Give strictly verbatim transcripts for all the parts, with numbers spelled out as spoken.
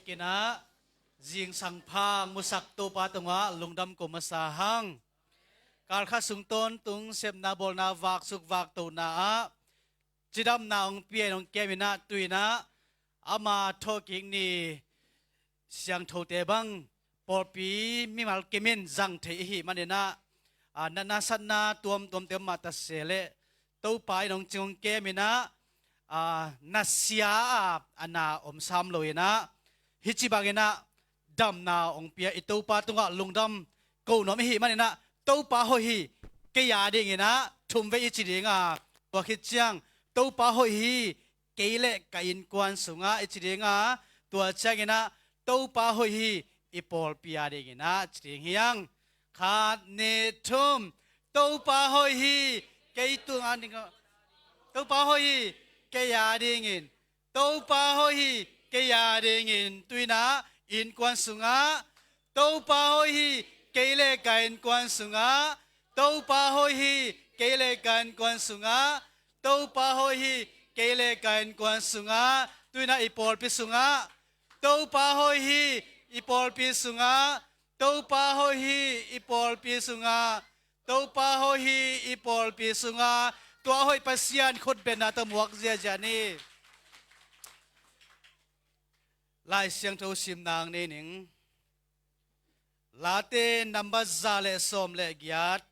Kinah zingsang pha musak Topa tungah lungdam ko masa hang. Kalkha sung tawntung sepna bawlna vaksuk vaktohna ah cidamna hong pia in hong kem inah tuinah ama thawhkik ni siangthote bang pawlpi mimal kimin zang thei ihi maninah, a, natna satna tuamtuamte om mah ta se leh Topa in hong cing hong kem inah, a, nasia a, a na om sam lo inah hih ci banginah damna hong pia i Topa tungah lungdam ko nuam ihi maninah Topa hoih hi kei a dinginah thum vei i ci dinga, tua khit ciang Topa hoih hi kei le ka innkuan sungah i ci dinga, tua cianginah Topa hoih hi i pawlpi a dinginah ci ding hiang. Khat, nih, thum. Topa hoih hi kei tungah ding, Topa hoih hi kei a dingin. Topa hoih hi kei a dingin tuinah innkuan sungah. Topa hoih hi kei le ka innkuan sungah. Topa hoih hi kei le ka innkuan sungah. Topa hoih hi kei le ka innkuan sungah. Tuinah i pawlpi sungah. Topa hoih hi i pawlpi sungah. Topa hoih hi i pawlpi sungah. Topa hoih hi i pawlpi sungah. Tua hoih Pasian khutbenna tawh muak ziazia ni. Lai Siangtho simna hong nei ning. Late number za le sawm le giat,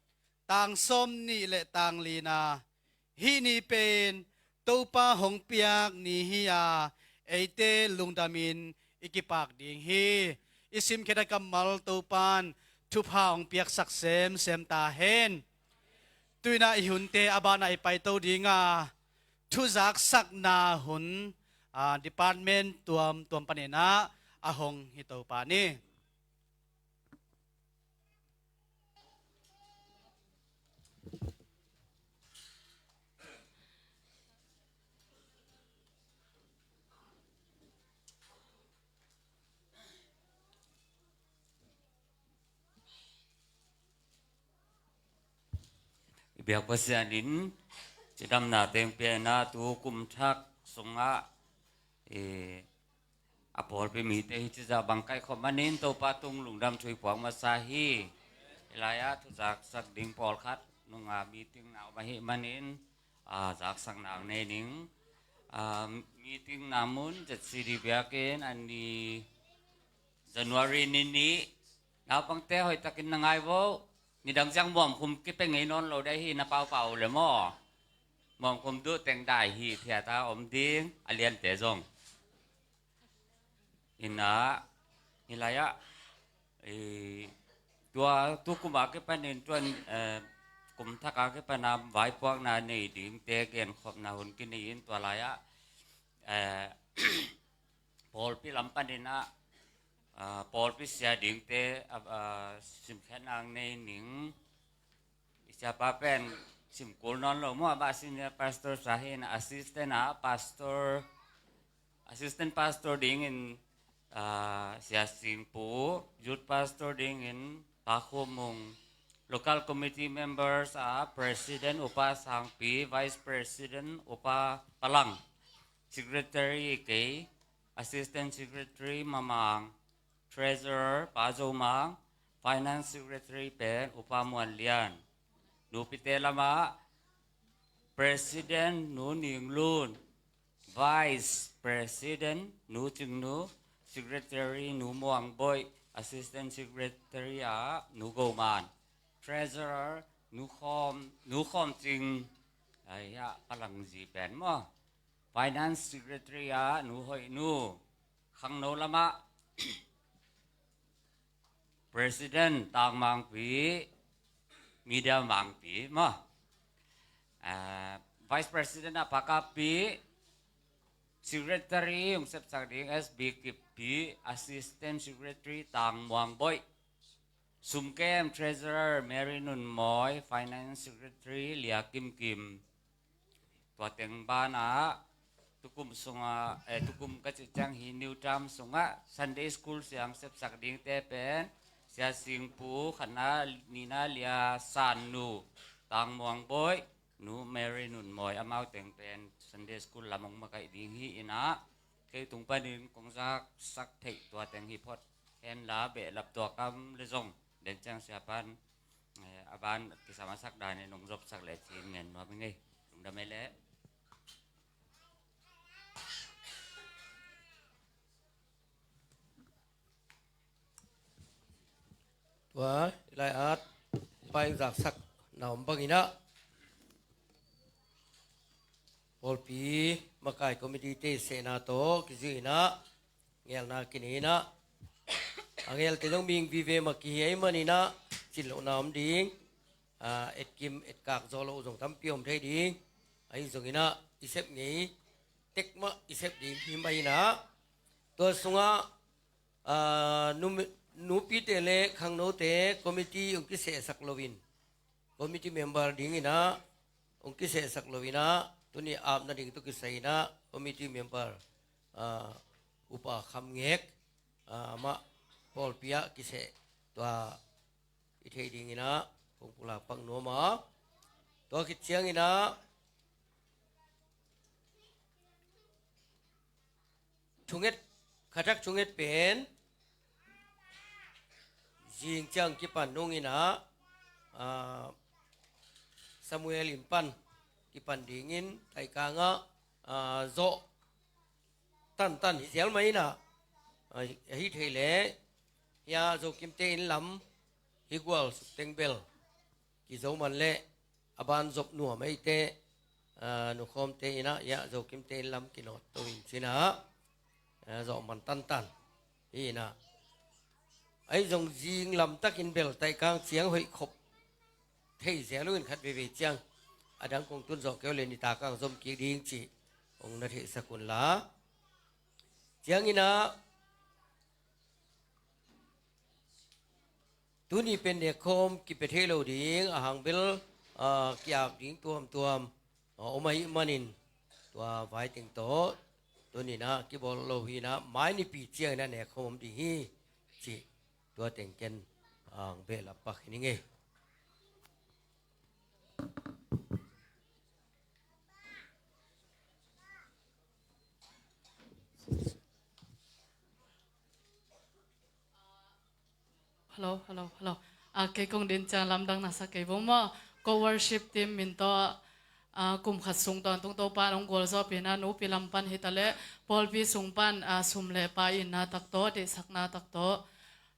tang sawm nih le tang lina. Hih ni pen Topa hong piak ni hi a, eite lungdamin i kipak ding hi. I simkhiat a kammal Topan thupha hong piaksak semsem ta hen. Tuinah i hunte a banah i paito dinga, thuzaksakna hun, a, department tuamtuam paninah a hong hi Topa ni. I biak Pasian in cidamna teng pianah tu kum thak sungah, eh, a pawlpi mite hi cizah bang kaihkhop manin Topa tung lungdam thu i puak masa hi. Hih lai-ah thuzaksak ding pawlkhat nunga meeting na om ahih manin, a, zaksakna hong nei ning. A, meeting na mun Z C D biakinn a ni January ni nih. Naupangte hoihtakin na ngai vo. Nidang ciang muamkhum kipia ngei nawn lo dai hi na paupau le maw. Muamkhum duh teng dai hi thiata om ding a liante zong. Inah, hih lai-ah, eh, tua, tu kum a kipanin tuan, eh, kum thak a kipana vaipuakna nei dingte genkhopna hun kinei in tua lai-ah, eh, pawlpi lam paninah, ah, pawlpi sia dingte, ah, ah, simkhiatna hong nei ning. I siapa pen simkul nawn lo maw, amah senior pastor sa hi inah assistant ah pastor, assistant pastor dingin, ah, Sia Singpu, youth pastor dingin Pa Khum Mung, local committee members ah president Upa Sangpi, vice president Upa Palang, secretary kei, assistant secretary Mamang, treasurer Pa Zo Mang, finance secretary pen Upa Muan Lian. Nupite lamah president Nu Ning Lun, vice president Nu Cing Nu, secretary Nu Muang Boih, assistant secretary ah Nu Go Man, treasurer Nu Khawm, Nu Khawm Cing, ai ah, Palang zi pen maw. Finance secretary ah Nu Hoih Nu, khangno lamah president Tang Mangpi, media Mangpi maw. Ah, vice president ah Pa Kap Pi, secretary hong sepsak ding S B Kip Pi, assistant secretary Tang Muang Boih, sumkem treasurer Mary Nun Mawi, finance secretary Lia Kim Kim. Tua teng banah tukum sungah, eh, tukum ka cih ciang hi New Term sungah Sunday School siang sepsak dingte pen Sia Singpu, khatna nina Lia San Nu, Tang Muang Boih, Nu Mary Nun Mawi, amau teng pen Sunday School lam hong makaih ding hi inah, thei tung panin kong zaksak theih tua teng hi phot. Hen la behlap tua kam le zong den ciang siapan, eh, a ban kisam a sak dan in hong zopsak le cin ngen nuam i ngei. Lungdam ei leh. Tua i lai-at pa in zaksak na om bangin ah pawlpi makai committee te sehna tawh kizui in ah ngelna kinei in ah a ngelte zong mihing vive mah kihi ahih manin ah cin lohna om ding. Ah, etkim etkak zawh loh zong tampi om thei ding. Ahi zongin ah i sep ngei tek mah i sep ding hi mah in ah tua sungah, ah, num-, nupite le khangnote committee hong kisehsak loin, committee member dingin ah hong kisehsak loin ah tuni apna ding tawh kisai in ah committee member, ah, Upa Kham Ngek, ah, amah pawlpi ah kiseh tua i theih dingin ah kong pulak pak nuam a. Tua khit ciangin ah thunget, khatak thunget pen zing ciang kipan nungin ah, ah, Samuel in pan kipan dingin taikang ah, ah, zawh tantan hi zial mah in ah, ah, ahi thei leh hia Zokimte inn lam hi gual suk teng bel kizo man leh a ban zop nuam ei teh, ah, nukhawmte in ah hia Zokimte inn lam kinawt to in cin ah, ah, zawh man tantan hi in ah. Ahi zong zing lamtakin bel taikang ciang hoih khop thei zel uh in khat veivei ciang a dang kong tun zawh kei uh le nitak ang zom kik ding cih hong na theihsak un la. Ciangin ah tuni pen nekkhawm kipia thei lo ding a hang bel, ah, ki-ap ding tuamtuam, ah, om ahih manin tua vai teng tawh tuni in ah kibawl lo hi in ah mai nipi ciangin ah nekkhawm om ding hi cih tua teng ken ang behlap pak hi ning ei. Hello, hello, hello. Ah, kei kong din ciang lamdang na sa kei bo maw. Ko worship team min tawh, ah, kum khat sung tawntung Topa nong gualzawhpihna nupi lam pan hi ta leh pawlpi sung pan, ah, sum le pai inna tak tawh, deihsakna tak tawh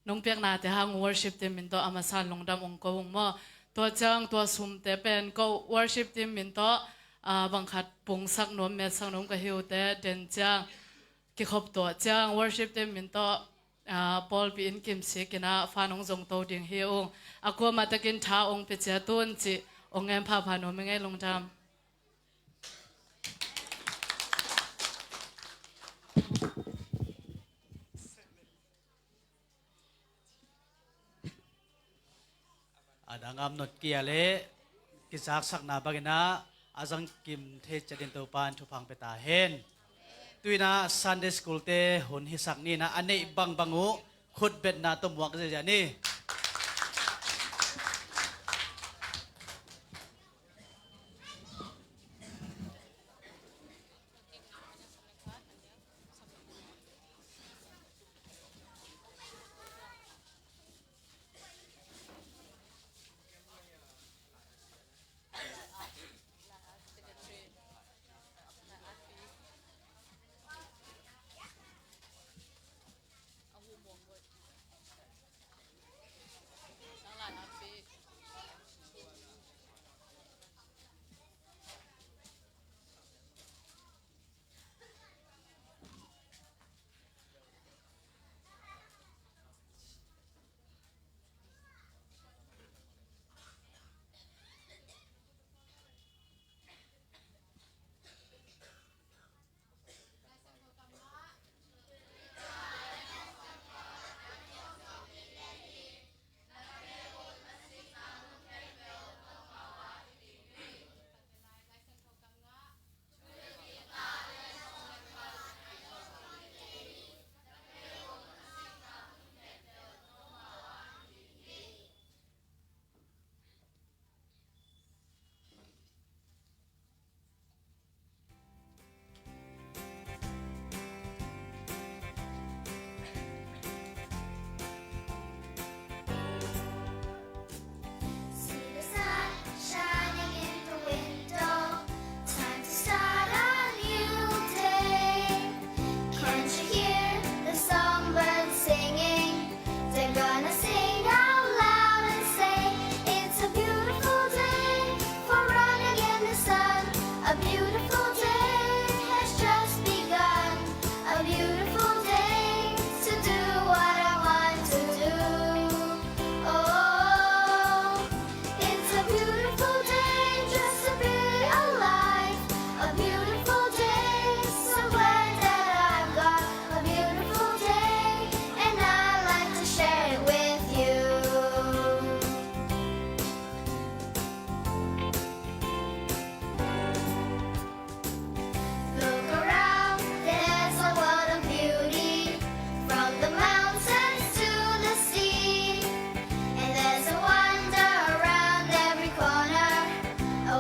nong piaknate hang worship team min tawh a masa in lungdam ong ko ung maw. Tua ciang tua sumte pen ko worship team min tawh, ah, bangkhat pungsak nuam, metsak nuam ka hi uh teh, den ciang kikhop tuah ciang worship team min tawh, ah, pawlpi in kimsik in ah fa nong zong to ding hi ung. A kuamah takin tha ong pia ciat un cih ong ngen phapha nuam i ngei, lungdam. A dang a om nop kei leh kizaksakna bangin ah a zangkim thei ciat dingin Topa in thupha ong pia ta hen. Tu-in ah Sunday School te hun hisak ni in ah a neih bangbang uh khutbetna tawh muak ziahziah ni. A beautiful day has just begun. A beautiful day to do what I want to do. Oh, it's a beautiful day just to be alive. A beautiful day, so glad that I've got a beautiful day, and I like to share it with you. Look around, there's a world of beauty, from the mountains to the sea. And there's a wonder around every corner,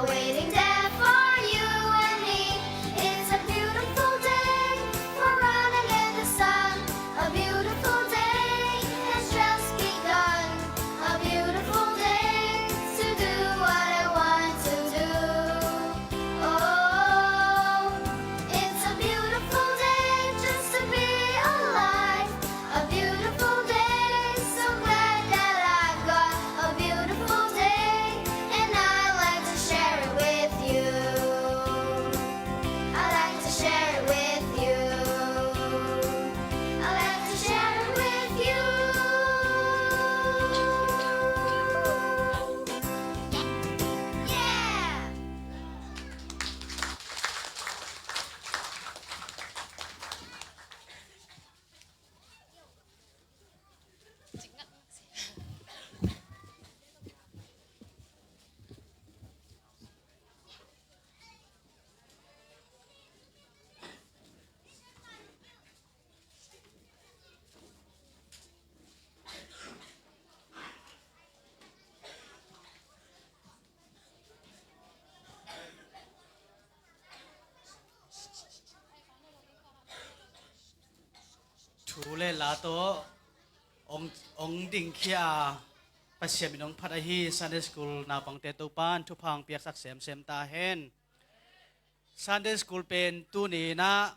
awaiting there for you and me. It's a beautiful day for running in the sun. A beautiful day has just begun. A beautiful day to do what I want to do. Oh, it's a beautiful day just to be alive. A beautiful day, so glad that I've got a beautiful day, and I like to share it with you. I like to share it with you. I like to share it with you. Yeah! Thu le la tawh hong, hong dingkhia a, Pasian min hong phat ahi Sunday School naupangte Topa'n thupha hong piaksak semsem ta hen. Sunday School pen tuni in ah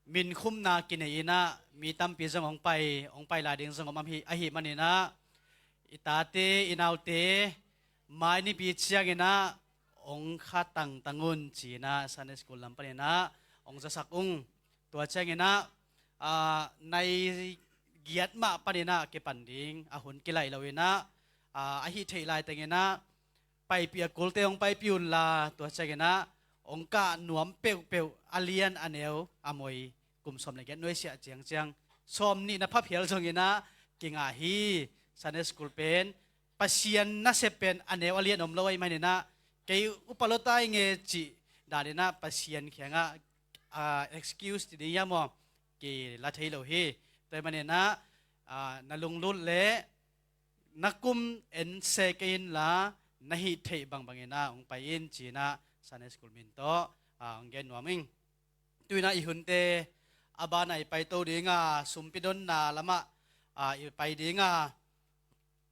minkhumna kinei in ah mi tampi zong hong pai, hong pai lai ding zong om ahi, ahih manin ah i tate, i naute, mai nipi ciangin ah hong kha tangtang un ci-in ah Sunday School lam panin ah hong zasak ung. Tua ciangin ah, aa, nai giat mah panin ah kipan ding, a hun kilaih lo in ah, aa, ahih theih laitengin ah paipih a kulte hong paipih unla, tua ciangin ah hong kah nuam peuhpeuh, a lian a neu a moi, kum sawm le giat nuaisiah ciangciang, sawm nih na pha phial zongin ah kingah hi. Sunday School pen, Pasian nasep pen a neu a lian om lo ahih manin ah, kei upa lua ta ing e cih danin ah Pasian kiangah, ah, excuse ci ding hiam aw, kila thei lo hi. Tua ahih manin ah, ah, na lunglut leh na kum en se kei inla, na hih theih bangbangin ah hong pai in ci-in ah Sunday School min tawh, ah, hong gen nuam ing. Tu-in ah i hunte a banah i paito ding a, sumpi donna lamah, ah, i pai ding a,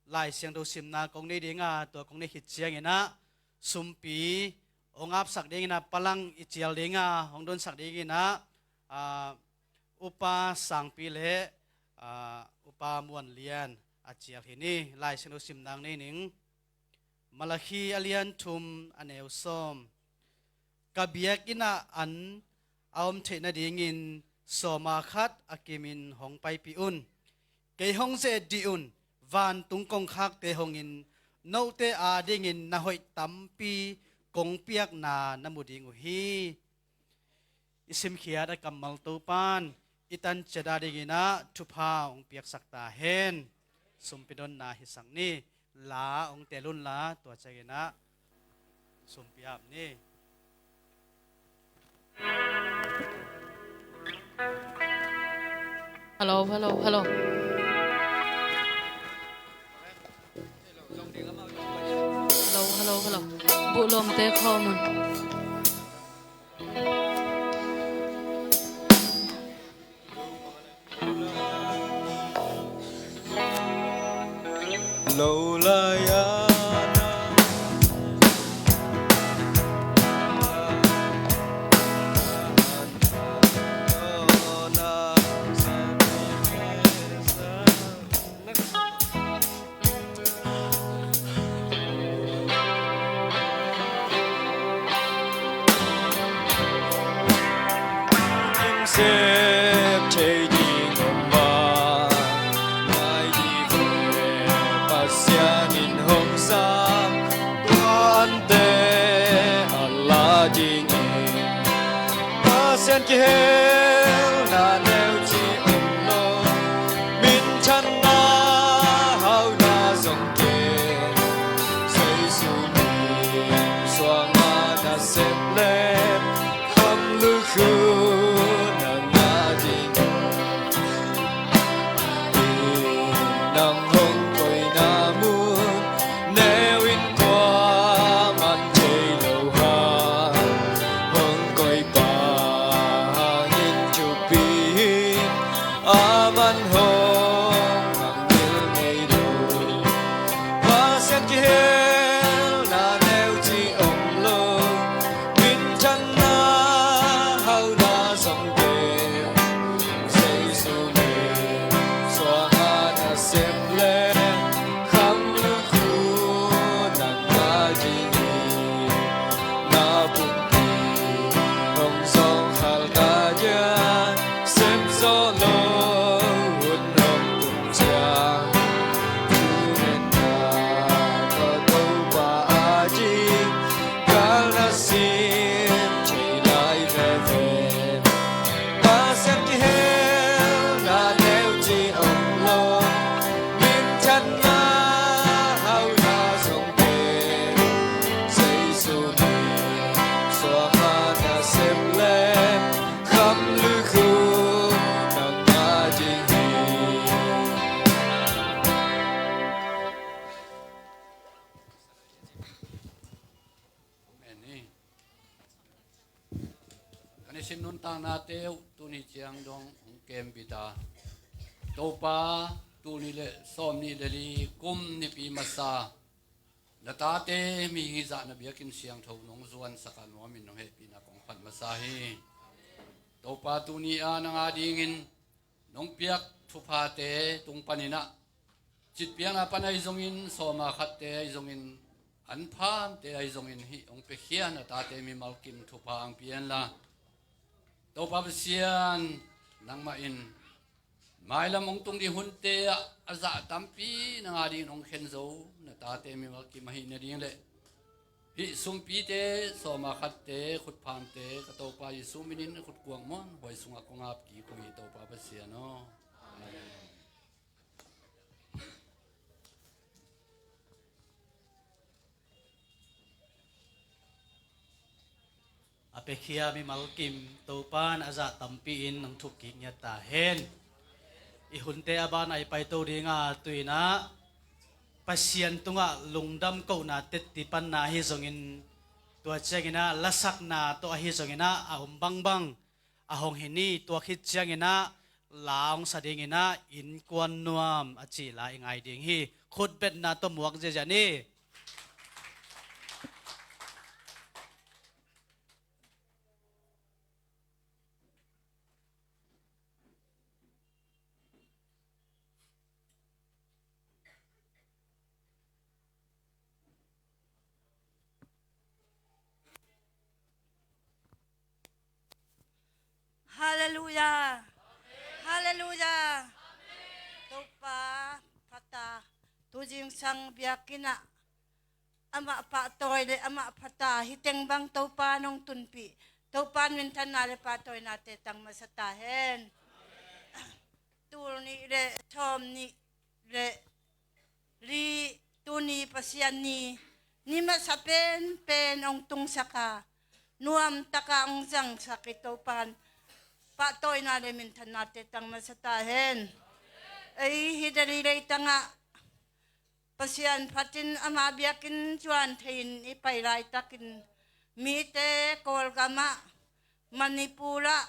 Lai Siangtho simna kong nei ding a, tua kong nei khit ciangin ah sumpi hong apsak dingin ah, palang i cial ding a, hong donsak dingin ah, ah, Upa Sangpi le, ah, Upa Muan Lian a cial hi ni. Lai Siangtho simna hong nei ning. Malakhi a lian thum, a neu sawm. Ka biakinn ah an a om theih nadingin sawma khat a kimin hong paipih un. Kei hong ze-et dih un. Vantung kongkhakte hongin note adingin na hoih tampi kong piakna na mu ding uh hi. I simkhiat a kammal Topa'n i tan ciat adingin ah thupha hong piaksak ta hen. Sumpi donna hisak ni. La hong tel unla, tua ciangin ah sumpi ap ni. Hello, hello, hello. Hello, hello, hello. Buh lawmte khawm un. dingin. Pasian kihelna neu ci om lo, minthanna hauhna zong kei, Jesu min suang a na sep leh, kham lukhu na ngah ding. Nang hong koihna mun neu in kuamah thei lo hang, hong koihpa hangin thupi hi. Aman hong mangngilh ngei lo. Pasian kihelna neu ci om lo, minthanna hauhna zong kei, Jesu min suang a na sep leh, kham lukhu na ngah ding hi. Na pumpi hong zawngkhal ka dia, sem zawh lo hun hong tung ciang, thungetna tawh Topa ading gal na sim thei lai veve. Pasian kihelna neu ci om lo, minthanna hauhna zong kei, Jesu min suang a na sep leh, kham lukhu na ngah ding hi. Amen. Kan i sim nuntaknate uh tuni ciang dong hong kembit a, Topa, tul nih le sawmnih le li kum nipi masa na tate mihing hih zah na biakinn siangtho nong zuansak a nuamin nong hehpihna kong phat masa hi. Topa, tuni a nang adingin nong piak thuphate tung panin ah, citpiakna pan ahi zongin, sawma khatte ahi zongin, anphamte ahi zongin, hih hong piakhia na tate mimal kim thupha hong pia inla, Topa Pasian, nangmah in mailam hong tung ding hunte ah a zah tampi nang adingin hong khen zo na tate mimal kim ahih nading le hih sumpite, sawma khatte, khutphamte ka Topa Jesu minin a khutkuang muanhuai sungah kong ap kik uh hi, Topa Pasian aw. Amen. A piakhia mimal kim Topa in a zah tampi in nang thuk kik ngiat ta hen. I hunte a ban a i paito ding a, tu-in ah Pasian tungah lungdam kohna tetti panna ahi zongin, tua ciangin ah lasakna tawh ahi zongin ah a om bangbang a hong hi ni. Tua khit ciangin ah la hong sa dingin ah innkuan nuam a cih la i ngai ding hi. Khutbetna tawh muak ziahziah ni. Halleluiah. Halleluiah. Topa phat a, tu zingsang biakinn ah amah pahtawi le amah phat a, hih teng bang Topa nong tunpih, Topa in minthanna le pahtawinate tang masa ta hen. Tul nih le sawmnih le li, tuni Pasian ni, ni masa penpen hong tungsak a, nuamtak a hong zangsak i Topa in pahtawina le minthannate tang masa ta hen. Ei, hih Delhi leitang ah Pasian phat in ama biakinn zuan thei-in i pai laitakin, mite Kawlgam ah, Manipur ah,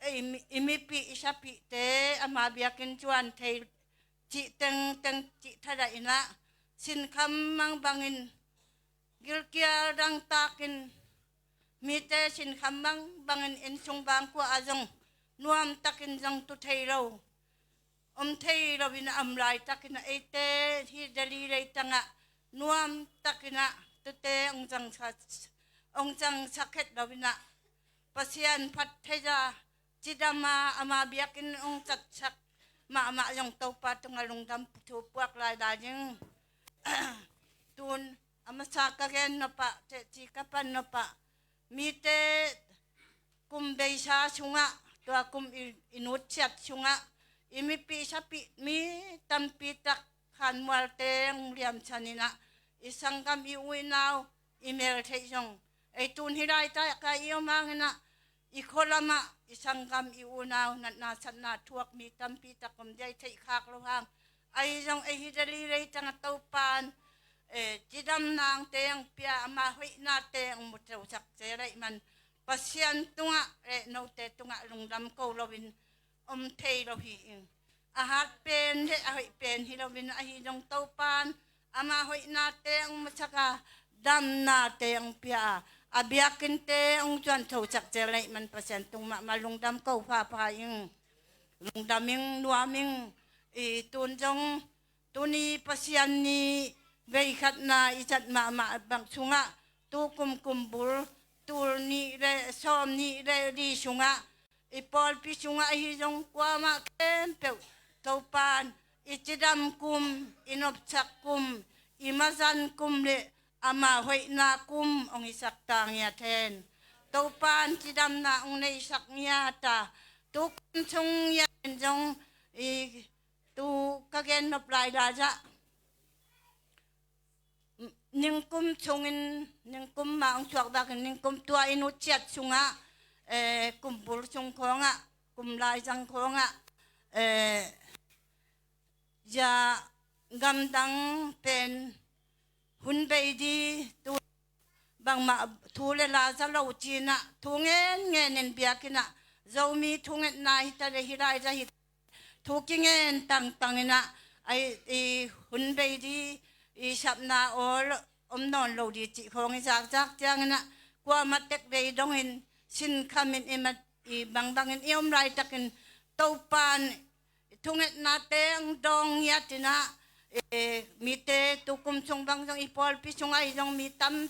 ei, mi, i mipih i sapihte ama biakinn zuan thei cih tengteng cih thadah in ah, sinkham mang bangin, gilkial dangtakin, mite sinkham mang bangin, inn sung bangkua ah zong nuamtakin zong tu thei lo, om thei lo in a om laitakin ah, eite hih Delhi leitang ah nuamtakin ah tute hong zangsa, hong zangsa khet lo in ah, Pasian phat thei a, cidam a, ama biakinn hong zatsak mahmah zong Topa tungah lungdam thu puak lailai ding. Tun a masa ka gen nop ah, teci ka pan nop ah, mite kum beisa sungah, tua kum i, i nutsiat sungah, i mipih sapih mi tampi tak khanmual teng liamsan inah, i sanggam i u i nau i meltheih zong, ei tun hi laitak a i om hang inah, i khualamah i sanggam i unau natna satna thuak mi tampi tak om ding a i theih khak loh hang. Ahi zong ei hi Delhi leitang a Topan, eh, cidamna ong teng pia, ama hoihnate ong mu tosak zel ahih man Pasian tungah le note tungah lungdam ko loin om thei lo hi ing. A hat pen le a hoih pen hi loin ahi zong Topan ama hoihnate ong musak a, damnate ong pia a, a biakinnte ong zuan tosak zel ahih man Pasian tung mahmah lungdam ko phapha ing. Lungdam ing, nuam ing. I tun zong tuni Pasian ni veikhatna i zat mahmah bang sungah, tukum kumbul, tul nih le sawm nih le li sungah, i pawlpi sungah ahi zong kuamah khempeuh Topan i cidam kum, i nopsak kum, i mazan kum le ama hoihna kum ong hisak ta ngiat hen. Topan cidamna ong neisak ngiat a, tukum sung ngiat in zong i tu ka gen nop lai la zah. Ningkum sungin, ningkum ma ong suak bakin ningkum tua i nutsiat sungah, eh, kumbul sung khawngah, kum laizang khawngah, eh, ya gamdang pen hun bei di tu bangmah thu le la za lo cinah, thu ngen ngenin biakinnah, Zomi thungetna hi ta le hi lai za hi thu kingen tangtang inah, ai, i hun bei di, i sapna awl om nawn lo di cih khawng i zakzak cianginah, kuamah tek bei dongin sinkhamin i mat i bangbangin i om laitakin Topan thungetnate ong dawng ngiat inah, eh, mite tukum sung bang zong i pawlpi sungah i zong mi tam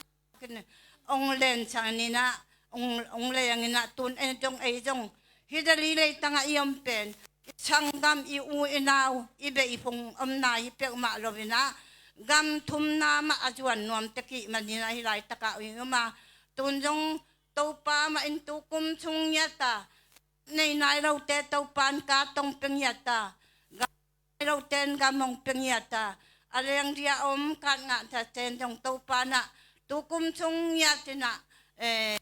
ong lensan inah, ong, ong leng inah tun en zong ei zong hi Delhi leitangah i om pen i sanggam i u i nau i beihphung omna hi peuhmah lo inah, gam thumna mah a zuan nuam tek i hih man inah hi laitakah i om a, tun zong Topa mah in tukum sung ngiat a, nei nai lote Topan ka tong pia ngiat a, gam nai lote in gam ong pia ngiat a, a leng dia om kat ngah ta ten zong Topan ah tukum sung ngiat inah, eh,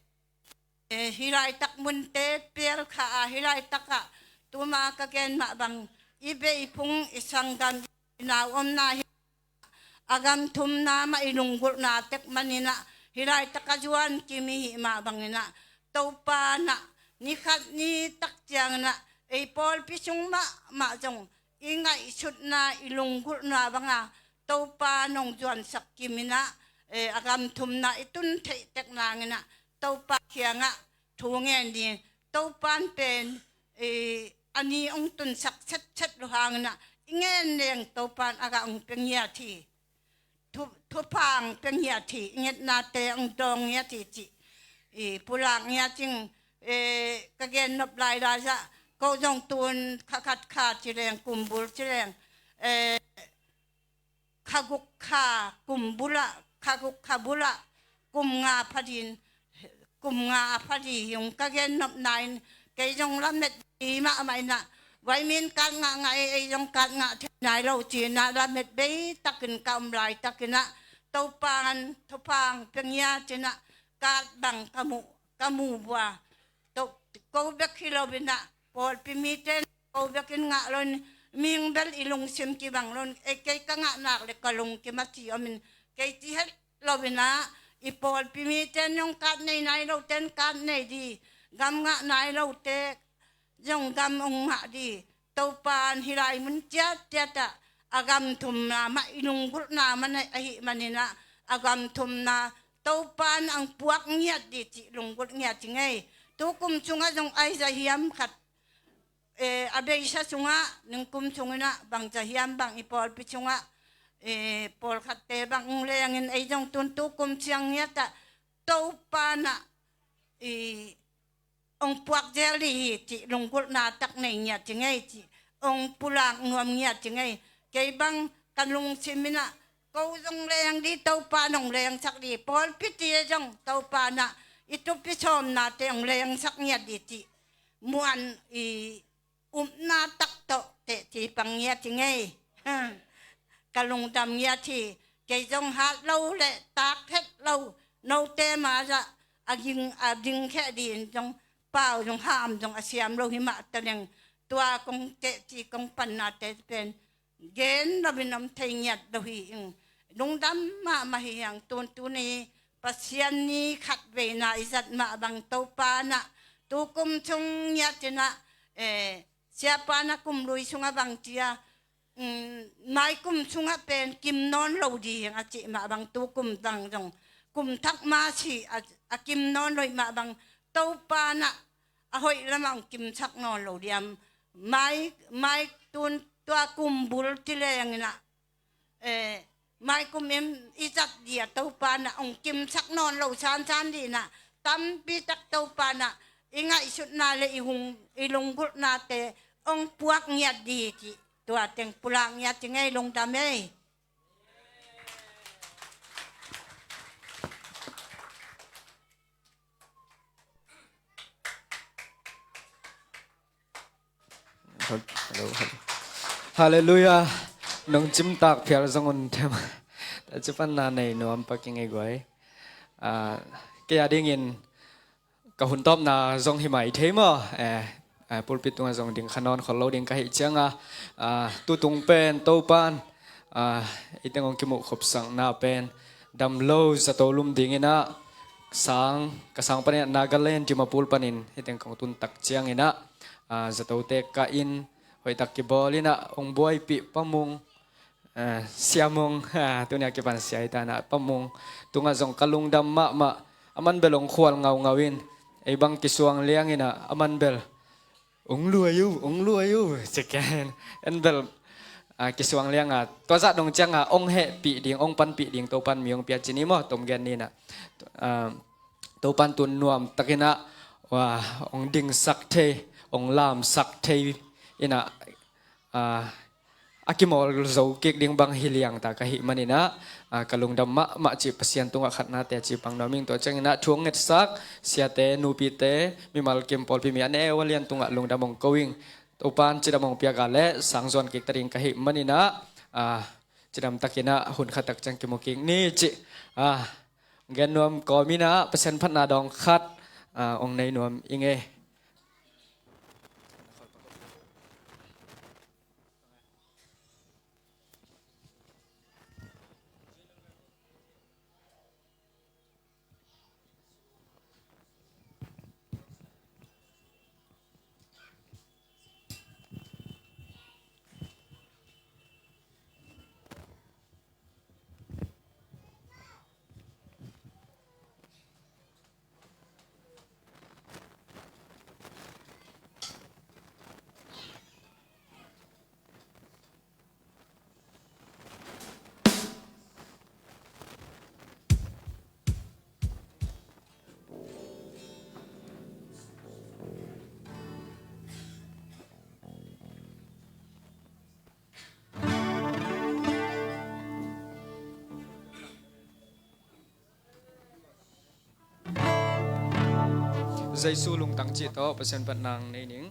eh, hi laitak munte pial kha a, hi laitakah tuma ka gen mah bang i beihphung i sanggam i nau omna hi a, gam thumna mah i lunggulhna tek man inah hi laitak a zuan kim i hih mah bang inah Topan ah ni khat ni tak ciang inah ei pawlpi sung mahmah zong i ngaihsutna i lunggulhna banga Topan ong zuansak kim inah, eh, a gam thumna i tun theih tek nang inah Topa kiangah thu ngen ding. Topan pen, eh, a ni ong tunsak setset lo hang inah i ngen leng Topan a gah ong pia ngiat hi. Thu, thupha ong pia ngiat hi, i ngetnate ong dawng ngiat hi cih i pulak ngiat ing. Eh, ka gen nop lai la zah, ko zong tun kha khat kha ci leng, kumbul ci leng, eh, kha guk kha kumbul ah, kha guk kha bul ah kum nga pha din, kum nga a pha di hi ung. Ka gen nopna in kei zong lamet bei mahmah inah, vitamin kat ngah ngah ei, ei zong kat ngah thei nai lo cinah lamet bei takin ka om laitakinah Topan thupha ong pia ngiat inah kat bang ka mu, ka mu bua. Ko bek hi lo inah pawlpi mite ko bek in ngah lo in, mihing bel i lungsim kibang lo in, ei kei ka ngah nak le ka lungkim a ci om in, kei ci het lo inah i pawlpi mite in zong kat nei nai lote in kat nei di, gam ngah nai lote zong gam ong ngah di. Topan hi lai mun ciatciat ah a gam thumna mah i lunggulhna mah ahih man inah a gam thumna Topan ong puak ngiat di cih lunggulh ngiat ci ngei. Tukum sungah zong ai za hiam khat, eh, a beisa sungah ningkum sung inah bang za hiam bang i pawlpi sungah, eh, pawlkhatte bang ong leng in ei zong tun tukum siang ngiat ah Topan ah i ong puak zel di hi cih lunggulhna tak nei ngiat ci ngei, cih ong pulak nuam ngiat ci ngei. Kei bang ka lungsim inah ko zong leng di, Topan ong lengsak di, pawlpi ti zong Topan ah i tupi sawmnate hong lengsak ngiat dih cih muan i upna tak tawh tehci pang ngiat hi ngei. Ka lungdam ngiat hi. Kei zong hat lo le tak het lo, note ma zah a ging a ding kheh dih in zong pau zong ham zong a siam lo hi mah ta leng, tua kong tehci kong pannate pen gen lo in om thei ngiat lo hi ing. Lungdam mahmah hi hang. Tun tuni Pasian ni khat veina i zat mah bang Topa na tukum sung ngiat ina, eh, siapa na kum lui sunga bang cia, mm, mai kum sunga pen kim nawn lo ding a cih mah bang tukum bang zong kum thak ma si a, a kim nawn lo mah bang Topa na a hoih lamah hong kimsak nawn lo diam. Mai, mai tun tua kum bul ti leng ina, eh, mai kum in i zat dia Topa na hong kimsak nawn lo sansan dih ina, tampi tak Topa na i ngaihsutna le i hung, i lunggulhnate hong puak ngiat dih cih tua teng pulak ngiat hi ngei. Lungdam ei. Hello, hello. Halleluiah. Nong cimtak phial zong un them. Taci panna nei nuam pak ing ei guai. Ah, kei a dingin ka hun tawpna zong hi mai thei maw? Eh, eh, pulpit tungah zong ding kha nawn khol lo ding ka hih cianga, ah, tutung pen Topan, ah, i teng hong kimuh khopsakna pen dam lo zato lum ding ina, sang, ka sang panin Nagaland Dimapur panin hi teng kong tun tak ciang ina, ah, zatote ka in hoihtak kibawl ina hong buaipih Pa Mung, ah, Sia Mung, ah, tunia kipan sia hi ta ina, Pa Mung tungah zong ka lungdam mahmah. A man bel hong khual ngaungau in, ei bang kisuang liang ina, a man bel hong luai uh, hong luai uh, ci ken. En bel, ah, kisuang lianga tua zah dong cianga hong hehpih ding, hong panpih ding Topan mi hong pia ci ni maw, tom gen ni ina. Ah, Topan tun nuam tak ina, wa, hong dingsak thei, hong lamsak thei ina, ah, a kimawl zo kik ding bang hi liang ta ka hih man ina, ah, ka lungdam mahmah cih Pasian tungah khatnate a ci pang nuam ing. Tua ciang ina thu hong ngetsak siate, nupite, mimal kim pawlpi mi a neu a lian tungah lungdam hong ko ing. Topan cidam hong piak a le sang zuan kik ta ding ka hih man ina, ah, cidam tak ina hun khat tak ciang kimu kik ni cih, ah, gen nuam kawm ina Pasian phatna dawng khat, ah, hong nei nuam ing ei. Jesu lungtang cih tawh Pasian phatna nei ning.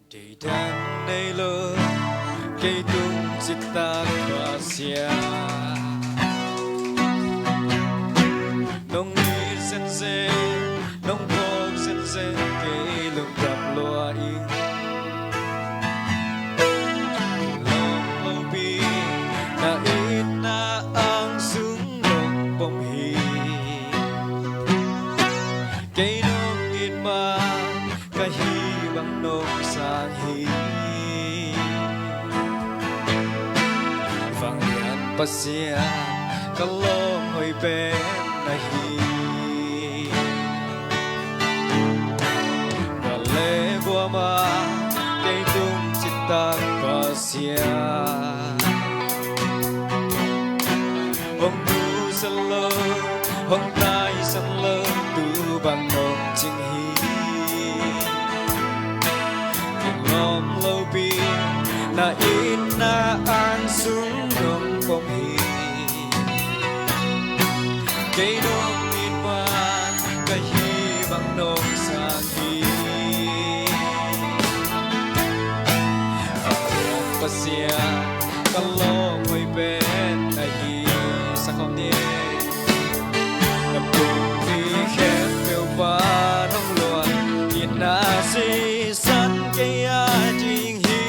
Deidan nei lo kei tung citak Pasian, nong it zenzen, nong phawk zenzen kei lungdam lua ing. Lawm lopi na itna ang sung nong pom hi. Kei nong it ma ka hih bang nong sang hi. Vanglian Pasian ka lawm hoih pen na hi. Vale guama kei tung citak Pasian, hong nusia lo, hong naisia lo tu bang nong cing hi. Kilawm lopi na itna ang sung nong pom hi. Kei nong it man ka hih bang nong sang hi. Fangkhat Pasian ka lawm hoih pen na hi. Sang khawm ni. Na pumpi khempeuh pan hong luang in na sisan kei a ding hi.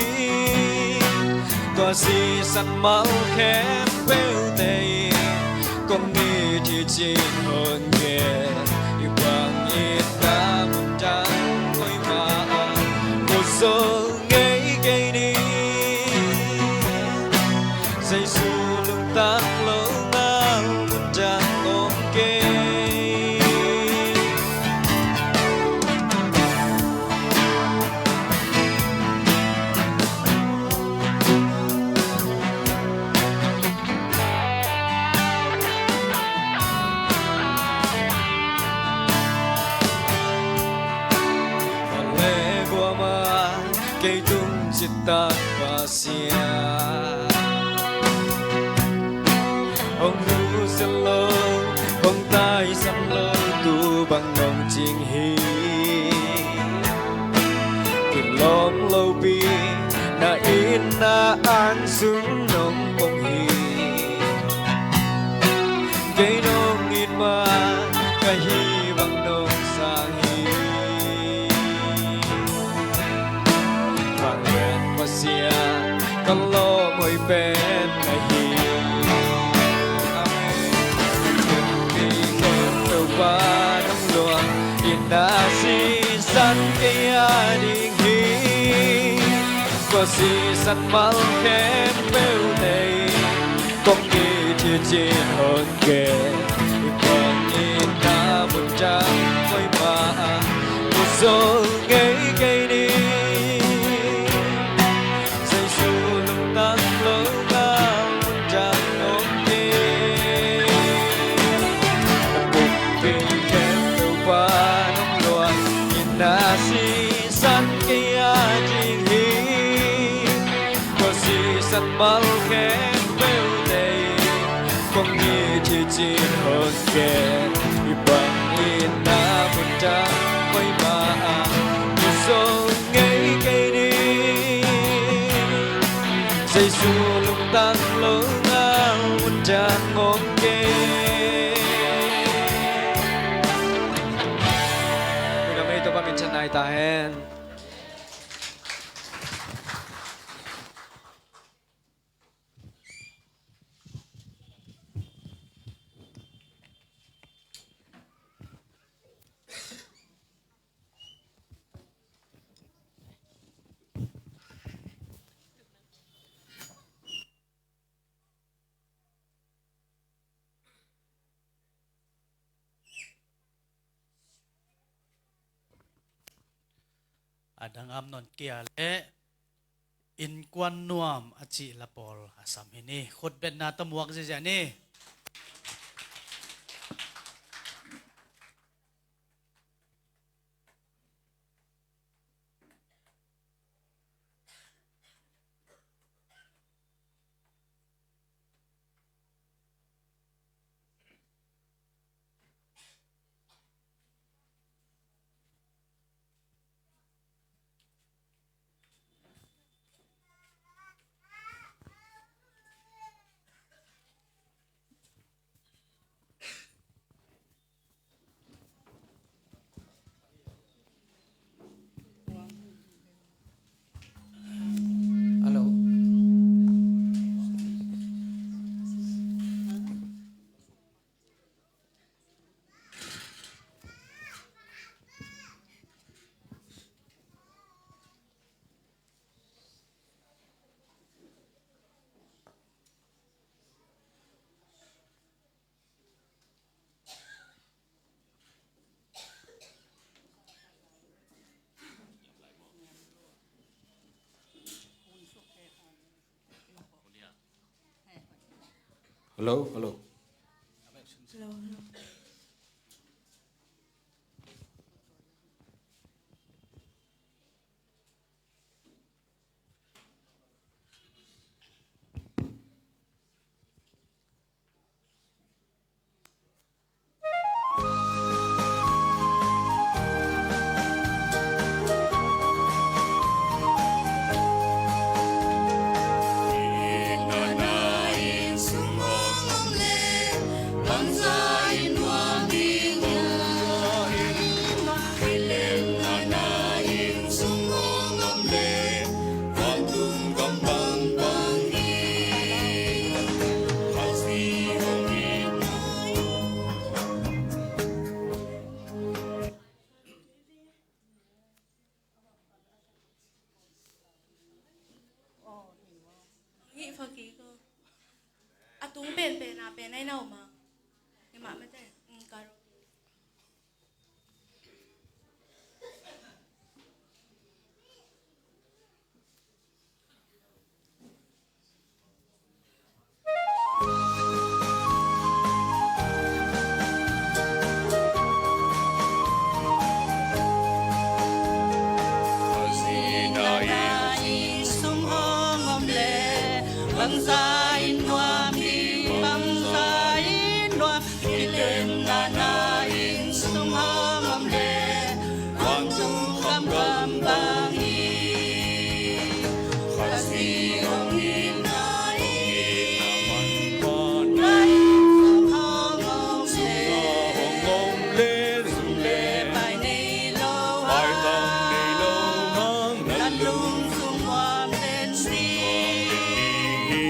Tua sisan mal khempeuhte in kong it hi cin hon gen. Hih bangin na mun dang hoih mah ah mu zo ngei kei ni. Jesu lungtang lo ngal mun dang om kei. Kei tung citak Pasian, hong nusia lo, hong taisan lo, tu bang nong cing hi. Kilawm lopi na inn na an sung nong pong hi. Kei nong it ma ka hih bang nong sang hi. Vanglian Pasian ka lawm hoih pen na hi. Amen. Kei khempeuh pan hong luang in na sisan kei a ding hi. Tua sisan mal khempeuhte in kong it hi cin hon gen. Hih bangin na mun dang hoih mah ah mu zo ngei kei ni. Jesu lungtang lo ngal mun dang om kei. Na pumpi khempeuh pan hong luang in na sisan kei a ding hi. Tua sisan mal khempeuhte in kong it hi cin hon gen. Hih bangin na mun dang hoih mah ah mu zo ngei kei ni. Jesu lungtang lo ngal mun dang om kei. Ui, na mei Topa min thang nai ta hen. A dang am non kia le innkuan nuam a cih la pawl a sam hi ni. Khutbetna tawh muak ziazia ni. Hello. Hello, hello. Hello, hello. Pen ai na om a. Nge mah mate. Mm, karo. Bangza in nuam ding, bangza in nuam, kilemna na inn sung hong om le, vantung gamgam bang hi. Khazih hong itna in, na inn sung hong om le, sum le pai nei lo, pai tang nei lo hang, na lung sung nuam den ding hi.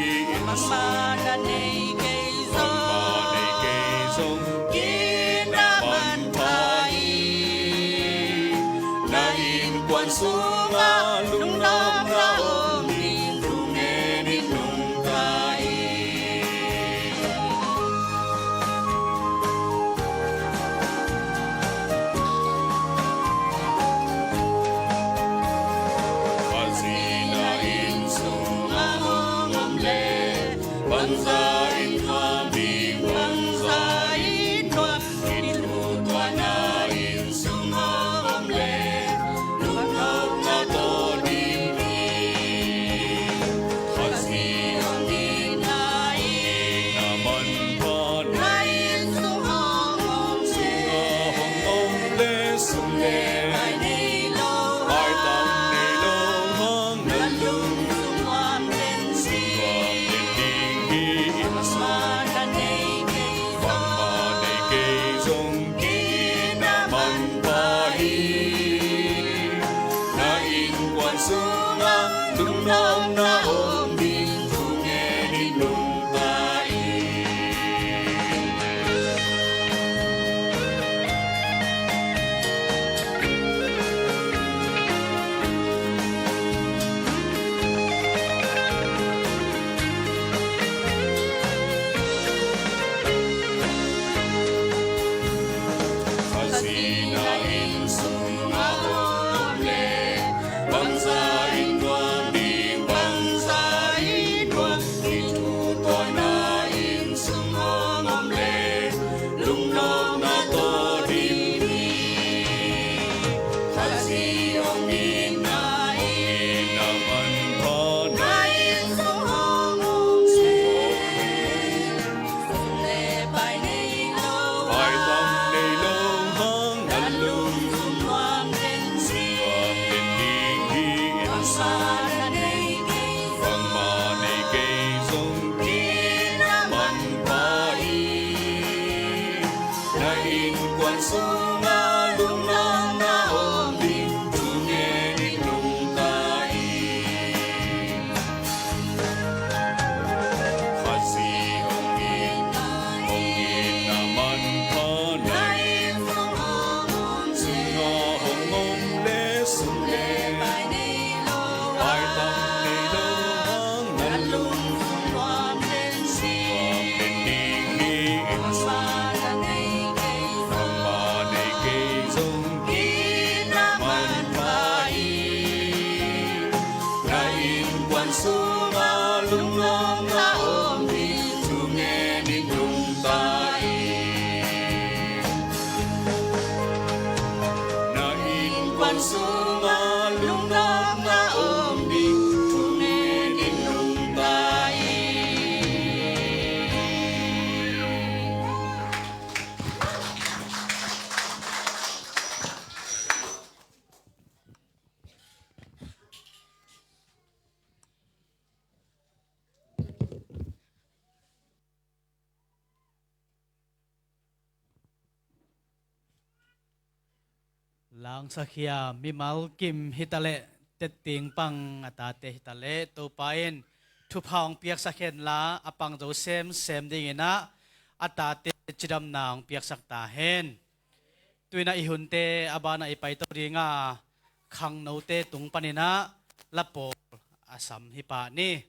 Bangmah na nei kei zong, bangmah nei kei zong, kei na manpha hi. Na innkuan sungah lungnopna om ding, thu ngenin nungta in. Khazih na inn sungah hong om le, bangza in nuam ding, bangza in nuam, i thu tuahna inn sung hong om le, lungnopna tawh ding hi. Khazih hong itna in, na manpha na inn sung hong om le, sum le pai nei lo, pai tang nei lo hang, na lung sung nuam den ding hi. Bangmah na nei kei zong, bangmah nei kei zong, kei na manpha hi. Na innkuan sungah lungnopna om ding, thu ngenin nungta in. Khazih na inn sungah hong om le, bangza in nuam ding, bangza in nuam, i thu tuahna inn sung hong om le, lungnopna tawh ding hi. Khazih hong itna in, na manpha na inn sung hong om le, sum le pai nei lo, pai tang nei lo hang, na lung sung nuam den ding hi. Bangmah na nei kei, bangmah nei kei zong, kei na manpha hi. Na innkuan sungah lungnopna om ding, thu ngenin nungta in. Khazih hong itna, hong itna manpha na inn sungah hong om le, sum le pai nei lo, pai tang nei lo hang, na lung sung nuam den ding hi. Bangmah na nei kei, bangmah nei kei zong, kei na manpha hi. Na innkuan sungah lungnopna om ding, thu ngenin nungta in. Na innkuan sungah lungnopna om ding, thu ngenin nungta in. Langsakhia mimal kim hitaleh, tetting pang a tate hitaleh, Topa in thupha hong piaksak henla, a pang zo semsem dingin ah a tate cidamna hong piaksak ta hen. Tu-in ah i hunte a banah i paito ding a, khangnote tung panin ah lapawl a sam hi pah ni.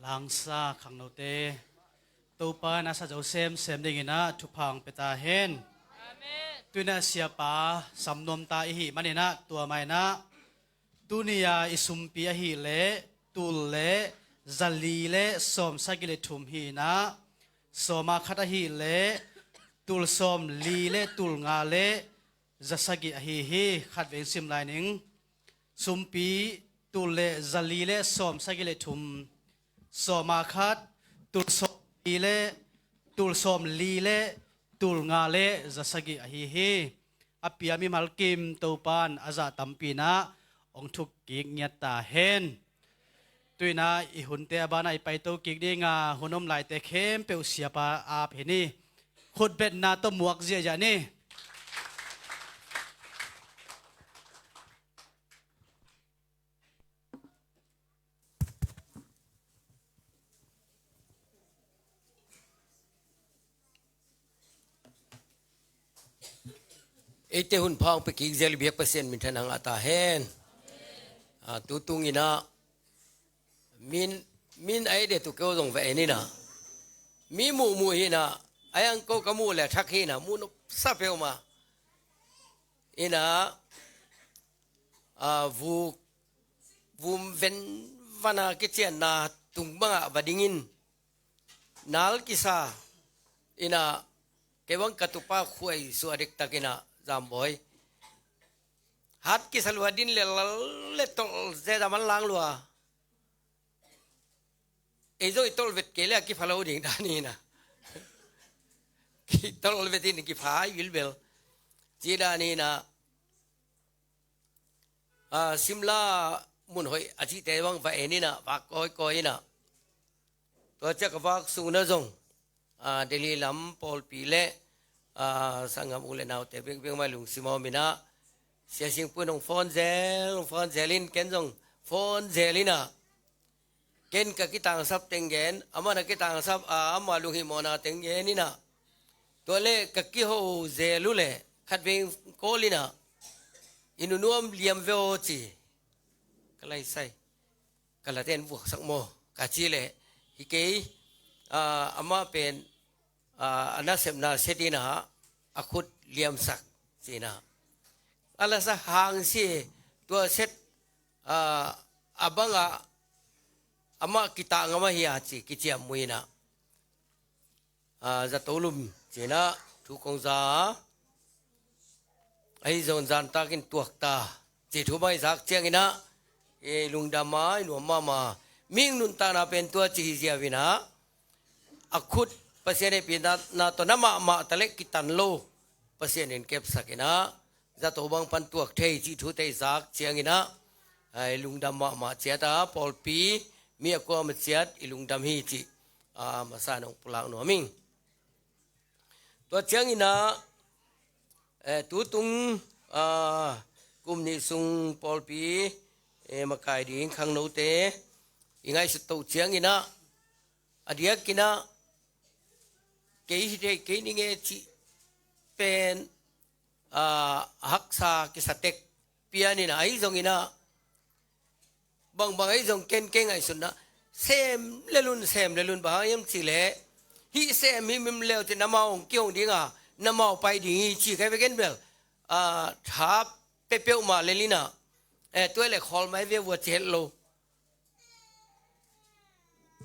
Langsa khangnote, Topa na sa zo semsem dinginah thupha hong pia ta hen. Tuinah siapa samnuam ta i hih maninah tua mainah tuni-a i sumpi ahih leh tul le zali le sawmsagih le thum hi inah, sawma khat ahih leh tul sawmli le tul nga le zasagih ahi hi. Khatvei sim lai ning. Sumpi tul le zali le sawmsagih le thum, sawma khat, tul sawmli le tul sawmli le tul nga le zasagih ahi hi. A pia mimal kim Topan a zah tampi inah hong thuk kik ngiat ta hen. Tuinah i hunte a banah i paito kik dinga hun om laite khempeuh siapa ap hi ni. Khutbetna tawh muak ziahziah ni. Eite hun pha hong pia kik zel i biak Pasian minthanna ngah ta hen. Ah, tu tunginah min, min a et et uh keu zong va en inah, mi muhmuh hi inah, a yang ko ka muh le thak hi inah, muh nopsa peuhmah inah, ah, vuk vum ven vana kicianna tung bangah va dingin nal kisa inah, kei bang ka tupa khuai suah dektak inah, Zambawi, hat kisa lua din le lal le tolh zeza man lang lua. Ei zong i tolh vet kei le a kipha lo ding dan inah, kitolh vet in kipha i vilvel ci dan inah, ah, Simla mun hoih a cihte bang va en inah, vak kawikawi inah, tua ciah ka vak sungna zong, ah, Delhi lam pawlpi le, ah, sanggam u le naute bekbek mah lungsim a om inah, Sia Singpun hong phone zel, hong phone zel in, ken zong phone zel inah, ken ka kitangsap teng gen, amah na kitangsap, ah, amah lunghimawhna teng gen inah, tua le ka kiho zel uh le khatvei kawl inah, i nunuam liam ve aw ci. Ka laisai, ka laten vuaksak maw ka ci le, hi kei, ah, amah pen, ah, a nasepna set inah, a khut liamsak ci inah, a lasa hang si tua set, ah, a bangah amah kitah ngam ahi a ci, kiciam mu inah, ah, zato lum ci inah thu kong za a, ahi zong zantakin tuak ta ci thu mai zak ciang inah, i lungdam a i nuam mahmah. Mihing nuntakna pen tua ci hi ziau inah, a khut Pasian hehpihna tawh na mahmah ta le kitan lo, Pasian in kepsak inah, zato bang pan tuak thei cih thute i zak ciang inah, ah, i lungdam mahmah ciat a, pawlpi mi a kuama ciat i lungdam hi cih, ah, masa nong pulak nuam ing. Tua ciang inah, eh, tutung, ah, kum nih sung pawlpi, eh, makai ding khangnote i ngaihsut toh ciang inah, a diak inah kei hi thei kei ni nge cih pen, ah, haksa kisa tek pian inah, ahi zong inah, bangbang ahi zong ken kei ngaihsutna, sem lel un, sem lel un, bang hang hiam cih leh, hih sem himhim leu cin amau hong kihong dinga, na mau pai ding hi ci kai veken bel, ah, tha peuhmah lel inah, eh, tua le khawl mai ve vua ci het lo.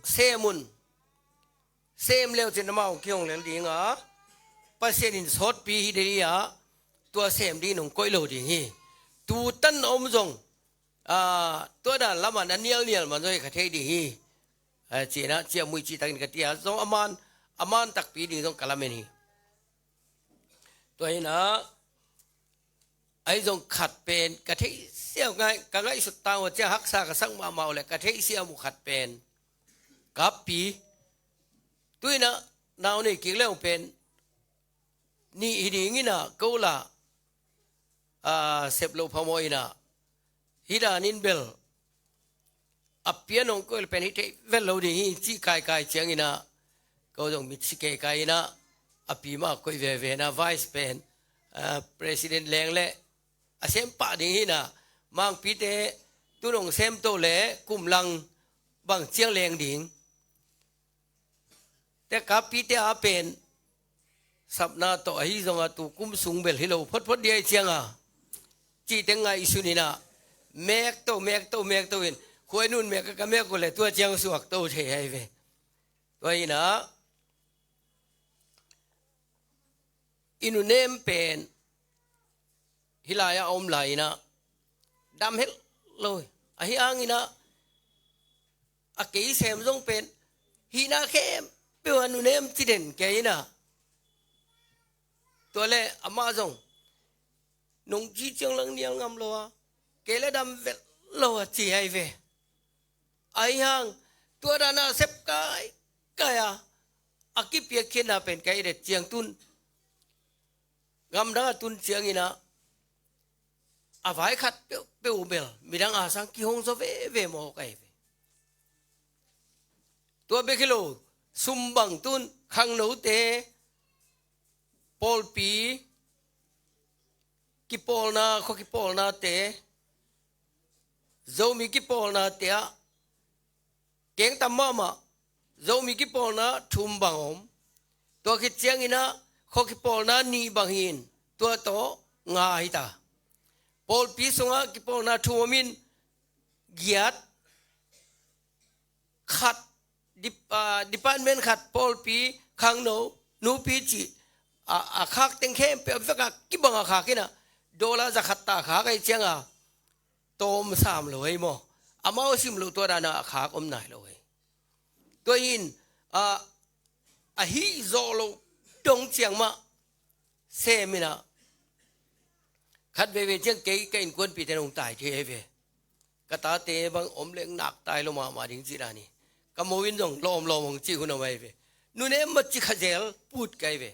Sem un, sem leu cin amau hong kihong lel dinga, Pasian in sawtpi hi dei a, tua sem dingin hong koih lo ding hi. Tutan a om zong, ah, tua dan lamah na nialnial man zong hi kha thei ding hi, ah, ci inah, ciah muih cihtakin ka ti a, zong a man, a man takpi ding zong ka lamen hi. Tua inah, ahi zong khat pen ka theihsiam ngai, ka ngaihsut tang uh ciah haksa ka sak mahmah uh le ka theihsiam uh khat pen ka pi. Tu inah nau nei kik le uh pen nih hi ding inah ko lah, ah, sep loh phamawh inah, hi danin bel a pian hong koih le pen hi thei vet lo ding hi cih kaikai ciang inah, ko zong mitsi keikai inah, a pi mah koih veve inah, vice pen, ah, president leng le a sem pah ding hi inah, mangpite tun hong sem to le kum lang bang ciang leng ding, Te kappite a pen sapna tawh ahi zonga tu kum sung bel hi lo photphot dia i cianga cihte ngaihsun inah mekto mekto mekto in khuainun mek ka mek uh le tua ciang suakto thei ahi ve. Tua inah i nunem pen hih lai-ah a om lai inah dam het lo hi. Ahi hanginah a kei sem zong pen hihna khempeuh a nunem ci den kei inah tua le amah zong nong ci ciang lang nial ngam lo a kei le dam vet lo a ci ahi ve. Ahi hang tua dana sep kaikai a a kipiakkhiatna pen kai det ciang tun gamdang a tun cianginah a vai khat peuhpeuh bel midang a sang kihong zaw veve maw kai ve. Tua bek hi lo sumbang tun khangnote pawlpi kipawlna khua kipawlnate Zomi kipawlnate ah keng tam mahmah Zomi kipawlna thum bang om. Tua khit cianginah khua kipawlna nih bang hin tua tawh nga hita. Pawlpi sungah kipawlna thum om in giat khat dip- ah, department khat pawlpi khangno nupi cih a, a khak teng khempeuh a vekah kibang a khak inah dollar zakhat ta khak ahi cianga tawm sam lo ei maw? Amau sim lo tua dana a khak om nai lo ei. Tua in a, a hih zawh loh dong ciang mah sem inah khat veve ciang kei ka innkuanpihte nong tai thei ei ve. Ka tate bang om leng nak tai lo mahmah ding cih dan hi. Ka mo in zong lawmlawm hong cih hun a mai ve. Nunem mah ci kha zel put kai ve.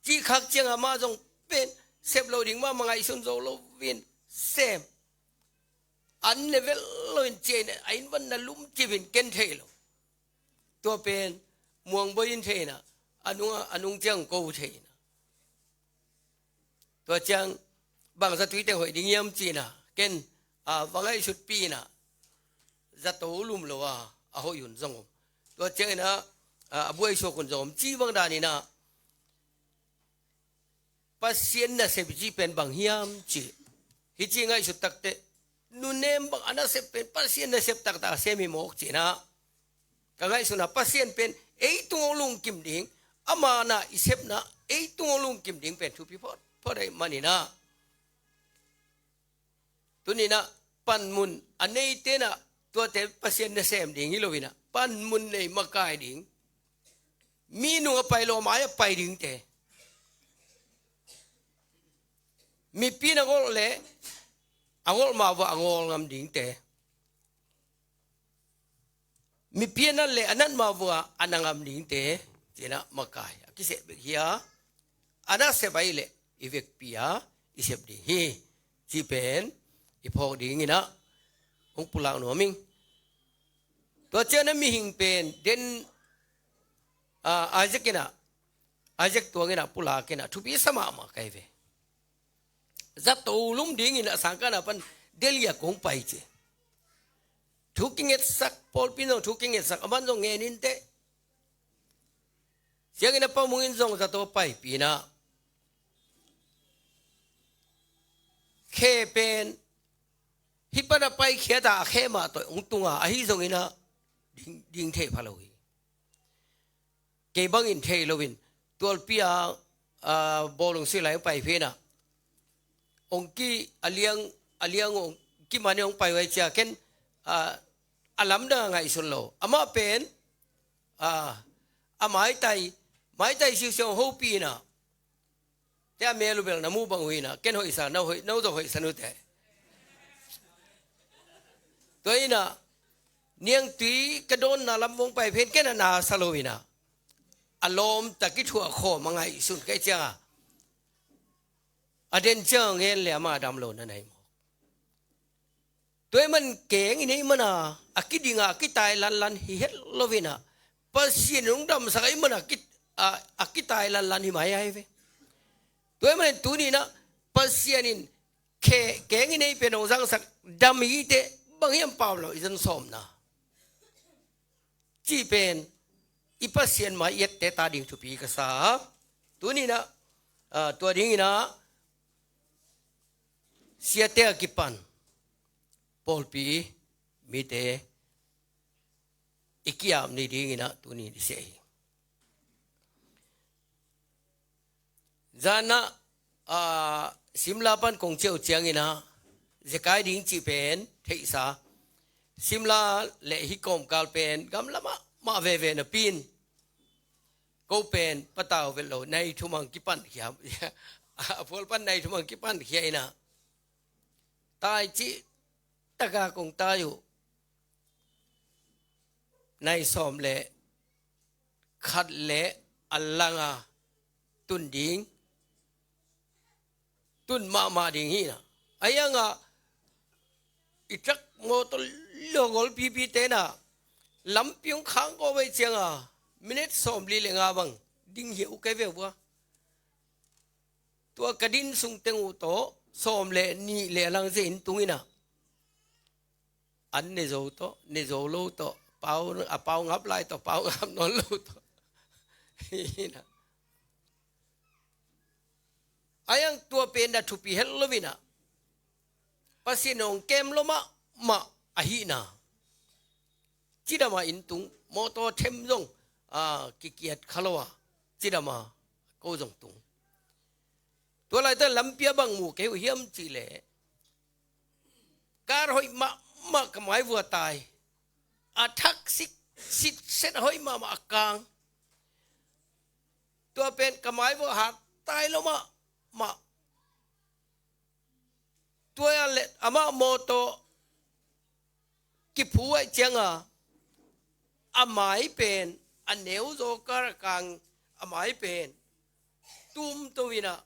Cih khak cianga mah zong pen sep lo ding mah mangaihsun zo lo in sem an ne vel lo in ciain a inn van na lum cipin ken thei lo. Tua pen muangboi in theina a nung ciang ko theina. Tua ciang bangza tui teng hoih ding hiam cihna ken a va ngaihsutpihna zato lum lo a a hoih hun zong om. Tua ciangina a buaisuak hun zong om ci bang danina Pasian nasep i cih pen bang hiam cih hi ci ngaihsut takteh nunem bang a nasep pen Pasian nasep taktak a sem hi mawk cihna. Ka ngaihsutna Pasian pen ei tung hong lungkim ding, ama na i sepna ei tung hong lungkim ding pen thupi phot phot ahih manina. Tunina panmun a neitena tuate Pasian nasem ding hi loina panmun nei makai ding. Mi nung a pai lo mai a pai dingte. Mipi na ngolh le a ngolh mah vua a ngawl ngam dingte. Mipi a nat le a nat mah vua a na ngam dingte cihna makai a kiseh bek hi a, a nasep ahih leh i vekpi a i sep ding hi. Cih pen i phawk dingina hong pulak nuam ing. Tua ciangina mihing pen den a, Isaac ina Isaac tuangina pulakina thupi sa mahmah kai ve. Zato lum dingin a sangkahna pan Delhi a kong pai ci. Thu kingetsak pawlpi zong thu kingetsak a man zong ngeninte. Siangin a pamungin zong zato paipina khe pen hi pana paikhiata a khe mah tawh hong tunga ahi zongina ding, ding thei pha lo hi. Kei bangin thei loin tualpi a bawlung sui lai hong pai phena hong ki a liang a liang hong ki mani hong pai vai cia ken a lamdang a ngaihsun lo amah pen a maitai maitai siusiu hong hopina. Te a mel uh bel na muh bang uh ina ken hoihsa na hoih na uh zong hoihsa nute. Tua ina niangtui ka dawnna lam vong pai phen ken a nasa lo ina a lawmtak i thuah khawm a ngaihsun kai cianga a den ciang ngen le ama dam lo na nei maw? Tua i man keng i neih mana a kidinga a kitai lanlan hi het lovina Pasian in hong damsak a i mana a kitai lanlan hi mai ahi ve. Tua i manin tunina Pasian in keng i neih pen hong zangsak dam hite bang hiam pau lo i zan sawmna. Cih pen i Pasian mai i etteh ta ding thupi ka sa. Tuni-in ah, ah, tua dingin ah siate a kipan pawlpi mite i ki-ap ni dingin ah tuni-in i siah hi. Zan ah, ah, Simla pan kong ciah uh ciangin ah zekai ding cih pen theihsa. Simla le hih kawmkal pen gamla mahmah veve napi-in ko pen patau vet lo, nai thum hong kipan khia. A phual pan nai thum hong kipan khia in ah tai cih tak a kong tai uh. Nai sawm le khat le a lang a tun ding, tun mahmah ding hi in ah. Ahi hang ah i truck mawtaw lawngol pipite in ah lampi hong khang kawm ahih ciang ah minute sawmli le nga bang ding hiau kei ve uh a. Tua ka din sung teng uh tawh sawm le nih le a lang zia inn tung in ah an ne zo tawh, ne zo lo tawh, pau, a pau ngap lai tawh, pau ngap nawn lo tawh. Hi in ah. Ahi hang tua pen na thupi het lo in ah Pasian hong kem lua mahmah ahihna. Cidam a inn tung, mawtaw them zong, ah, kikiat kha lo a, cidam a ko zong tung. Tua laitak lampi ah bang mu kei uh hiam cih leh, kar hoih mahmah ka maivua tai. A thak sik, sitset hoih mahmah a kang. Tua pen ka maivua hat tai lo mahmah. Tua a le amah mawtaw kiphu ahih ciang ah a mai pen, a neu zaw kar a kang a mai pen tumto in ah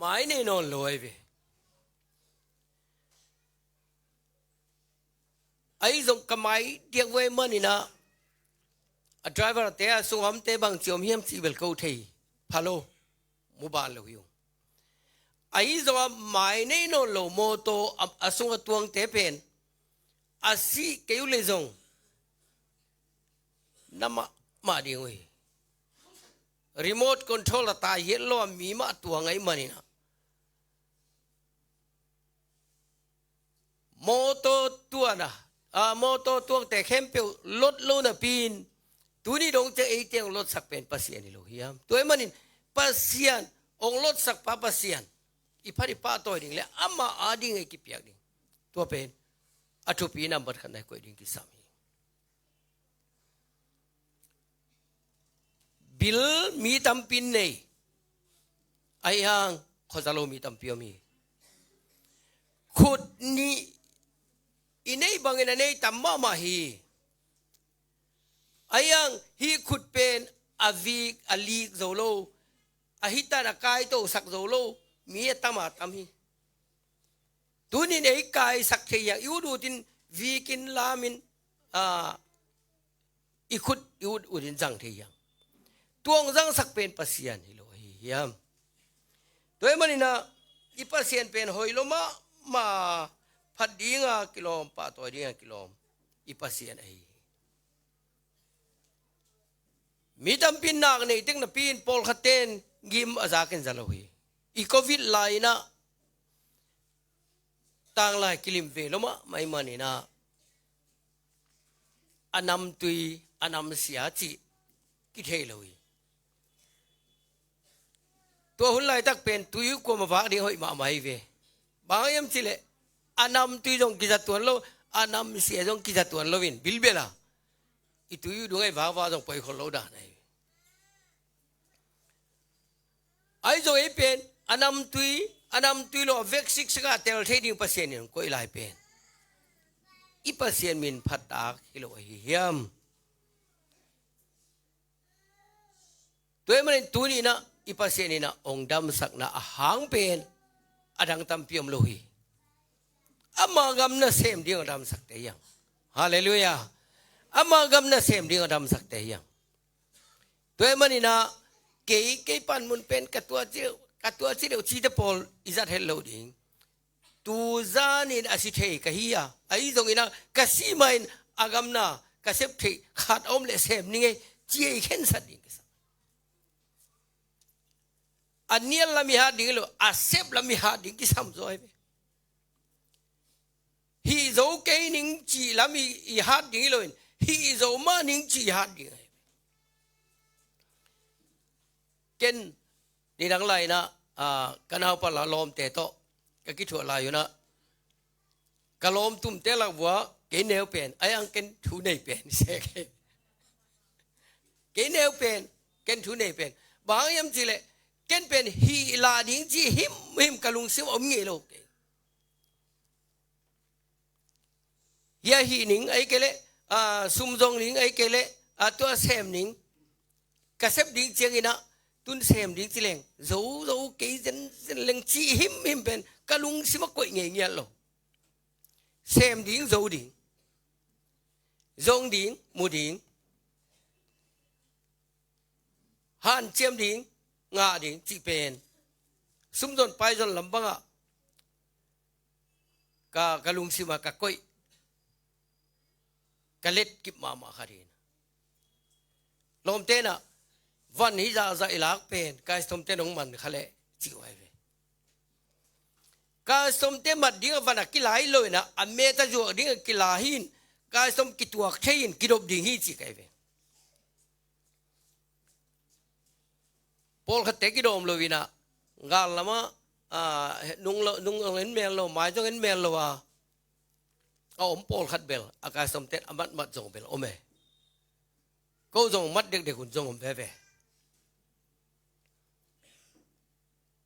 mai nei nawn lo ahi ve. Ahi zong ka mai diak vua ahih manin ah a driver te a sung a omte bang ci om hiam cih bel ko thei pha lo, mu ban lo hi ung. Ahi zong a mai nei nawn lo mawtaw a, a sung a tuangte pen a sih kei uh leh zong na mahmah ding uh hi. Remote control a tai het lo a mi mah tuang ahih manin ah mawtaw tuang a, a, mawtaw tuangte khempeuh lot lo napi-in tuni dong ciang eite hong lotsak pen Pasian hi lo hiam? Tua ahih manin Pasian hong lotsak pa Pasian i phat i pahtawi ding le amah a ding a i kipiak ding, tua pen a thupi nambat khatna i koih ding kisam hi. Bil mi tampi in nei, ahi hang khuaza lo mi tampi om hi. Khut nih i neih bangin a nei tam mahmah hi. Ahi hang hih khut pen a vik a lik zo lo, a hitan a kaitosak zo lo mi a tam a tam hi. Tunin ei kaisak thei hi hang, i ut utin vikin lamin, ah, i khut i ut utin zang thei hi hang. Tua hong zangsak pen Pasian hi lo ahi hiam? Tua ahih manin ah i Pasian pen hoih lo mahmah, phat ding a kilawm, pahtawi ding a kilawm i Pasian ahi hi. Mi tampi in nak nei tek napi-in pawlkhatte in gim a zakin za lo hi. I Covid lai-in ah tanglai kilim ve lo mahmah ahih manin ah a namtui, a namsia cih kithei lo hi. Tua hun laitak pen tui uh kuamah vak ding hoih mahmah hi ve. Bang hiam cih leh a namtui zong kiza tuan lo, a namsia zong kiza tuan lo in bilbel a i tui uh dung a i vakvak zong poi khol lo dan ahi. Ahi zong ei pen a namtui, a namtui lo a vek siksak a tel thei ding Pasian in hong koih lai pen i Pasian min phattak hi lo ahi hiam? Tua ahih manin tuni-in ah i Pasian in ah hong damsakna a hang pen a dang tampi om lo hi. Ama gam nasem ding a damsakte hi hang. Halleluiah. Ama gam nasem ding a damsakte hi hang. Tua ahih manin ah kei, kei panmun pen ka tua ci, ka tua ci deuh cite pawl i zat het lo ding. Tu zanin a si thei ka hi a, ahi zongin ah ka sih mahin a gam na ka sep theih khat a om leh sem ning ei, ci-a i khensat ding kisam. A nial lam i hat ding hi lo, a sep lam i hat ding kisam zaw hi ve. Hih zo kei ning cih lam i, i hat ding hi loin, hih zo mah ning cih i hat ding hi. Ken nidang lai-inah, ah, ka naupa la lawmte tawh ka kithuah lai unah, ka lawm tumte lak vua kei neu pen, a iang ken thu nei pen, se kei. Kei neu pen, ken thu nei pen. Bang hiam cihleh, ken pen hih lah ding ci himhim ka lungsim om ngei lo kei. Hia hih ning, ahih kei leh, ah, sum zong ning, ahih kei leh, ah, tua sem ning. Ka sep ding cianginah, tun sem ding ci leng, zo, zo, kei zenzen leng ci himhim pen, ka lungsim a koih ngei ngiat lo. Sem ding, zo ding. Zong ding, mu ding. Hanciam ding, ngah ding, cih pen. Sum zon, pai zon lam bangah, ka, ka lungsim ah ka koih, ka letkip mahmah khat hi. Lawmte nah, van hi zahzah i lak pen, ka sawmte nong man kha leh, ci uh ahi ve. Ka sawmte mat ding a van a kila hi lo inah, a met a zuak ding a kila hi in, ka sawm kituak thei in, kidop ding hi ci ka hi ve. Pawlkhatte kidawm lo inah, gal lamah, ah, nung lo, nung zong en mel lo, mai zong en mel lo a, a om pawlkhat bel, a ka sawmten a matmat zong bel om e. Ko zong mat dekdek hun zong om veve.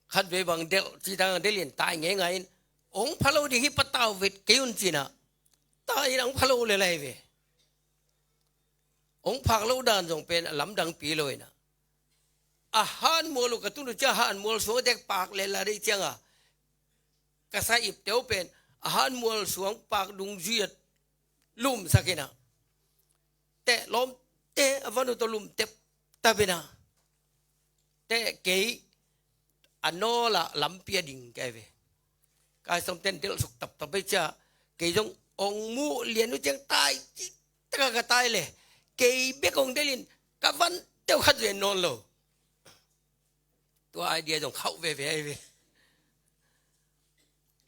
Khatvei bang delh, citang delhin tai ngeingai in, ong pha lo ding hi, patau vet kei un cinah, tai in ong pha lo le lai ve. Ong phak lo dan zong pen a lamdangpi lo inah. A hanmual uh ka tun uh cia hanmual suang tek pak le la dei cianga, ka sa ipte uh pen a hanmual suang pak dungzui a lumsak inah. Teh lawmte a van uh tawh lum teptap inah. Teh kei a nawlah lampi a ding ka hi ve. Ka sawmten delhsuk taptap hi cia, kei zong ong muh lian uh ciang tai, citaka ka tai le, kei bek ong delhin, ka van teuh khat zen nawn lo. Tua idea zong khauh veve ahi ve.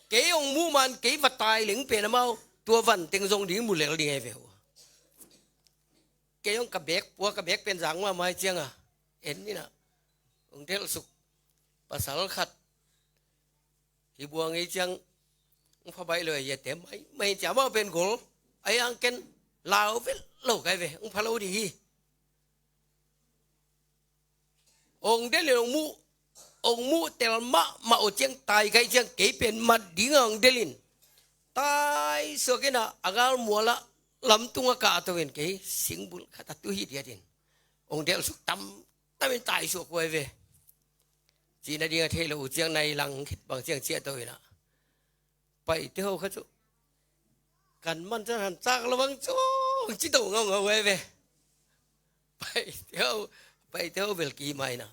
Kei ong muh man, kei va tai leng pen amau, tua van teng zong ding mu lel ding ahi ve uh. Kei ong ka bek pua, ka bek pen zang mahmah hi cianga, en inah, ong delhsuk pasal khat hi buang ei ciang, ong pha baih lo ei, ete mai mai cia, amau pen gol a iang ken lau vel lo ka hi ve, ong pha lo ding hi. Ong delhin ong muh, ong muh tel mahmah uh ciang tai ka hi ciang, kei pen mat dinga ong delhin, tai suak inah a galmual ah lamtung a kahto in, kei singbulh khat a tu hi diatin ong delhsuk tam tamin tai suak uh ahi ve. Cihna ding a thei lo uh ciang nai lang khit bang ciang ciahto inah, paite ho kha cu, kan man cuan han cak lo bang cu, ci do ngaungau ahi ve. Paite ho, paite ho bel ki mai na.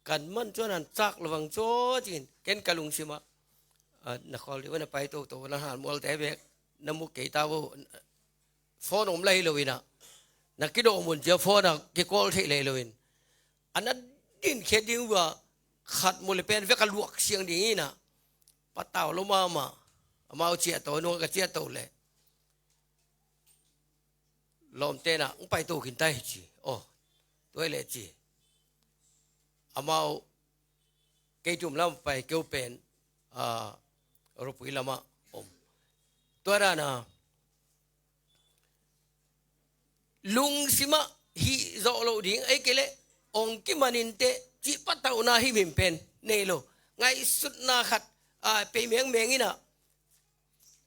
Kan man cuan han cak lo bang cu, cin ken ka lungsim ah, ah, na khawl dih uh, na pai toto, na hanmualte bek na mu kei ta uh. Phone om lai lo inah, na kidawm un cia phone ah kikawl theih lai lo in, a na dinkhia ding uh a, khat mu le pen vek a luak siang ding inah, patau lo mahmah. Amau ciahto, nung a ka ciahto le lawmte nah, ong paito khin ta hi ci. Aw, tua hi leh ci. Amau kei tum lam pai, keu pen, ah, Ropui lamah om. Tua dana lungsimah hih zawh loh ding, ei kei leh ong kimanin teh cih patauhna himhim pen nei lo. Ngaihsutna khat, ah, pei mengmeng inah,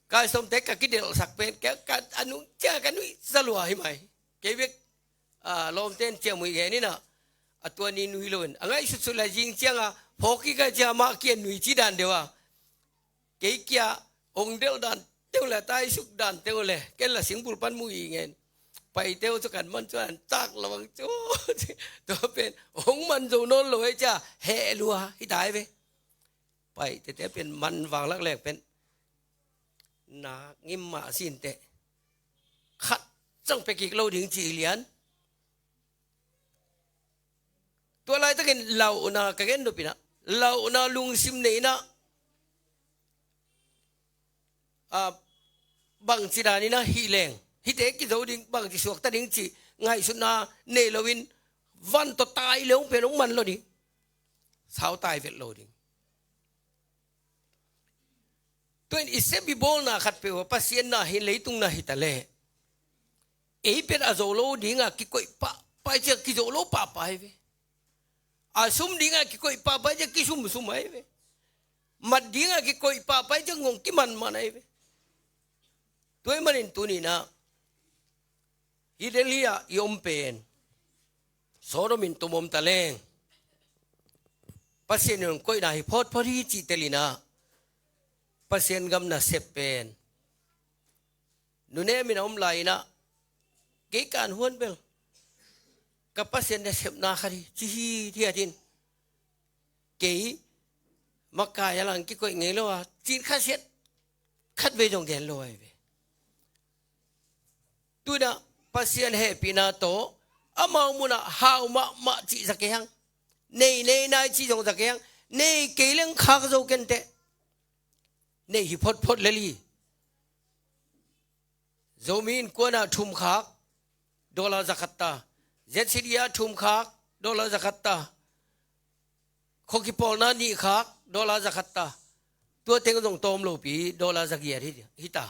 Kai Sawmte ka kidelhsak pen, ka, ka, a nung cia ka nuihsa lua hi mai. Kei bek, ah, lawmte in ciamui gen inah, a tua ni nui lo in, a ngaihsutsut lai zing cianga phawk kik a cia mah kia nui ci dan deuh a, kei kia ong delh dan teng le, taisuk dan teng le, ken la singbul pan mu i ngen. Paite uh cu kan man cuan cak lo bang cu. Tua pen ong man zo nawn lo ei cia heh lua hi ta hi ve. Paite te pen man vang lak leng pen nak ngim mah sin teh. cang pia kik lo ding ci hi lian. Tua laitakin lauhna ka gen nop inah, lauhna lungsim nei inah, a, bangci dan inah hih leng hihte kizo ding, bangci suakta ding cih ngaihsutna nei loin van tawh tai le hong pen hong man lo ding, sau tai vet lo ding. Tua in i sep i bawlna khat peuh ah Pasian na hi, leitung na hi ta leh, ei pen a zo lo dingah kikoih pahpah ciah kizo lo pahpah hi ve. A sum dingah kikoih pahpah ciah kisumsum ahi ve. Mat dingah kikoih pahpah ciah ngong kimanman ahi ve. Tua ahih manin tuni inah hih Delhi ah i om pen Sodom in tum om ta leng, Pasian in hong koihna hi photphot hi cih tel inah, Pasian gam nasep pen nunem in a om lai inah, kei kan huan bel ka Pasian nasepna khat hi ci hithiat in, kei makai a lang kikoih ngei lo a cin khasiat khatvei zong gen lo ahi ve. Tuna Pasian hehpihna tawh amau munah hau mahmah cih za kei hang, nei nei nai cih zong za kei hang, nei kei leng khak zo kenteh. Nei hi photphot lel hi. Zomi Innkuan ah thum khak, dollar za khat ta. ZCD ah thum khak, dollar za khat ta. Khuakipawlna nih khak, dollar za khat ta. Tua teng zong tawm lopi, dollar za giat hi, hi ta.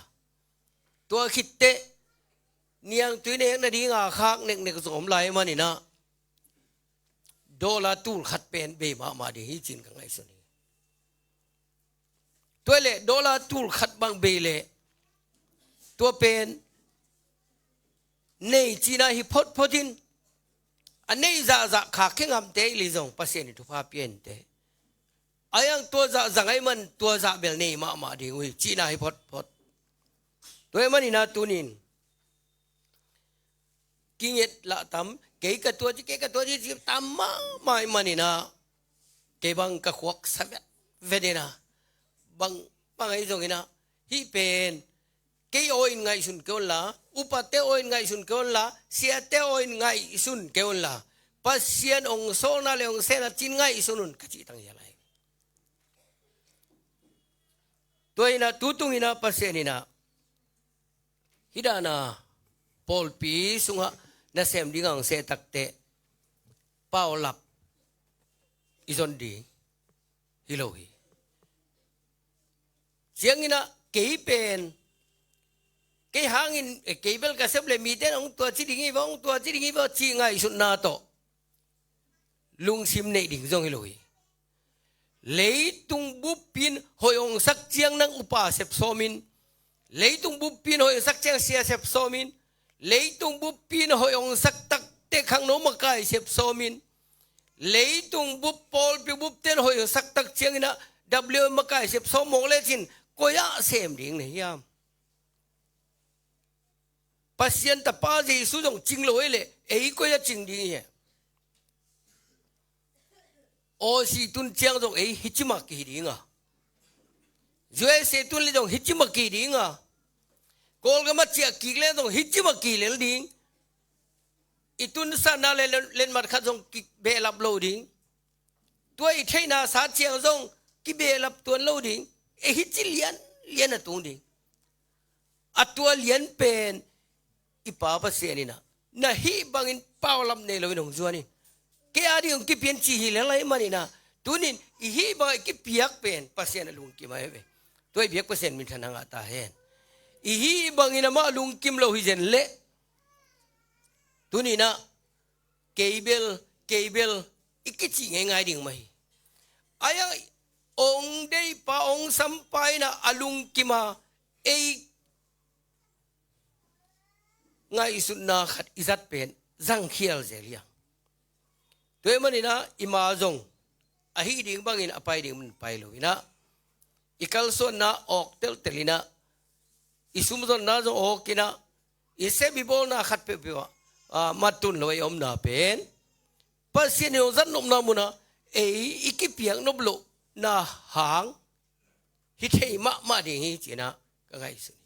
Tua khitteh niangtui nek nadinga khak neknek zong om lai maninah dollar tul khat pen bei mahmah ding hi cin ka ngaihsun hi. Tua leh dollar tul khat bang bei leh tua pen nei cihna hi photphot in, a neih zahzah khak khe ngamte i lei zong Pasian in thupha pia inteh. A iang tua zah zang ahih man tua zah bel nei mahmah ding uh hi cihna hi photphot. Tua ahih maninah tunin kinget lah tam, kei ka tua ci, kei ka tua ci, ci tam mahmah ahih maninah kei bang ka khuak sa vetvet inah, bang bang ahi zonginah hih pen kei aw in ngaihsun kei unla, upate aw in ngaihsun kei unla, siate aw in ngaihsun kei unla, Pasian hong sawlna le hong sehna cin ngaihsun un ka cih tang hi a lai. Tua inah tutung inah Pasian inah hih dana pawlpi sungah nasem dingah hong seh takteh paulap i zon ding hi lo hi. Cianginah kei pen kei hangin, eh, kei bel ka sep le mite in hong tua ci ding hi vaw, hong tua ci ding hi vaw cih ngaihsutna tawh lungsim neih ding zong hi lo hi. Leitung bup in hoih hong sak ciang nang upa sep sawmin, leitung bup in hoih hong sak ciang sia sep sawmin, leitung bup in hoih hong sak takteh khangno makai sep sawmin, leitung bup pawlpi bupte in hoih hong sak tak cianginah W M makai sep sawm mawk lecin koi ah sem ding na hiam? Pasian Tapa Jesu zong cing lo ei leh ei koi ah cing ding hi. Aussie tun ciang zong ei hicimah kihi dinga, USA tun le zong hicimah kihi dinga, Kawlgam a ciah kik le zong hicimah kihi lel ding. I tun sanna le lenmat khat zong kibehlap lo ding. Tua i theihna sa ciang zong kibehlap tuan lo ding. Ei hici lianlian a tung ding. A tua lian pen i Pa Pasian inah na hih bangin paulap nei loin hong zuan hi. Kei a ding hong kipian ci hi lel ahih maninah tunin i hih bangah i kipiak pen Pasian a lungkim ahi ve. Tua i biak Pasian minthanna ngah ta hen. I hih bangin amah lungkim lo hi zen leh tuninah kei bel, kei bel i kici ngeingai ding mah hi. A iang ong deipa ong sampa inah a lungkima ei ngaihsutna khat i zat pen zangkhial zel hi a. Tua ahih maninah i ma zong a hih ding bangin a pai ding man pai lo inah i kalsuanna awk teltel inah i sumzonna zong awk inah i sep i bawlna khat peuhpeuh ah, ah, mattun lo a i omna pen Pasian in hong zat nopna munah ei i kipiak nop lohna hang hi thei mahmah ding hi cinah ka ngaihsun hi.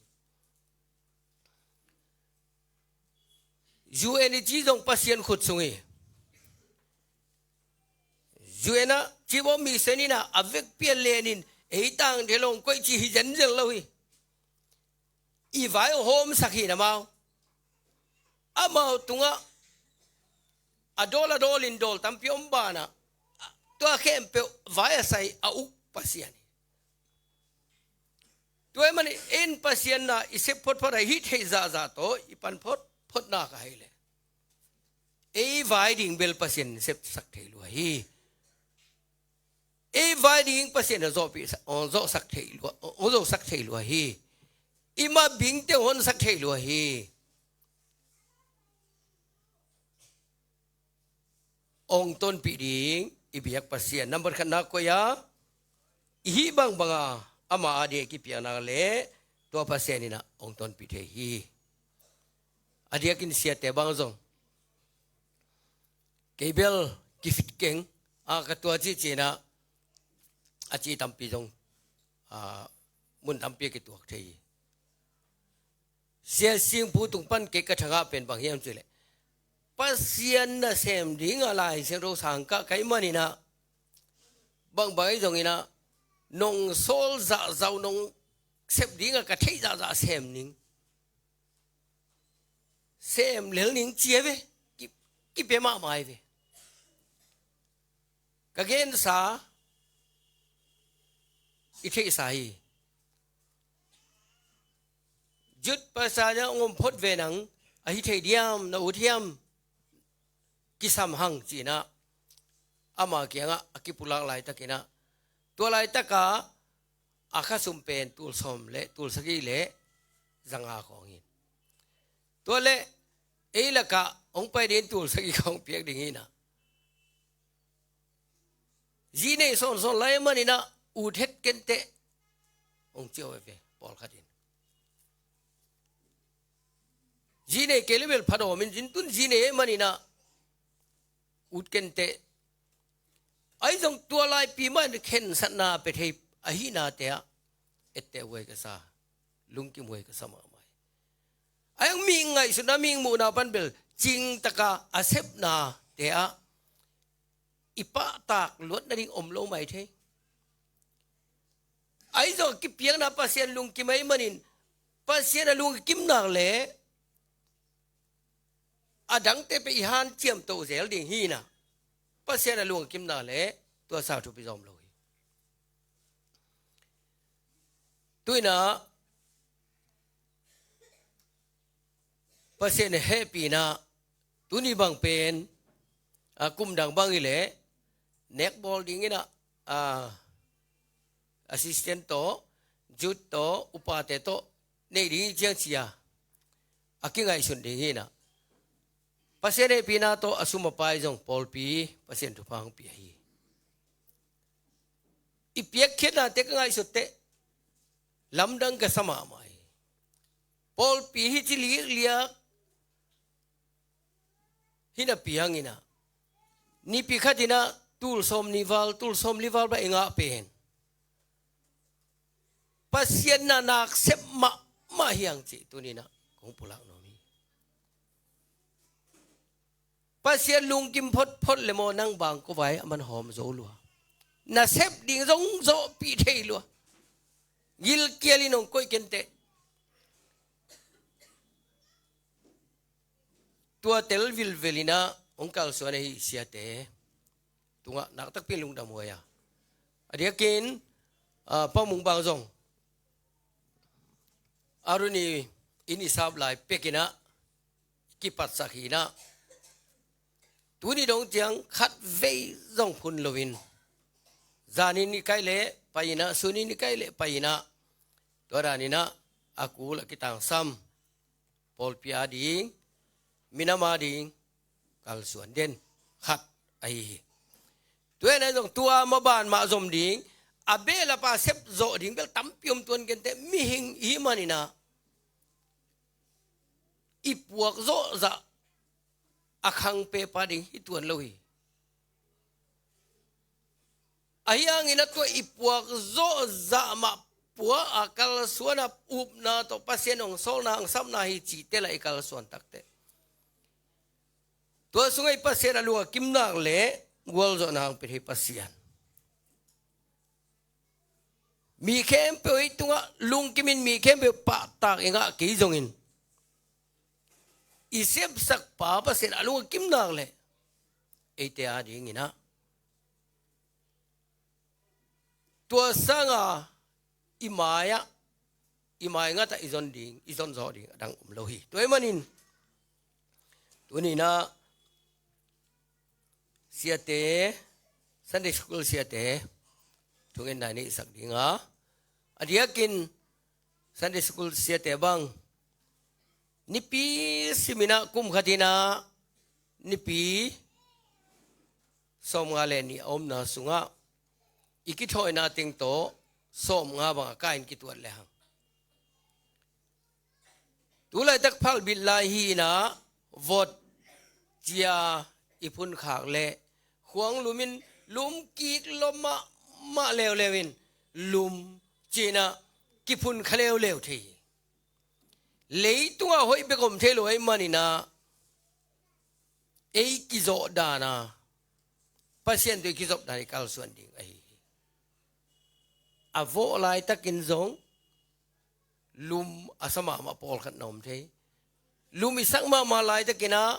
U N i ci zong Pasian khut sung hi. U N ah Chief of Mission in ah a vekpi a lenin ei tangthe lo hong koih ci hi zenzen lo hi. I vai hong hawmsak hi na mau. Amau tungah a dawl a dawlin dawl tampi om banah tua khempeuh vai a sai a uk Pasian hi. Tua ahih manin Pasian na i sep photphot a hih theih zahzah tawh i pan photphotna ka hei leh ei vai ding bel Pasian sepsak thei lua hi. Ei vai ding Pasian a zawhpih sa-, aw, zawhsak thei lua, aw, zawhsak thei lua hi. I mabingte hong honsak thei lua hi. Hong tonpih ding i biak Pasian number khatna koih a i hih bangbanga ama a ding a kipiakna le tua Pasian in ah hong tonpih thei hi. A diakin siate bang zong kei bel kifit keng a ka tua ci cinah a ci tampi zong a mun tampi a kituak thei hi. Sia Singpu tung pan kei ka thangah pen bang hiam cileh Pasian nasem ding a Lai Siangtho sang kah ka hih maninah bangbang ahi zonginah nong sawl zahzah uh nong sep ding a ka theih zahzah sem ning. Sem lel ning cia ve. Ki, kipia mahmah hi ve. Ka gensa i theihsa hi. Jut pasa na ngom phot ve nang a hi thei diam na ut hiam kisam hang cinah ama kiangah a kipulak laitakinah tua laitaka a khasum pen tul sawm le tul sagih le zanga khawng hi. Tua le ei lakah hong pai ding tul sagih khawng piak ding hinah zi nei sawnsawn lai maninah ut het kenteh hong cio ve pawlkhat in. Zi nei kei le bel phat awmin zintun zi nei maninah ut kenteh. Ahi zong tua laipi mah in khensatna pia thei ahihnate ah etteh huai ka sa, lungkim huai ka sa mahmah hi. Ahi zong mi ngaihsutna mi muhna pan bel cingtaka a sepnate ah i pahtak luat nading om lo mai thei. Ahi zong a kipiakna Pasian lungkim ahi manin Pasian a lungkimnak le a dangte pen i hanciam toh zel ding hinah Pasian a lungkimna le tua sa thupi zawm lo hi. Tuinah Pasian hehpihna tuni bang pen a kumdang bang hileh nekbawl dinginah a assistant tawh, jut tawh, upate tawh neih ding hi ciang cia a kingaihsun ding hinah Pasian hehpihna tawh a sum a pai zong pawlpi Pasian thupha hong pia hi. I piakkhiatnate ka ngaihsutteh lamdang ka sa mahmah hi. Pawlpi hi ci likliak hi napi hanginah nipi khatinah tul sawm ni val tul sawm li val bah i ngah pen Pasian na nak sep mahmah hiang cih tuninah kong pulak nuam hi. Pasian lungkim photphot le maw nang bang ko vai a man hawm zo lua. Na sep ding zong zawhpih thei lua. Gilkialin hong koih kenteh. Tua tel vilvelinah hong kalsuan ahi siate tungah naktakpi lungdam huai a. A diakin a pamung bang zong a runi in i sap lai pekinah kipatsak hinah tuni dong ciang khat vei zong phun loin zanin i kaih leh pai inah sunin i kaih leh pai inah tua daninah a kul a kitangsam pawlpi a ding minam a ding kalsuan den khat ahi hi. Tua ahih zong tua maban mah zom ding a behlap a sep zawh ding bel tampi om tuan kenteh mihing i hih maninah i puak zawhzah a khang pepa ding hi tuan lo hi. Ahi hangin a tua i puak zawhzah mah puak a kalsuan a upna tawh Pasian hong sawlna hong sapna hi cihte lah i kalsuan takteh Tua sungah i Pasian a lung a kim nak le gualzawhna hong pia thei Pasian. Mi khempeuh i tungah lungkimin mi khempeuh pahtak i ngah kei zongin, i sepsakpa Pasian a lung a kim nak le eite a dinginah tua sanga i mai-ah, i mai ngatah i zon ding, i zon zawh ding a dang om lo hi. Tua ahih manin tuninah siate, Sunday school siate thungetna i neihsak dinga, a diakin Sunday school siate bang nipi siminah kum khatinah nipi sawmnga le nih a omna sungah i kithawina teng tawh sawmnga banga kai-in kituat lehang, tu laitak phalbi lai hi-inah vot cia i phunkhak leh khuang lumin lum kik lua mahmah leuleu in lum cinah kiphun kha leuleu thei hi. Leitungah hoih bek om thei lo ahih maninah ei kizawh dana Pasian tawh i kizop dan i kalsuan ding ahi hi. A vawh laitakin zong lum a sa mahmah pawlkhat na om thei. Lum i sak mahmah laitakinah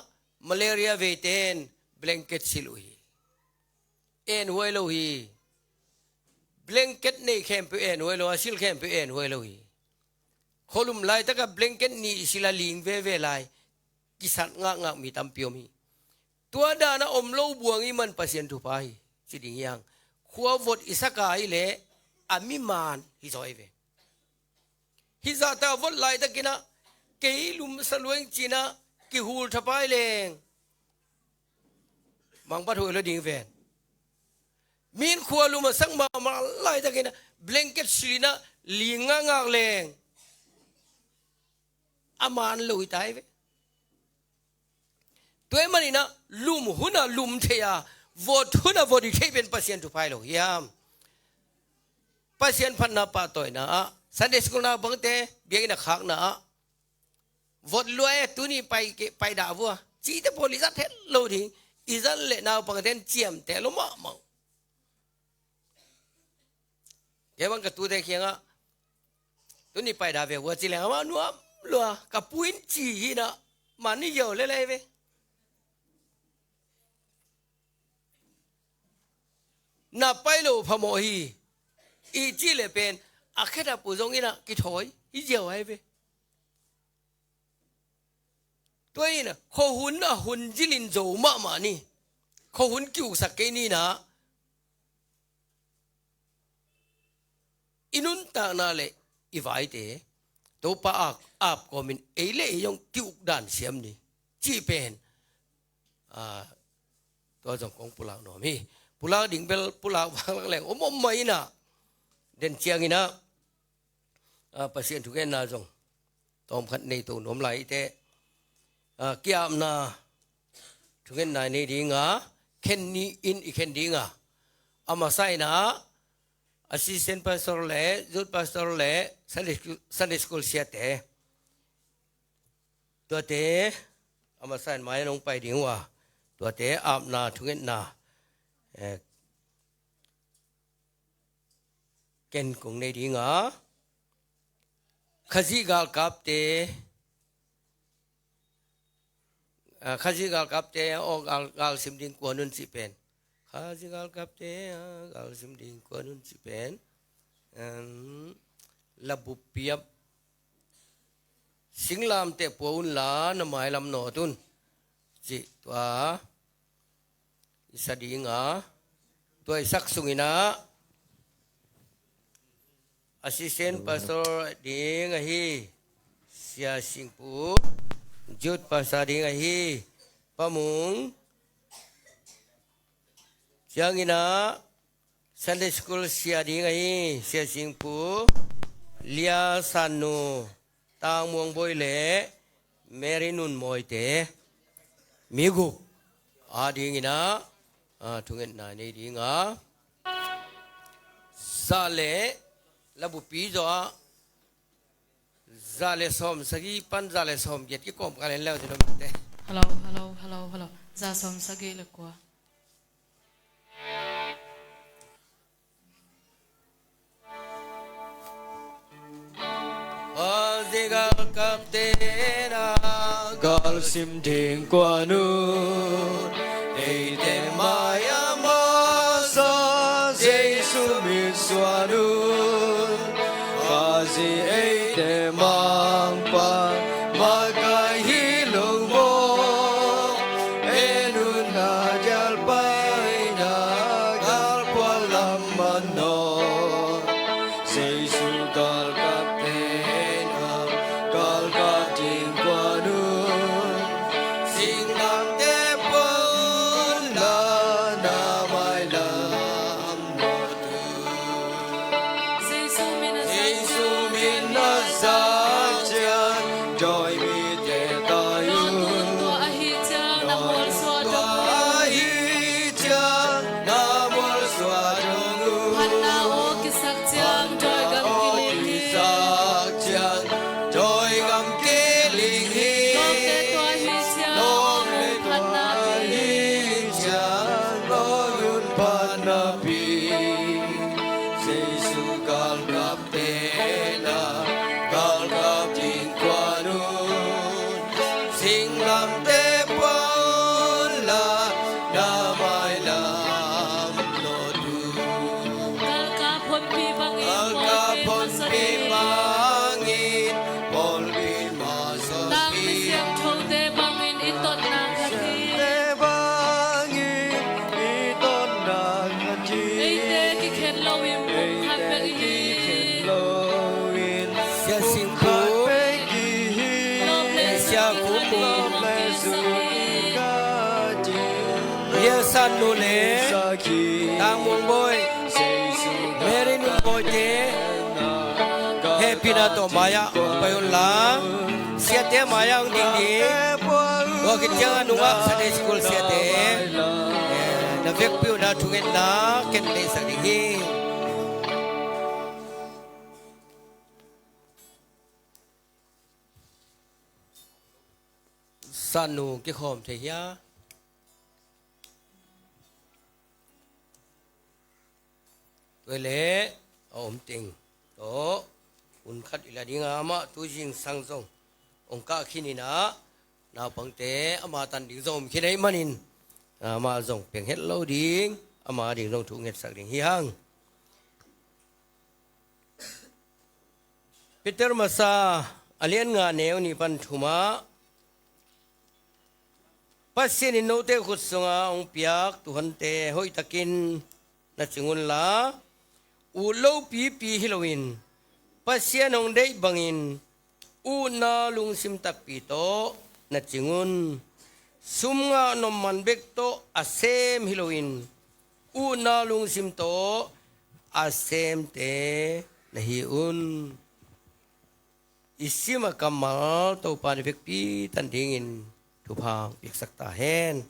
malaria veite in blanket silh uh hi. En huai lo hi. Blanket nei khempeuh en huai lo, a sil khempeuh en huai lo hi. Khualum laitaka blanket nih i sila ling veve lai kisat ngakngak mi tampi om hi. Tua dana om lo buang i man Pasian thupha hi ci ding hiang. Khua vot i saka i leh a miman hi zaw hi ve. Hih zahta vot laitakinah kei lum sa luang cinah kihul thapai leng mangpat huai lo ding ven. Min khua lum a sak mahmah laitakinah blanket silinah ling ngakngak leng a man lo hi ta hi ve. Tua ahih maninah lum hunah lum thei a, vot hunah vot i theih pen Pasian thupha hi lo hiam? Pasian phatna pahtawina ah Sunday school naupangte biakinn a khakna ah vot lua e, tuni pai ke, pai dah vua cihte pawl i zat het lo ding. I zat leh naupangte in ciamteh lo mahmah. Kei bang ka tute kiangah tuni pai dah ve vua ci leng amah nuam lua, ka pu in ci hinah man i geu lelai ve. Na pai lo phamawh hi i cih leh pen a khedap uh zonginah kithawi hi ziau ai ve. Tua inah khuahun a hun zilin zo mahmah ni. Khuahun ki-uksak kei ninah i nuntakna le i vaite Topa ap, ap kawmin ei le ei zong ki-uk dan siam ni cih pen, ah, tua zong kong pulak nuam hi. Pulak ding bel pulak vanglak leng om om mah inah den cianginah, ah, Pasian thungetna zong tawmkhat nei to nuam lai i teh, ah, ki-apna thungetna i nei dinga, khen ni in i khen dinga, a masa inah assistant pastor le youth pastor le Sunday school, Sunday school siate, tuate a masa in mai-ah nong pai ding uh a, tuate apna thungetna, eh, ken kong nei dinga, Khazih galkapte, ah, Khazih galkapte aw gal, galsim ding kuan un cih pen, Khazih galkapte aw galsim ding kuan un cih pen, em, labup piap singlamteh pua unla na mailam nawt un cih tua i sa dinga, tua i sak sunginah assistant pastor ding ahi Sia Singpu, youth pastor ding ahi Pa Mung, cianginah Sunday school sia ding ahi Sia Singpu, Lia Sannu, Tang Muang Bawi le Mary Nun Mawite, mi guk a dinginah, ah, thungetna nei dinga, za le labupi zawh ah za le sawm sagih pan za le sawm giat kikawm kal en leu ci lo mite. Hello, hello, hello, hello. Za sawm sagih le kua. Khazih galkapte na galsim ding kuan un, eite mai-ah masa Jesu min suan un. Khazih eite mangpa makaih hi lo maw? En un, na dial paina galpual lam manaw. Jesu galkapte na galkap ding kuan un, singlamteh pua unla na mailam nawt un. Jesu min a zak ciang dawi mite tai un. Tua ahih ciang na mualsuah dong uh. Phatna aw kisak ciang dawi gam kiling hi. Tawte tua ahih ciang phatna pi. Jesu galkap te na galkap ding kuan un, singlamteh pua unla na mailam nawt un. Galkap honpi bangin, galkap honpi bangin pawlpi masa. Tangpi siangthote bangin i totna khat hi. Eite kikhen loin pumkhat bek hi. Sia Singkung, Sia Kung Mung, Lia San Nu le Tang Mung Bawi, Mary Nun Bawi te hehpihna tawh mai-ah pai unla, siate mai-ah hong ding ding. Tua khit ciangah nungak Sunday School siate, eh, na vekpi uh na thungetna ken deihsak ding hi. San Nu kikhawm thei hia? Tua leh a om teng tawh hun khat i la ding a, amah tu zingsang zong hong kah khin in ah, naupangte ama tan ding zong om khin ahih manin, amah zong piang het lo ding, ama ding zong thu ngetsak ding hi hang. Peter Masa a lian nga, neu nih pan thum ah, Pasian in note khut sungah hong piak tuuhonte hoihtakin na cing unla, ut lopipi hi loin, Pasian hong deih bangin utna lungsim takpi tawh na cing un. Sum ngah nop man bek tawh a sem hi loin, utna lungsim tawh a semte na hi un. I sim a kammal Topa in i vekpi tan dingin thupha hong piaksak ta hen.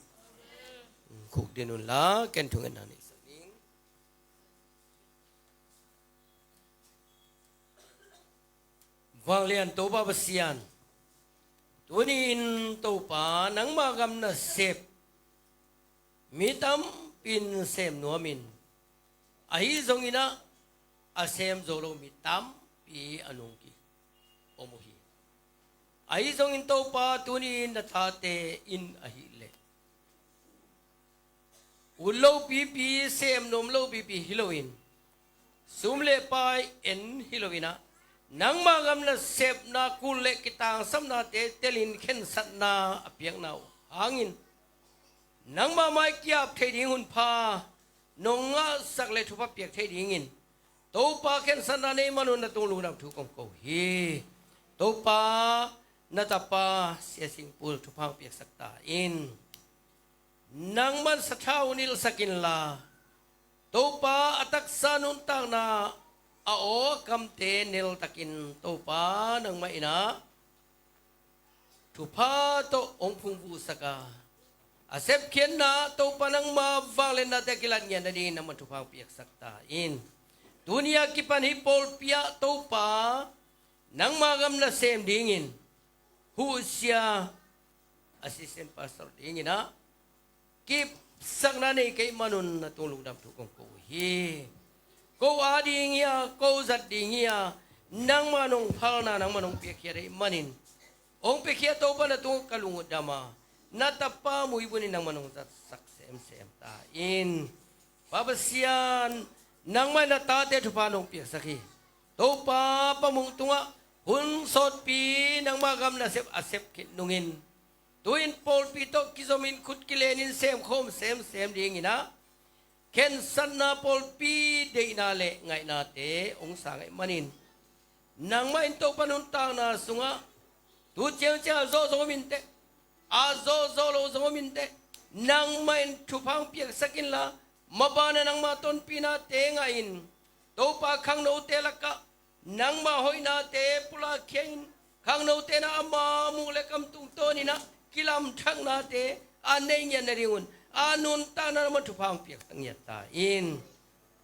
Khukdin unla, ken thungetna neihsak ding. Vanglian Topa Pasian, tuni-in Topa, nangma gam nasep mi tampi in sem nuam in, ahi zongin ah a sem zo lo mi tampi a nung ki om uh hi. Ahi zongin Topa, tuni-in na tate in ahih leh ut lopipi, sem nuam lopipi hi loin, sum le pai en hi loin ah, nangma gam nasepna, kul le kitangsapnate telin khensatna a piakna uh hangin, nangma mai kiap thei ding hun pha nong ngahsak le thupha piak thei dingin, Topa, khensatna nei man un, na tung lungdam thu kong ko hi. Topa, na tapa Sia Sing Pul thupha hong piaksak ta in. Nangman sathau nilhsak inla, Topa, a taksa nuntakna a aw a kamte neltakin, Topa, nangmah in ah thupha tawh hong phungvuhsak a, a sepkhiatna Topa, nangma vangliatnate a kilat ngiat nadingin nangman thupha hong piaksak ta in. Tuni a kipan hih pawlpi ah Topa, nangma gam nasem dingin, huhsia assistant pastor dingin ah kipsakna nei ka hih manun na tung lungdam thu kong ko uh hi. Ko a ding hi a, ko zat ding hi a, nangmah nong phalna nangmah nong piakkhiat ahih manin hong piakkhiat Topa na tungah ka lung uh dam a, na tapa muibunin nangmah nong zatsak semsem ta in. Pa Pasian, nangmah in na tate thupha nong piaksak hi. Topa, pa mung tungah hun sawtpi nangmah gam nasep a sep khit nungin, tu-in pawlpi tawh kizomin khut kilenin semkhawm semsem dingin ah, khensatna pawlpi deihna le ngaihnate hong sang ahih manin, nangmah in Topa nuntakna sungah tu ciangciang a zawh zong om inteh, a zawh zawh lo zong om inteh, nangmah in thupha hong piaksak inla, mabanah nangmah tonpihnate ngah in. Topa, khangnote lakah nangmah hoihnate pulakkhia in, khangnote na ama muk le kam tungtawnin ah kilamthaknate a nei ngiat nadingun, a nuntakna nangmah thupha hong piaksak ngiat ta in.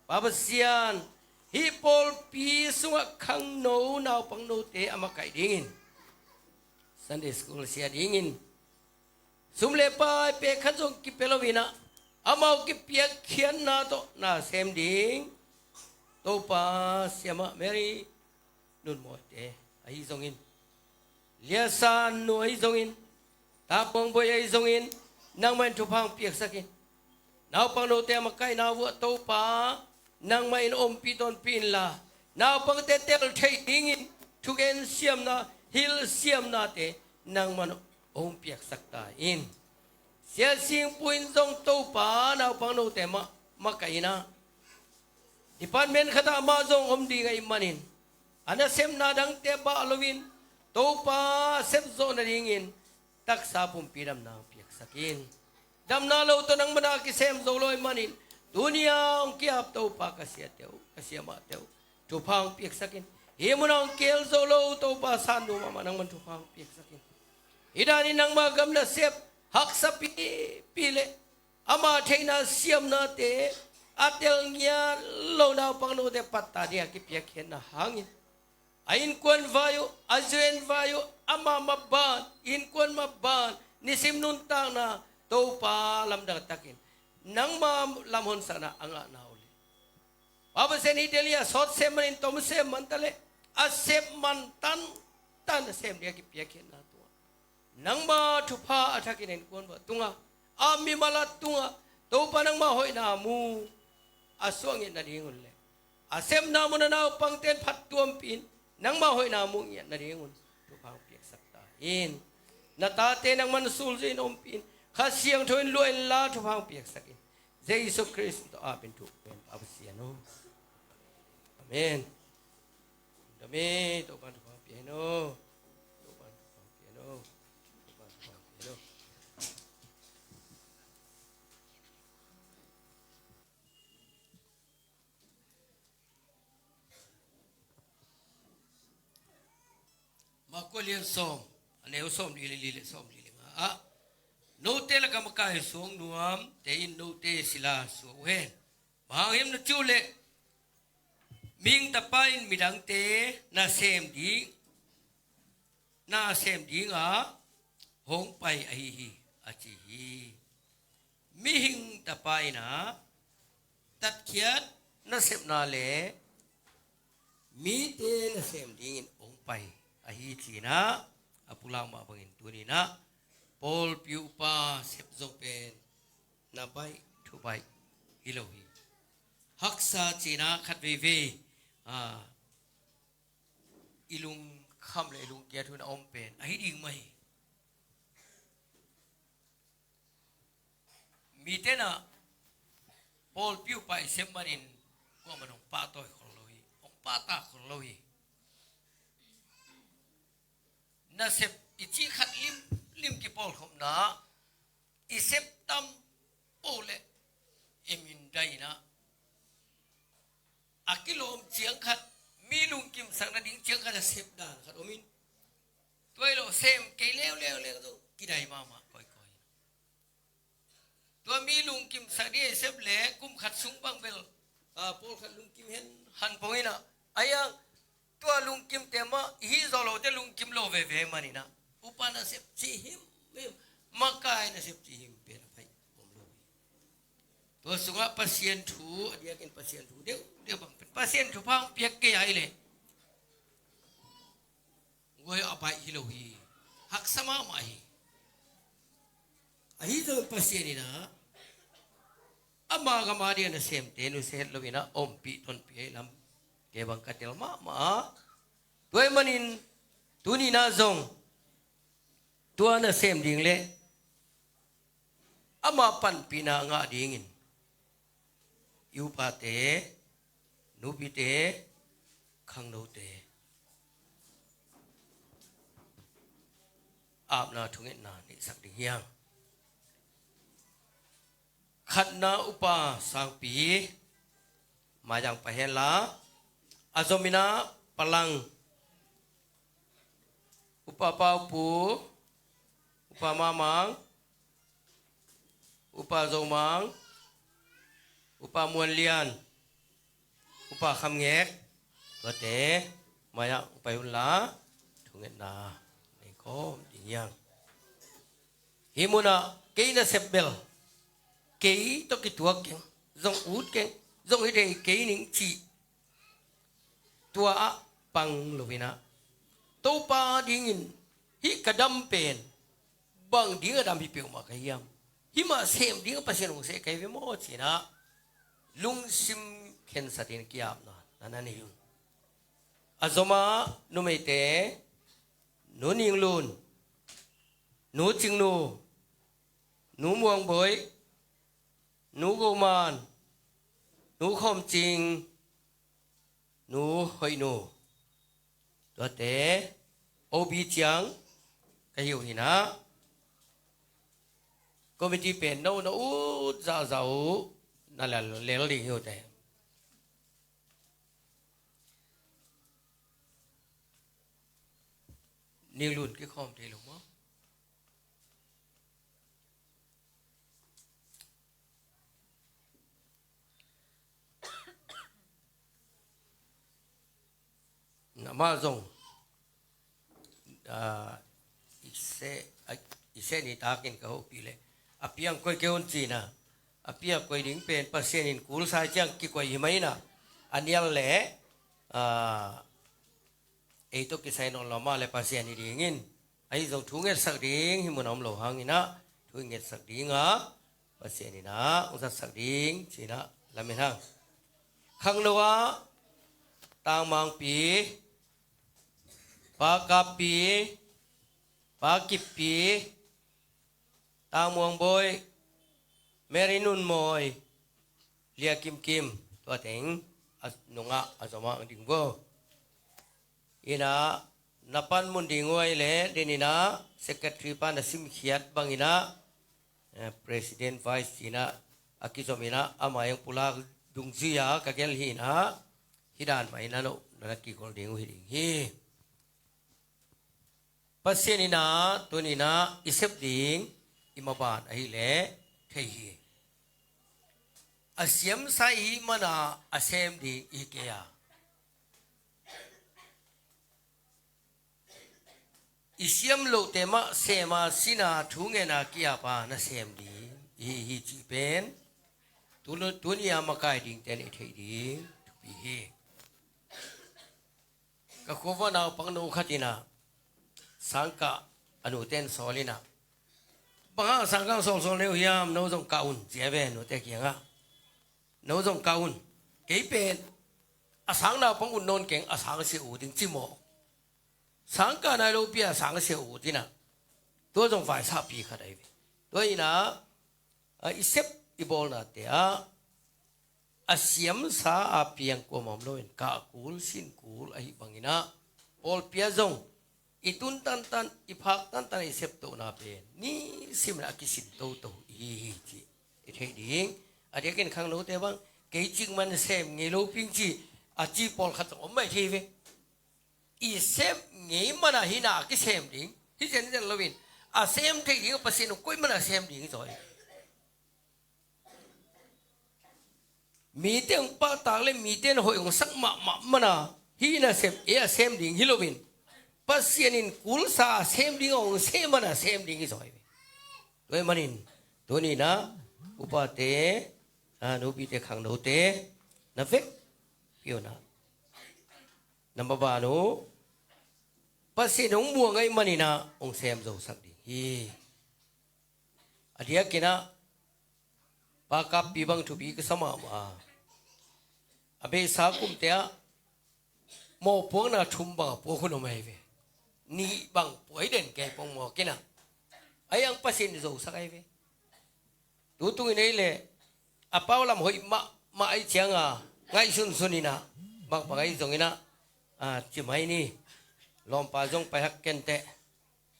Pa Pasian, hih pawlpi sungah khangno naupangnote a makaih dingin Sunday school sia dingin sum le pai pek khat zong kipia loin ah, amau kipiakkhiatna tawh na sem ding Topa, Siamah Mary Nunmawite ahi zongin, Lia San Nu ahi zongin, Tapuang Bawi ahi zongin, nangmah in thupha hong piaksak in. Naupangnote a makaihna uh ah Topa, nangmah in ompih tawnpih inla, naupangte tel theih dingin thugen siamna, hilh siamnate nangmah in hong piaksak ta in. Sia Singpu in zong Topa, naupangnote mah makaihna department khatah amah zong om ding ahih manin, a nasepna dangte bah loin, Topa, sep zawh nadingin taksa pumpi damna hong piaksak in. Damna lo tawh nangmah na kisem zo lo ahih manin, tuni-a hong ki-ap Topa, ka siate uh, ka siamahte uh, thupha hong piaksak in. Hih munah hong kihel zo lo Topa, San Nu mahmah, nangmah in thupha hong piaksak in. Hih danin nangmah gam nasep haksa pipi le ama theihna siamnate a tel ngiat lo naupangnote pattah dingin a kipiakkhiatna hangin, a innkuan vai uh, a zu-en vai uh, ama maban, innkuan maban, nisim nuntakna Topa lamdang takin nangma lam honsakna a ngahna uh le, Pa Pasian, hih Delhi a sawt sem manin, tom sem man ta leh, a sep man tantan a sem ding a kipiakkhiatna tungah nangma thupha a thakin innkuan uh tungah, a mimal a tungah Topa, nangma hoihna mu a suah ngiat nadingun le, a sepna munah naupangte in phattuampih in nangma hoihna mu ngiat nadingun thupha hong piaksak ta in. Na tate nangman sulzui in ompih in, Kha Siangtho in luah inla thupha hong piaksak in. Jesu Khrist tawh apin thu pen, Pa Pasian aw. Amen. Dam e, Topa'n thupha pia hen aw. Topa'n thupha pia hen aw. Topa'n thupha pia hen aw. Marka lian sawm, a neu sawmli le li le sawmli le nga ah, note lakah makai suang nuamte in note sila suak uh hen. Bang hang hiam na cih uh leh, mihing Tapa in midangte nasem ding, nasem dinga hong pai ahi hi, a ci hi. Mihing Tapa in a tatkhiat nasepna le mite nasem dingin hong pai ahi ci-in ah, a pulak mah bangin tuni-in ah pawlpi upa sep zong pen na baih thu baih hi lo hi. Haksa ci-in ah khat veivei, ah, i lungkham le i lungkia thu-in a om pen ahi ding mah hi. Mite in ah pawlpi upa i sep manin kuamah in hong pahtawi khol lo hi, hong pahtak khol lo hi. Nasep i cih khat limlim kipawlkhopna ah i sep tam peuh leh i mindaina a kilawm ciang khat, mi lungkimsak nading ciang khat a sep dan khat om in, tua hi lo sem kei leuleu leng zong kidai mahmah kawikawi. Tua mi lungkimsak ding a i sep leh kum khat sung bang bel, ah, pawlkhat lungkim hen han pong in ah, a iang tua lungkimte mah i hih zawh lote lungkim lo veve manin ah, upa nasep cih himhim, makai nasep cih him pen a phaih om lo hi. Tua sungah Pasian thu, a diakin Pasian thu deuh deuh bang pen Pasian thupha hong piak kei a hi leh guai a baih hi lo hi. Haksa mahmah hi. Ahi zongin Pasian in ah ama gam a dia nasemte nusia het lo in ah ompih tonpih ahih lam kei bang ka tel mahmah a, tua ahih manin tuni in ah zong tua nasem ding le ama panpihna ngah dingin i upate, nupite, khangnote apna thungetna neihsak ding hi hang. Khatna, Upa Sangpi, mai-ah pai hen la, a zom in ah Palang, Upa Paupu, Upa Mamang, Upa Zomang, Upa Muanlian, Upa Khamngek, tuate mai-ah pai un la, thungetna nei khawm ding hi hang. Hih munah kei nasep bel, kei tawh kituak keng, zong ut keng, zong hi thei kei ning cih tua ah pang lo in ah, Topa dingin hih ka dam pen bang ding a dam hi peuhmah ka hiam? Hih mah sem ding a Pasian hong seh ka hi ve maw ci-in ah lungsim khensat in ki-apna na na nei un. A zom ah numeite, Nu Ning Lun, Nu Cing Nu, Nu Muang Bawi, Nu Go Man, Nu Khawm Cing, Nu Hoih Nu, tuate O B ciang ka hi uh hi in ah, committee pen no na ut zahzah uh, na lel lel ding hi uh teh. Ning Lun kikhawm thei lo maw? Amah zong, ah, i seh, ah, i seh ni takin ka hopih leh a piang koi kei un ci-in ah, a piang koi ding pen Pasian in kul sa ciang kikoi hi mah in ah, a nial leh, ah, ei tawh kisai nawn lo mah leh Pasian hi dingin, ahi zong thu ngetsak ding hih mun a om lo hangin ah thu i ngetsak ding a, Pasian in ah hong zatsak ding ci-in ah lamen hang. Khangno ah Tangmangpi, Pa Kappi, Pa Kippi, Tangmuang Bawi, Mary Nun Mawi, Lia Kim Kim, tua teng a nungah a zom ah ding vo. In ah na panmun ding uh ahih leh, den in ah secretary pa na simkhiat bang in ah, eh, president vice ci-in ah a kizom in ah, ama eng pulak dungzui a ka gelh hi in ah, hih dan mah in ah no na na kikol ding uh hi ding hi. Pasian in ah tuni in ah i sep ding i maban ahih leh thei hi. A siamsa i hih man a a sem ding i hi kei a, i siam lohte mah sem a, sin a, thu ngen a, ki-ap a, na sem ding i hi hi cih pen tu, tuni a makai dingte'n i theih ding thupi hi. Ka khua-ah naupang nu khat in ah sangkah a nute'n sawl in ah, "Bang hang sangkah sawlsawl na hi uh hiam? No zong kah un," ci a ve nute kiangah. "No zong kah un. Kei pen a sang naupang ut nawn keng, a sang sia ut ing," ci mawk. Sangkah nai lopi a sang sia ut in ah, tua zong vaisahpi khat ahi ve. Tua in ah, a, i sep i bawlnate ah a siamsa a piang kuamah om loin kah kul, sin kul ahih bangin ah, pawlpi ah zong i tun tantan, i phak tantan, i septohna pen nisim in a kisin toto i hi hi cih i theih ding. A diakin khangnote bang, "Kei cik man sem ngei lopi ing," ci a ci pawlkhat zong om mai thei ve. I sep ngei man a hih na a kisem ding hi zenzen loin, a sem theih ding a Pasian hong koih man a sem ding hi zaw hi. Mite hong pahtak leh mite in hoih hong sak mahmah man a, hih nasep ei a sem ding hi loin, Pasian in kulsa a sem ding a hong sem man a sem ding hi zaw hi. Tua ahih manin tuni in ah upate, a, nupite khangnote na vekpi un ah, na maban uh Pasian in hong muang ahih manin ah hong sem zosak ding hi. A diakin ah Pa Kappi bang thupi ka sa mahmah a, a beisa kumte ah mawhpuakna thum bang a puak hun om ahi ve. Nih bang puai den kei pong mawk in ah, a hiang Pasian in zosak ahi ve. Tutung in ei leh a pau lam hoih mahmah ahih ciang a, ngaihsunsun in ah, bangbang ahi zongin ah, a, ci mai ni. Lawmpa zong pai hak ken teh,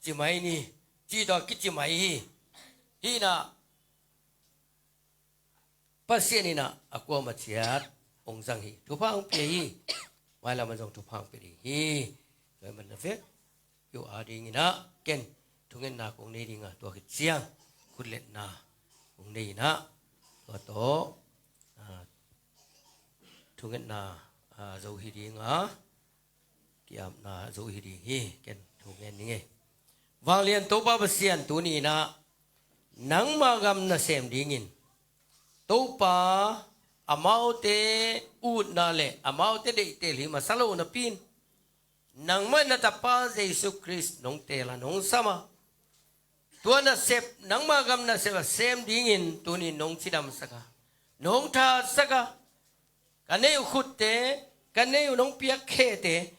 ci mai ni. Cih tawh a kici mai hi. Hi in ah Pasian in ah a kuamah ciat hong zang hi. Thupha hong pia hi. Mailam ah zong thupha hong pia ding hi. Tua ahih manin na vekpi uh adingin ah ken thungetna kong nei ding a, tua khit ciang khutletna kong nei in ah, tua tawh, a, thungetna, a, zo hi ding a, ki-apna zo hi ding hi. Ken thu ngen ning ei. Vanglian Topa Pasian, tuni in ah nangma gam nasem dingin Topa, amaute utna le amaute deihtel hi masa lo napi-in, nangmah in na Tapa Jesu Khrist nong teel a, nong sam a, tua nasep, nangma gam nasep a sem dingin tuni nong cidamsak a, nong thatsak a, ka neih uh khutte, ka neih uh nong piak khete,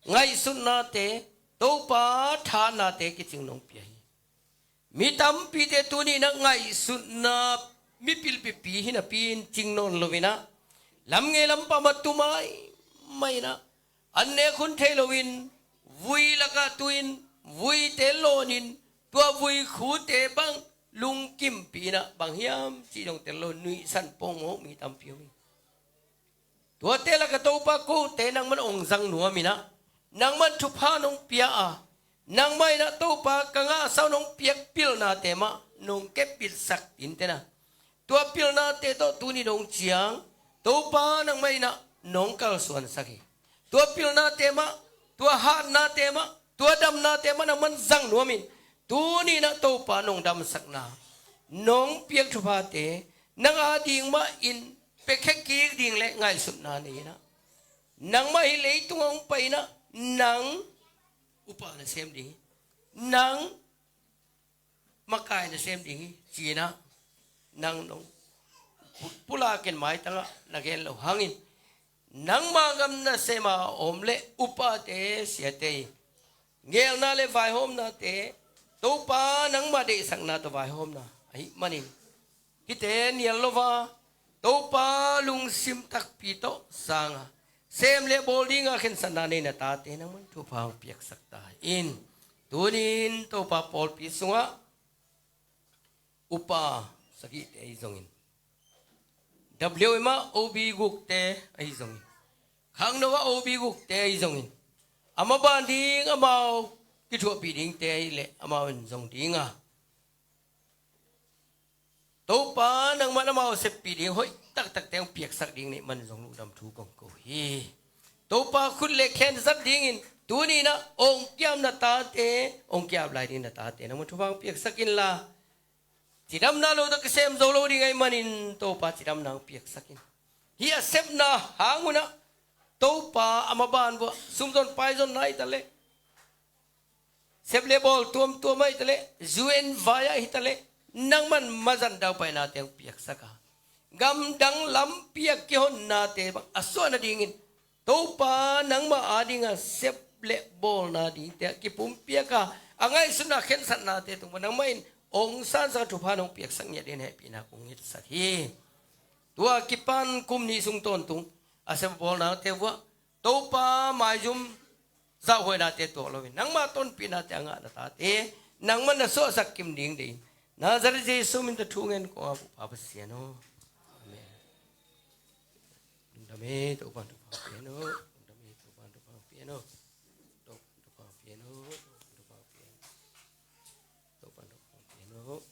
ngaihsutnate, Topa, thahatnate kicing nong pia hi. Mi tampite tuni in ah ngaihsutna mipilpipi hi napi-in cing nawn lo in ah, lamngei lampam ah tu maimai in ah, an nek hun thei loin vui lakah tu-in, vuite lawnin, tua vui khute bang lungkimpih in ah, bang hiam cih dong tel lo nuihsan pongmawk mi tampi om hi. Tuate lakah Topa, kote nangman hong zang nuam in ah, nangman thupha nong pia a, nangmah in ah Topa ka ngahsa uh nong piak pilnate mah nong kepbitsak ding teh na, tua pilnate tawh tuni dong ciang Topa nangmah in ah nong kalsuansak hi. Tua pilnate mah, tua hatnate mah, tua damnate mah nangman zang nuam in, tuni in ah Topa nong damsakna, nong piak thuphate nang ading mah in pekhe kik ding le ngaihsutna nei in ah, nangmah hi leitung ah hong pai in ah, nang upa nasem ding hi. Nang makai nasem ding hi, ci-in ah, nang nong pu-, pulak in maitang ah na gen loh hangin, nangma gam nasem a om le upate, siate hi. Ngelna le vaihawmnate, Topa, nangma deihsakna tawh vaihawmna ahih manin, hihte nial lo a, Topa, lungsim takpi tawh sang a, sem le bawl ding a khensatna nei na tate nangman thupha hong piaksak ta in. Tuni-in Topa, pawlpi sungah upa sagihte ahi zongin, W M ah O B gukte ahi zongin, khangno ah O B gukte ahi zongin, a maban ding amau kithuahpih dingte ahih leh amau in zong ding a, Topa, nangman amau seppih ding hoih taktakte hong piaksak ding na hih manin zong lungdam thu kong ko hi. Topa, khut le khen zat dingin tuni-in ah hong ki-ap na tate, hong ki-ap lai ding na tate nangman thupha hong piaksak inla, cidamna lo tawh kisem zo lo ding ahih manin Topa, cidamna hong piaksak in. Hih a sepna hang un ah Topa, a maban uh ah sumzon paizonna hi ta leh, sep le bawl tuamtuam ah hi ta leh, U N vai ah hi ta leh, nangman mazan daupainate hong piaksak a, gamdang lampi a kihonnate bang a suah nadingin, Topa, nangmah ading a sep le bawlna dingte ah kipumpiak a, a ngaihsutna khensatnate tung bang nangmah in hong sansak a, thupha nong piaksak ngiat dingin hehpihna kong ngetsak hi. Tua kipan kum nih sung tawntung a sep a bawlnate vuah Topa, maizum zahhuainate tuak loin, nangma tonpihnate a ngah na tate nangman na suahsak kim ding deih in, Nazareth Jesu min tawh thu ngen kong ap uh Pa Pasian aw. Amen. Lungdam e, Topa'n thupha pian aw. Lungdam e, Topa'n thupha pian aw. Topa'n thupha pian aw. Topa'n thupha pian. Topa'n thupha pian aw.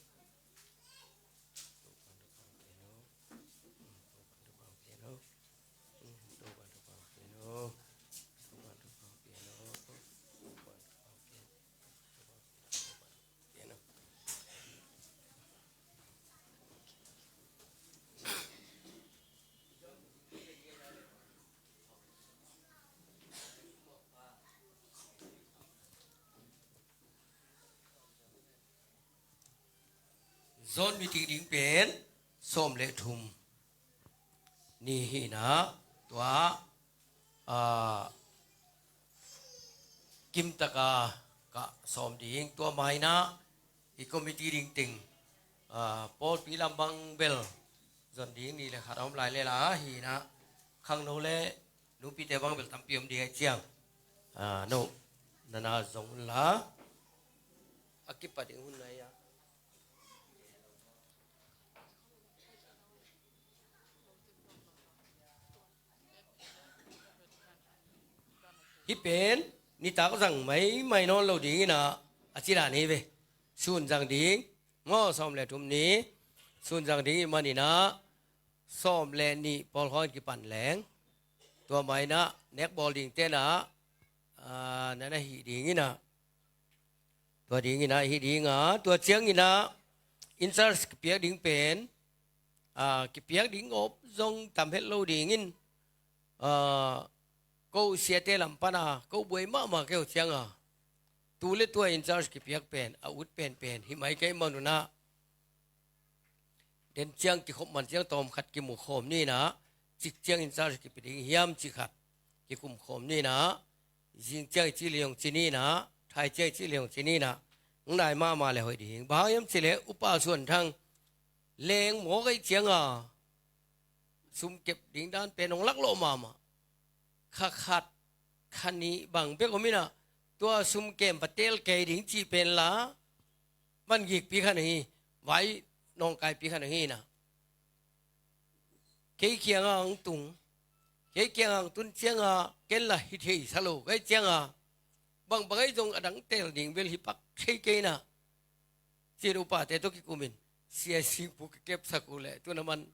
Zon meeting ding pen sawm le thum ni hi in ah, tua, ah, kim taka ka sawm ding, tua ma in ah i committee ding teng, ah, pawlpi lam bang bel zon ding ni le khat a om lai le la hi in ah, khangno le nupite bang bel tampi om ding ahih ciang, ah, no nana zong un la, a kipat ding hun nai a. Hih pen nitak zang maimai nawn lo ding in ah, a ci dan hi ve. Sun zang ding maw, sawm le thum ni sun zang ding ahih man in ah, sawm le nih pawlkhaw in kipan leng, tua ma in ah nekbawl dingte in ah, ah, nana hih ding in ah, tua ding in ah, hih ding a, tua ciang in ah in charge kipiak ding pen, ah, kipiak ding awp zong tam het lo ding in, ah, ko siate lam pan a ko buai mahmah kei uh ciang a, tu le tua in charge kipiak pen a ut penpen hi mai kei man un ah, den ciang kikhop man ciang tawmkhat kimu khawm ni in ah, cik ciang in charge kipia ding hiam cih khat kikum khawm ni in ah, zing ciang i cih leh hong ci ni in ah, thai ciang i cih leh hong ci ni in ah, ngai mahmah le hoih ding. Bang hang hiam cih leh Upa Suan Thang leng mawk ahih ciang a, sum kep ding dan pen hong lak lawh mahmah. Kha khat, kha nih bang bek om in ah, tua sum kem va tel kei ding cih pen la, man gikpi khat hi, vai nawngkaipi khat hi in ah, kei kiang ah hong tung, kei kiang ah hong tun ciang a, ken la hi thei sa lo ka hih ciang a, bangbang ahi zong a dang tel ding bel hi pak thei kei in ah, ci-in upate tawh kikum in, sia singpu kikepsak uh leh tu na man,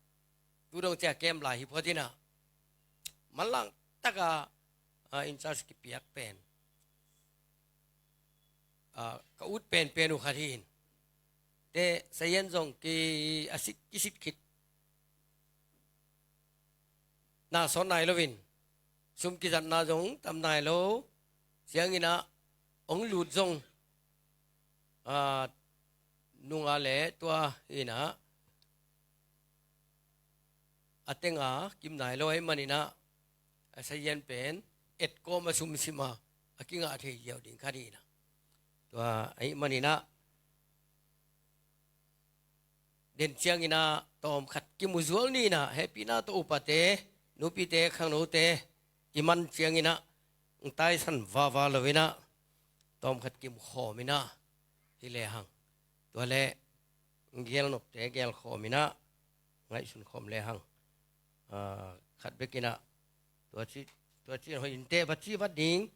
tu dong cia kem lai hi phot in ah, manlang taka, ah, in charge kipiak pen, ah, ka ut penpen uh khat hi in. Te sayan zong ki a sit, kisit khit na sawn nai lo in, sum kizatna zong tam nai lo ciang in ah, hong lut zong, ah, nung a le tua in ah, a teng a kim nai lo ahih man in ah, a sayan pen et kawm a sum sim a, a kingah thei ziau ding khat hi in ah, tua ahih man in ah, den ciang in ah tawmkhat kimu zual ni in ah, hehpihna tawh upate, nupite, khangnote i man ciang in ah, ng taisan vava lo in ah, tawmkhat kimu khawm in ah, hi le hang. Tua le gelnopte gel khawm in ah, ngaihsun khawm le hang. Ah, khat bek in ah, tua ci, tua ci hoih in te va ci vat ding,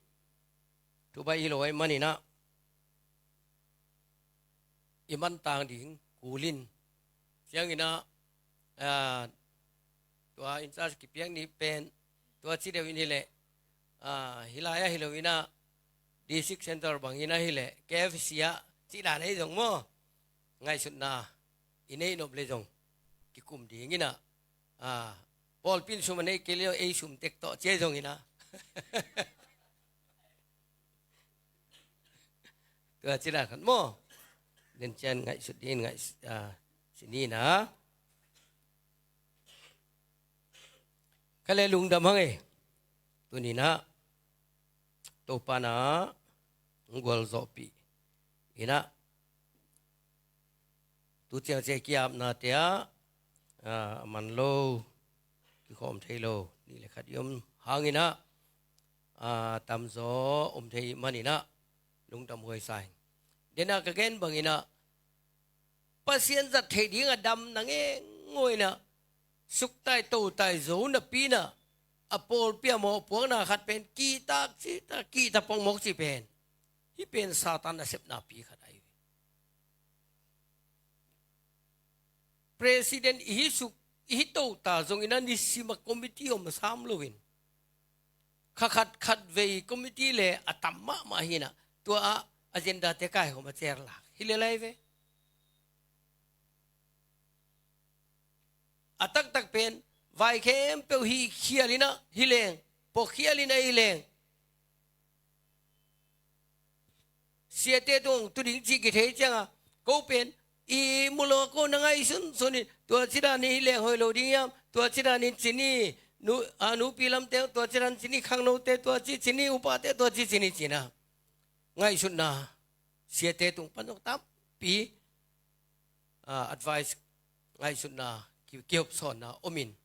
tu bai hi lo ahih man in ah, i man tang ding kul in. Ciang in ah, ah, tua in charge kipiak ni pen, tua ci deuh in hi leh, ah, hi lai ah hi lo in ah, district center bang in ah hi leh, K F C ah cih dan ahi zong maw, ngaihsutna i neih nop le zong kikum ding in ah, ah, pawlpi in sum a neih kei le zong ei sum tek tawh ci ahi zong in ah. Tua ci dan khat maw. Den ciang ngaihsut ding, ngaih, ah, ci ni in ah. Ka le lungdam hang e. Tuni in ah Topa na hong gualzawhpih in ah, tu ciang cia i ki-apnate ah, ah, a man lo, kikhawm thei lo ni le khat i om hang in ah, ah, tamzaw om thei man in ah, lungdam huai sa ing. Den a ka gen bang in ah, Pasian zat theih ding a dam na ngengaw in ah, suktai totai zo napi in ah, a pawlpi a mawhpuakna khat pen kihtak, kihtak, kihtak pongmawk cih pen, hih pen Satan a sepnapi khat ahi. President i hi suk, i hi to ta zong in ah, nisim a committee om sam lo in, kha khat khat vei committee le a tam mahmah hi in ah, tua ah agenda te kaihawm a cerlak hi le lai ve. A taktak pen vai khempeuh hih khial in ah hi leng, pawh khial in ah hi leng, siate tung tu ding cih kithei ciang a, ko pen I mu lo ko na ngaihsunsun in, tua cidan in hi leng hoih lo ding hiam, tua cidan in ci ni, nu, a, nupi lamte, tua cidan ci ni, khangnote, tua ci ci ni, upate, tua ci ci ni ci-in ah, ngaihsutna, siate tung pan zong tampi, a, advice, ngaihsutna, ki, kihopsawnna om in.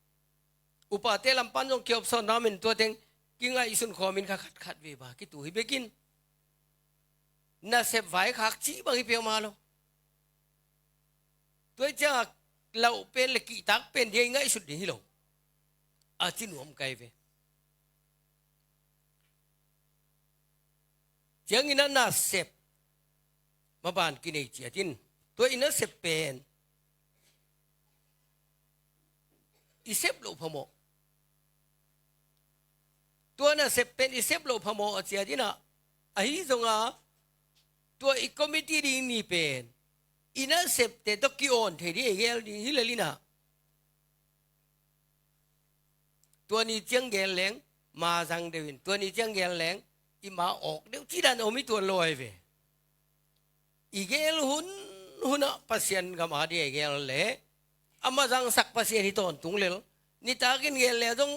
Upate lam pan zong kihopsawnna om in, tua teng kingaihsun khawm in kha khatkhat vei ba kitu hi bek in. Nasep vaikhak cih bang hi peuhmah lo. Tua hi ciangah lauh pen le kihtak pen dia i ngaihsut ding hi lo. A ci nuam kei ve. Ciangin ah nasep maban kinei ciat in, tua i nasep pen i sep loh phamawh. Tua nasep pen i sep loh phamawh a ciat in ah, ahi zongah tua i committee ding ni pen i nasepte tawh ki-awn thei ding i gel ding hi lel in ah, tua ni ciang gel leng ma zang deuh in, tua ni ciang gel leng i ma awk deuh cih dan om hi tuan lo ahi ve. I gel hunhun ah Pasian gam a ding i gel leh, a ma zangsak Pasian hi tawntung lel. Nitakin gel leh zong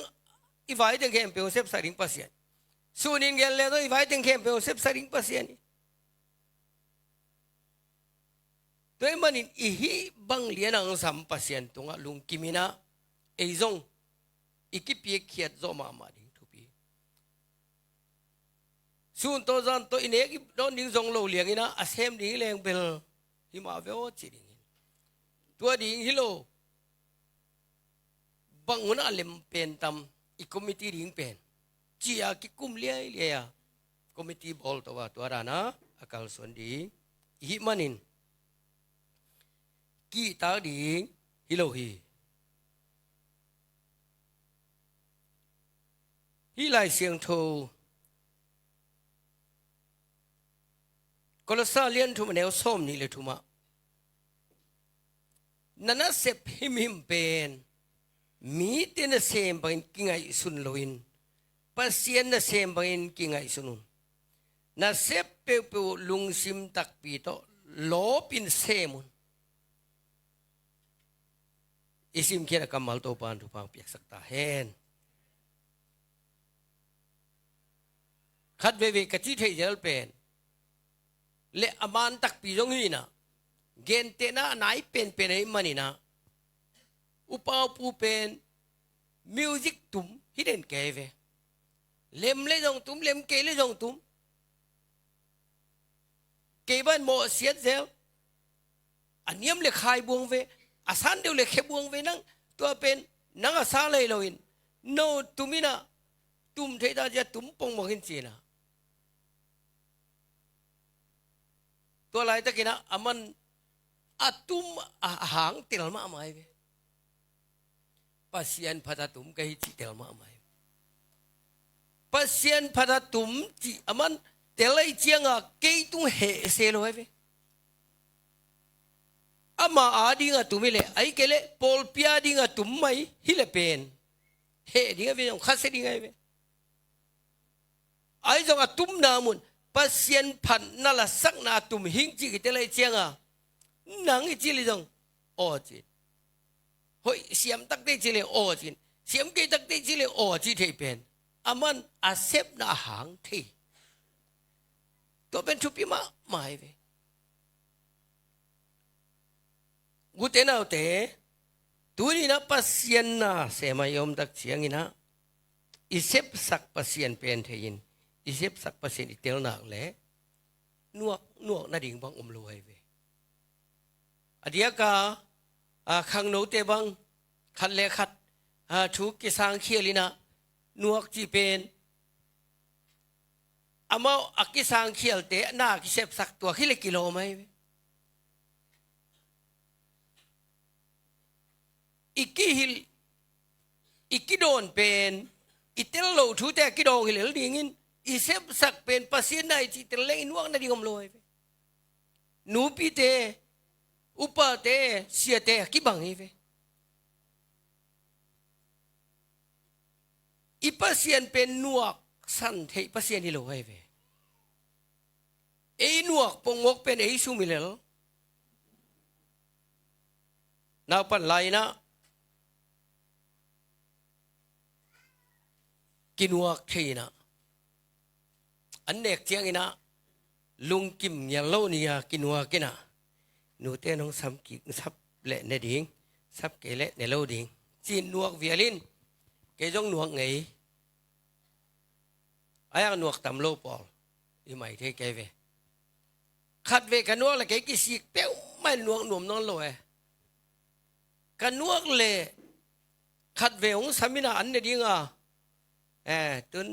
i vai teng khempeuh sepsak ding Pasian. Sunin gel leh zong i vai teng khempeuh sepsak ding Pasian hi. Tua ahih manin i hih bang lian a hong sam Pasian tungah lungkim in ah, ei zong i kipiakkhiat zawh mahmah ding thupi. Sun tawh zan tawh i nek i dawn ding zong lo liang in ah, a sem ding hi leng bel hi mah ve aw ci ding hi. Tua ding hi lo. Bang hun ah a lem pen tam, i committee ding pen, ci-a kikum liailiai a, committee bawl to a, tua dan a a kalsuan ding i hih manin kihtak ding hi lo hi. Hih Lai Siangtho Kolosa lian thum a neu sawmnih le thum ah, na nasep himhim pen mite nasem bangin kingaihsun loin, Pasian nasem bangin kingaihsun un. Nasep peuhpeuh lungsim takpi tawh lawpin sem un. I simkhiat a kammal Topa'n thupha piaksak ta hen. Khat veivei ka cih theih zel pen, le a man takpi zong hi in ah, gentehna a nai penpen ahih manin ah, upa upu pen music tum hi den kei ve. Lem le zong tum, lem kei le zong tum. Kei ban mawhsiat zel. A niam le khai buang ve, a san deuh le khe buang ve, nang tua pen nang a sa lei loin, no tum in ah, tum thei ta zia tum pongmawk in ci-in ah. Tua laitakin ah, a man a tum a hang tel mahmah hi ve. Pasian phat a tum ka hi cih tel mahmah hi. Pasian phat a tum cih a man tel ahih ciangah kei tung heh se lo hi ve. Ama a ding a tum hi leh, ahih kei leh pawlpi a ding a tum mai hi leh pen, heh ding a ve, zong khasia ding a hi ve. Ahi zong a tumna mun, Pasian phatna lasakna a tum hing cih kitel ahih ciangah, nang i cih leh zong aw ci. Hoih siam takte i cih leh aw ci. Siam kei takte i cih leh aw ci thei pen, a man a sepna a hang thei. Tua pen thupi mahmah hi ve. Ute naute, tuni-in ah Pasian nasem a i om tak ciangin ah, i sepsak Pasian pen thei-in, i sepsak Pasian i tel nak leh nuak, nuak nading bang om lo hi ve. A diak a, a, khangnote bang khat le khat, a, thu kisangkhial in ah, nuak cih pen amau a kisangkhialte na kisepsak tuak hi leh kilawm ahi ve. I kihilh, i kidawn pen, i tel loh thute a kidawng hi lel dingin, i sepsak pen Pasian na hi cih tel leng i nuak nading om lo ahi ve. Nupite, upate, siate a kibang hi ve. I Pasian pen nuaksan theih Pasian hi lo ahi ve. Ei nuak pongmawk pen ei sum hi lel. Naupan lai-in ah kinuak thei-in ah, an nek ciangin ah lungkim ngial lo ni-a kinuak in ah, nute nong sam kik, sap leh ne ding, sap kei leh ne lo ding, ci-in nuak vial in, kei zong nuak ngei. A iang nuak tam lo pawl i mai thei kei ve. Khatvei ka nuak leh kei kisik peuhmah in nuak nuam nawn lo e. Ka nuak leh khatvei hong sam in ah an ne ding a, eh, tun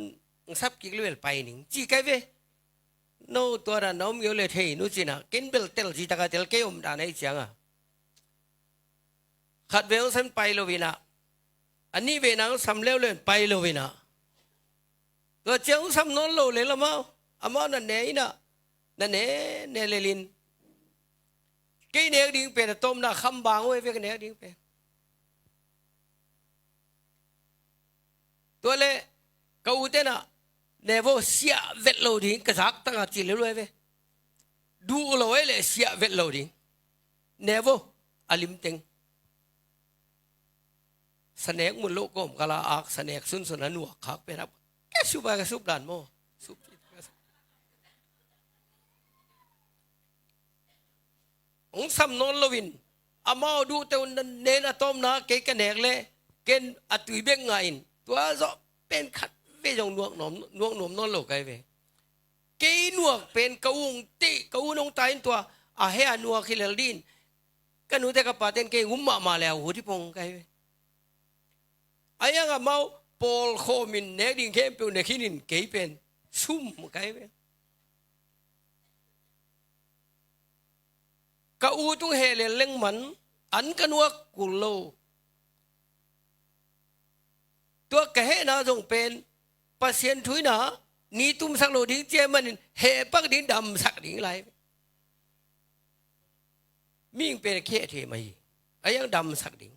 hong sap kik leh pai ning ci kei ve. No, tua dan na om ngei uh leh thei nu ci-in ah, ken bel tel, ci tak a tel kei, om dan ahih ciang a. Khatvei hong sam pai lo-in ah, a nihvei na hong sam leuleu in pai lo-in ah, tua ciang hong sam nawn lo lel amau, amau na ne in ah, na ne, ne lel in, kei nek ding pen a tawpna khambang uh hi ve, ka nek ding pen. Tua leh ka ute'n ah, ne vo, siah vet lo ding, ka zak tak a ci lel uh hi ve. Duh lo ahih leh siah vet lo ding. Ne vo, a limteng. Sanek mun loh kawm ka la ak, sanek sunsun a nuak khak pen ah, ka sup a, ka sup dan maw. Sup. Hong sam nawn loin, amau duhte uh na ne in, a tawpna kei ka nek leh ken a tui bek ngah in, tua zawh pen khatvei zong nuak nuam, nuak nuam nawn lo ka hi ve. Kei nuak pen ka u hong teh, ka u nong tai in tua a heh a nuak hi lel ding in, ka nute ka pate'n kei um mahmah leh a ut hi pong ka hi ve. A iang amau pawlkhawm in nek ding khempeuh ne khin in, kei pen sum ka hi ve. Ka u tung heh lel leng man, an ka nuak kul lo. Tua ka hehna zong pen Pasian thu in ah ni tumsak lo ding ci ahih manin heh pak ding, damsak ding lai. Mihing pen a kiheh thei mah hi, a iang damsak ding.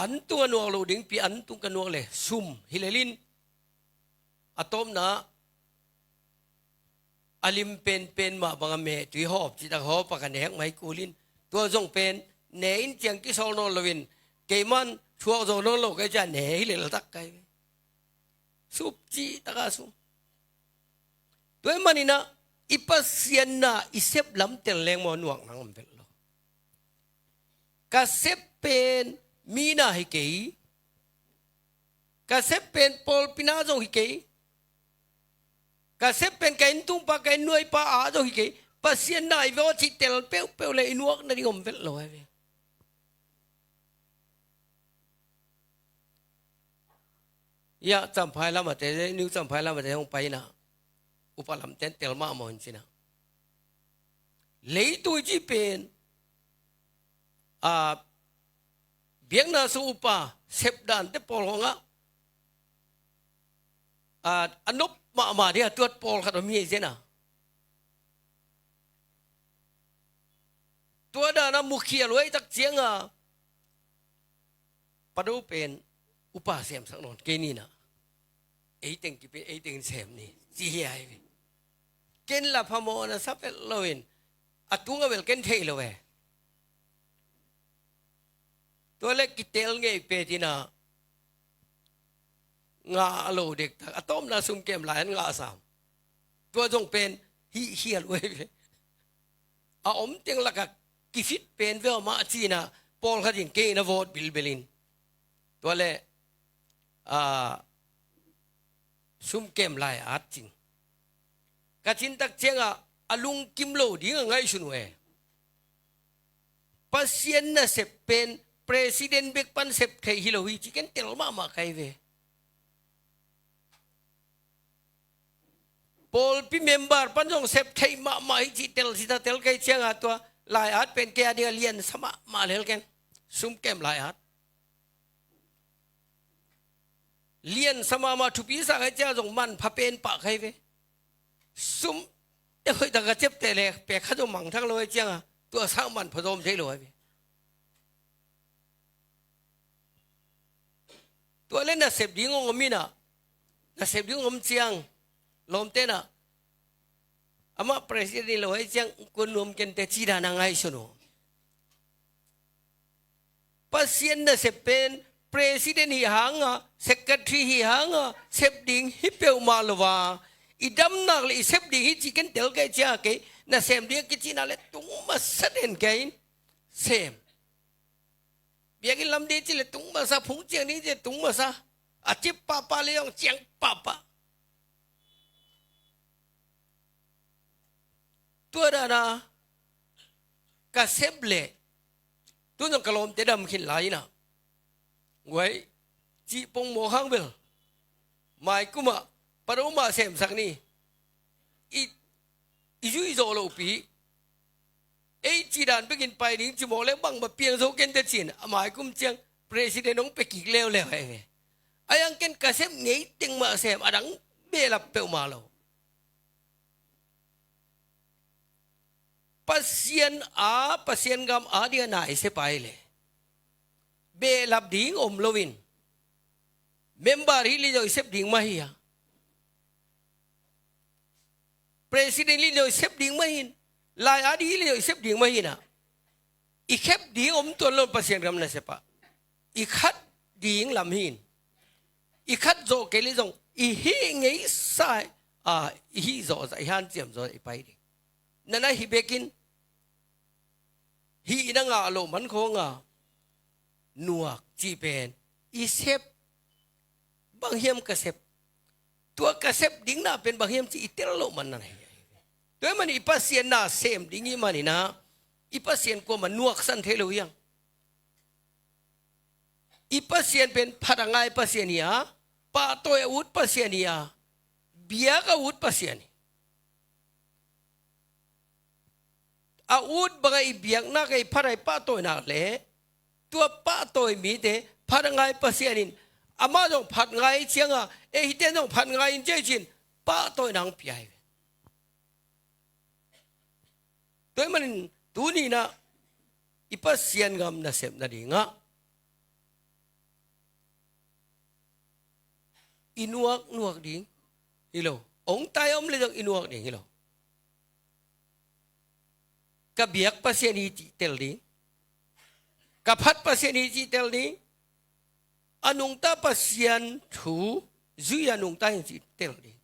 An tung a nuak lo dingpi, an tung ka nuak leh sum hi lel in, a tawpna a lim penpen mah bang a meh tui hawp, ci tak hawp a ka nek mai kul in, tua zong pen ne in ciang kisawl nawn loin, keiman thuak zo nawn lo ka hih ciang ne hi lel tak ka hi ve. Sup ci tak a sum. Tua ahih manin ah i Pasian na i sep lam tel leng maw, nuak nang om vet lo. Ka sep pen mi na hi kei. Ka sep pen pawlpi na zong hi kei. Ka sep pen ka inntung pa, ka inn nuai pa a zong hi kei. Pasian na hi ve aw cih tel peuhpeuh leh i nuak nading om vet lo hi ve. Ia, Champhai lam a te, New Champhai lam a te hong pai in ah, upa lamte'n tel mahmah un ci-in ah. Leitung i cih pen, a, biakna sung upa sep dante pawl khawng ah, a, a nop mahmah ding a tuat pawlkhat om hi zen a. Tua dan a mukhial uh ahih tak ciang a, Pado pen upa semsak nawn kei ni in ah, ei teng kipia, ei teng sem ni, ci hi a hi ve. Ken la phamawh na sa vet loin, a tung a bel ken thei lo e. Tua leh kitel ngei pet in ah, ngah lo dektak, a tawpna sum kem lai-in ngah sam. Tua zong pen hih khial uh hi ve. A om teng lak a kifit pen ve aw mah ci-in ah, pawlkhat in kei na vote bilbel in. Tua leh, a, sum kem lai-at cing. Ka cin tak ciang a, a lungkim lo ding a ngaihsun uh e. Pasian nasep pen president bek pan sep theih hi lo hi cih ken tel mahmah ka hi ve. Pawlpi member pan zong sep theih mahmah hi cih tel, cita tel ka hih ciang a, tua lai-at pen kei a ding a liansa mahmah lel ken. Sum kem lai-at. Liansa mahmah, thupi sa ka hih ciang a zong manpha pen pah ka hi ve. Sum te hoih tak a ciapteh leh pek khat zong mangthang lo ahih ciang a, tua sang manpha zong om thei lo hi ve. Tua leh nasep ding hong om in ah, nasep ding hong om ciang, lawmte'n ah, Amah president hi lo ahih ciang kua nuam kei ning ci dan a ngaihsun uh. Pasian nasep pen president hi hang a, secretary hi hang a sep ding hi peuhmah lo a, i damnak le i sep ding hi cih ken tel kei ciang a, kei na sem ding a kici nak leh tung masa den kei in sem. Biakinn lam ding ci leh tung masa, phung ciang ding ci leh tung masa. A cip pahpah leh zong ciang pahpah. Tua dan a ka sep leh, tu zong ka lawmte dam khin lai in a, guai, cih pongmawk hang bel, mai kum ah, pa do mah semsak ni. I, i zuih zawh lohpi, ei cih dan bekin pai ding ci mawk leh bangmah piang zo kei ning ci-in, a mai kum ciang president hong pia kik leuleu hi ve. Ahih hang ken ka sep ngei teng mah sem, a dang behlap peuhmah lo. Pasian a, Pasian gam a ding a na i sep pai leh, behlap ding om loin, member hi leh zong i sep ding mah hi a, president hi leh zong i sep ding mah hi in, lai a ding hi leh zong i sep ding mah hi in a, i khep ding om tuan lo Pasian gam nasep ah. I khat ding lam hi in, i khat zawh kei leh zong i hih ngeisa, a, i hih zawh zah, i hanciam zawh zah i pai ding. Nana hi bekin, hih i na ngah loh man khawng a, nuak cih pen i sep, bang hiam ka sep, tua ka sep ding na pen bang hiam cih i tel loh man nana hi. Tua ahih manin i Pasian na sem ding i hih manin a, i Pasian kuamah nuaksan thei lo hi hang. I Pasian pen phat a ngai Pasian hi a, pahtawi a ut Pasian hi a, biak a ut Pasian hi. A ut bang a i biak nak, a i phat a i pahtawi nak leh, tua pahtawi mite phat a ngai Pasian in, amah zong phat ngai ciang a, ei hihte zong phat ngai in ci-in, pahtawina hong pia hi. Tua ahih manin tuni in a, i Pasian gam nasep nading ah, i nuak nuak ding hi lo. Hong tai om leh zong i nuak ding hi lo. Ka biak Pasian hi cih tel ding. Ka phat Pasian hi cih tel ding. A nungta Pasian thu zui a nungta hi cih tel ding.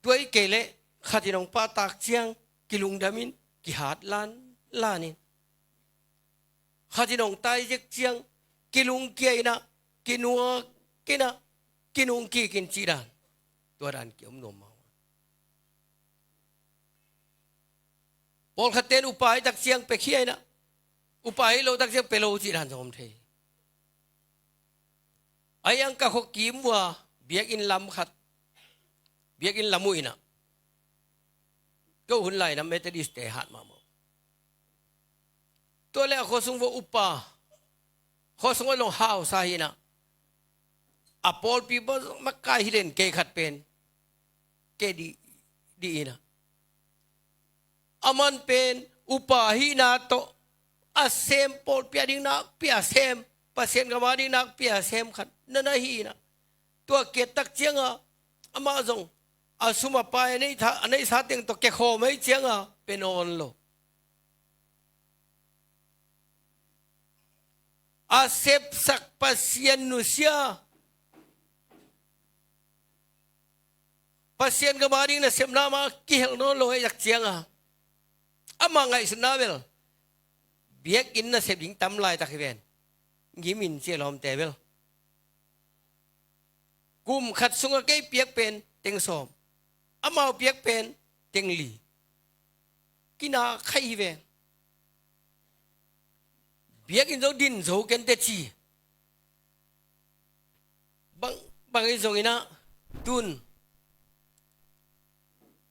Tua hi kei leh khat in hong pahtak ciang kilungdam in, kihat lan lan in. Khat in hong tai zek ciang kilungkia in a, kinuak in a, kinungkik in cih dan. Tua dan ki-om nuam mah. Pawlkhatte in upa hi tak ciang pia khia in a, upa hi lo tak ciang pia lo cih dan zong om thei. Ahih hang ka khuakim uh a biakinn lam khat, biakinn lam uh in a, ka hun lai in a Methodist-te hat mahmah. Tua leh a khuasung uh a upa, khuasung a zong hausa hi in a, a pawlpi bang makai hi den kei khat pen, kei dih, dih in a, aman pen upa hihna tawh a sem, pawlpi a ding nakpi a sem, Pasian gam a ding nakpi a sem khat nana hi in a, tua ki-et tak ciang a, amah zong a sum a pai a neih tha, a neihsa teng tawh kikhawm ahih ciang a pia nawn lo. A sepsak Pasian nusia, Pasian gam a ding nasepna mah kihel nawn lo ahih tak ciang a, ama ngaihsutna bel biakinn nasep ding tam laitak hi ven. Ngim in ci a lawmte bel. Kum khat sungah kei piak pen teng sawm, amau piak pen teng li. Kina khaih hi ven. Biakinn zong din zo kei ning ci. Bang, bang hi zongin a, tun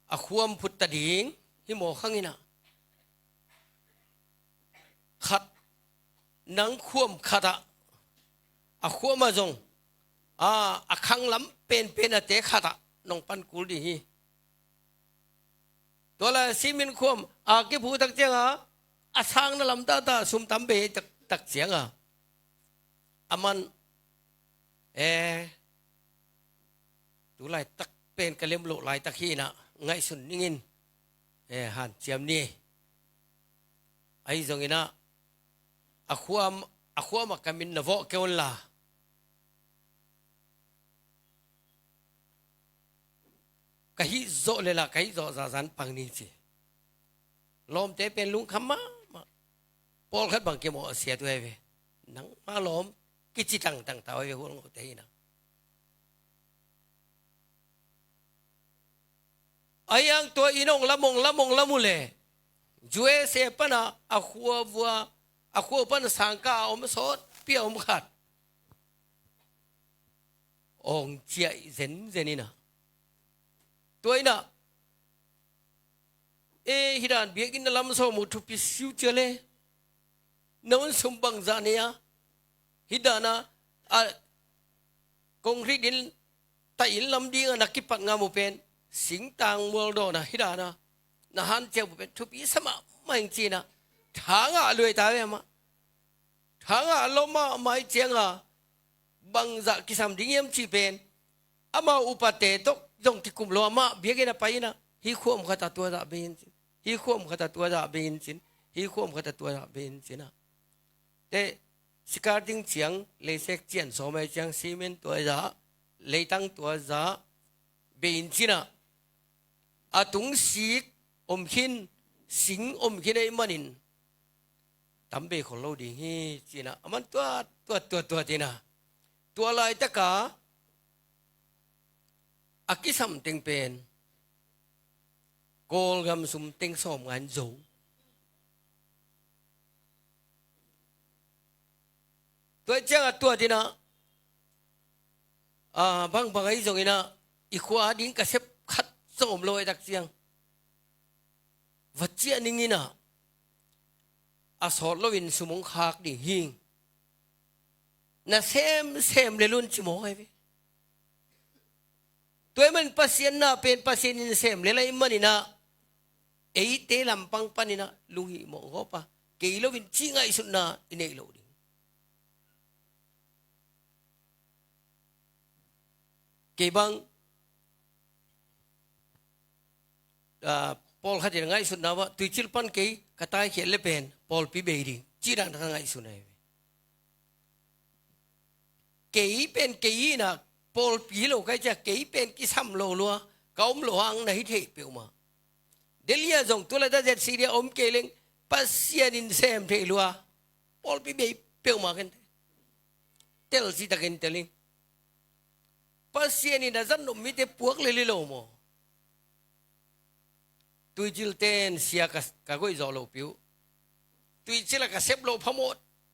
a khuam phut ta ding hi mawk hangin a, khat, nang khuam khat ah, a khuam ah zong, a, a khang lam penpen a te khat ah nong pan kul ding hi. Tua lai a cement khuam a kiphu tak ciang a, a sangna lam tata sum tam bei tak, tak ciang a, aman, eh, tu laitak pen ka lem loh laitak hi in a, ngaihsun ningin, eh, hanciam ni. Ahi zongin ah, a khua, a khua mah ka min na vawh kei un la, ka hih zawh le la, ka hih zawh zahzah in pang ni ci. Lawmte pen lungkham mahmah. Pawlkhat bang kimawh a sia tuai ve. Nangmah lawm kici tangtang ta uh ve, hualngohte hi na. A hiang tua in hong lam, hong lam, hong lam uh leh, U S A pana a khua vua, a khua pana sangkah a om sawtpi a om khat hong ciah zenzen in ah. Tua in ah, e, hih dan biakinn na lam sawm uh thupi siu cia le. Na hun sum bangzah nei a, hih dan a, a, concrete in, taih in lam ding a na kipat ngam uh pen, singtang mualdawn a, hih dan a na hanciam uh pen thupi sa mahmah ing ci in ah, thangah luai ta ve amah. Thangah lawm mahmah ih ciang a, bangzah kisam ding hiam cih pen, amau upate tawh zong kikum lo, amah biakinn a pai in ah, hih khuam khat ah tua zah bei in cin, hih khuam khat ah tua zah bei in cin, hih khuam khat ah tua zah bei in cin ah. Te, sikar ding ciang, leisek cian sawm ahih ciang, cement tua zah, leitang tua zah bei in cin ah, a tung sik om khin, sing om khin ahih manin, tam bei khol lo ding hi ci in ah, aman tuat, tuat, tuat, tuat in ah. Tua laitak a, a kisam teng pen, Kawlgam sum teng sawmnga in zo. Tua ciang a tuat in ah, a, bangbang ahi zongin ah, i khua ding ka sep khat zong om lo ahih tak ciang, va ciah ning in ah, a sawt loin sum hong khak ding hi. Na sem sem lel un ci mawk ahi ve. Tua ahih manin Pasian na pen Pasian in sem lel ahih manin ah, eite lampang panin ah lunghimawh gawp a, kei loin cih ngaihsutna i neih loh ding. Kei bang, ah, pawlkhat in a ngaihsutna uah, Tuicil pan kei ka taikhiat le pen pawlpi bei ding, cih dan ka ngaihsun ahi ve. Kei pen kei in ah, pawlpi lo ka hih ciang, kei pen kisam lo lua, ka om loh hang na hi thei peuhmah. Delhi ah zong tu laitak ZCD a om kei leng, Pasian in sem thei lua, pawlpi bei peuhmah kei in te. Tel citakin tel ing. Pasian in a zat nop mite puak lel hi lo maw? Tuicil ten sia ka, ka goih zawh lohpi uh. Tuicil a ka sep loh phamawh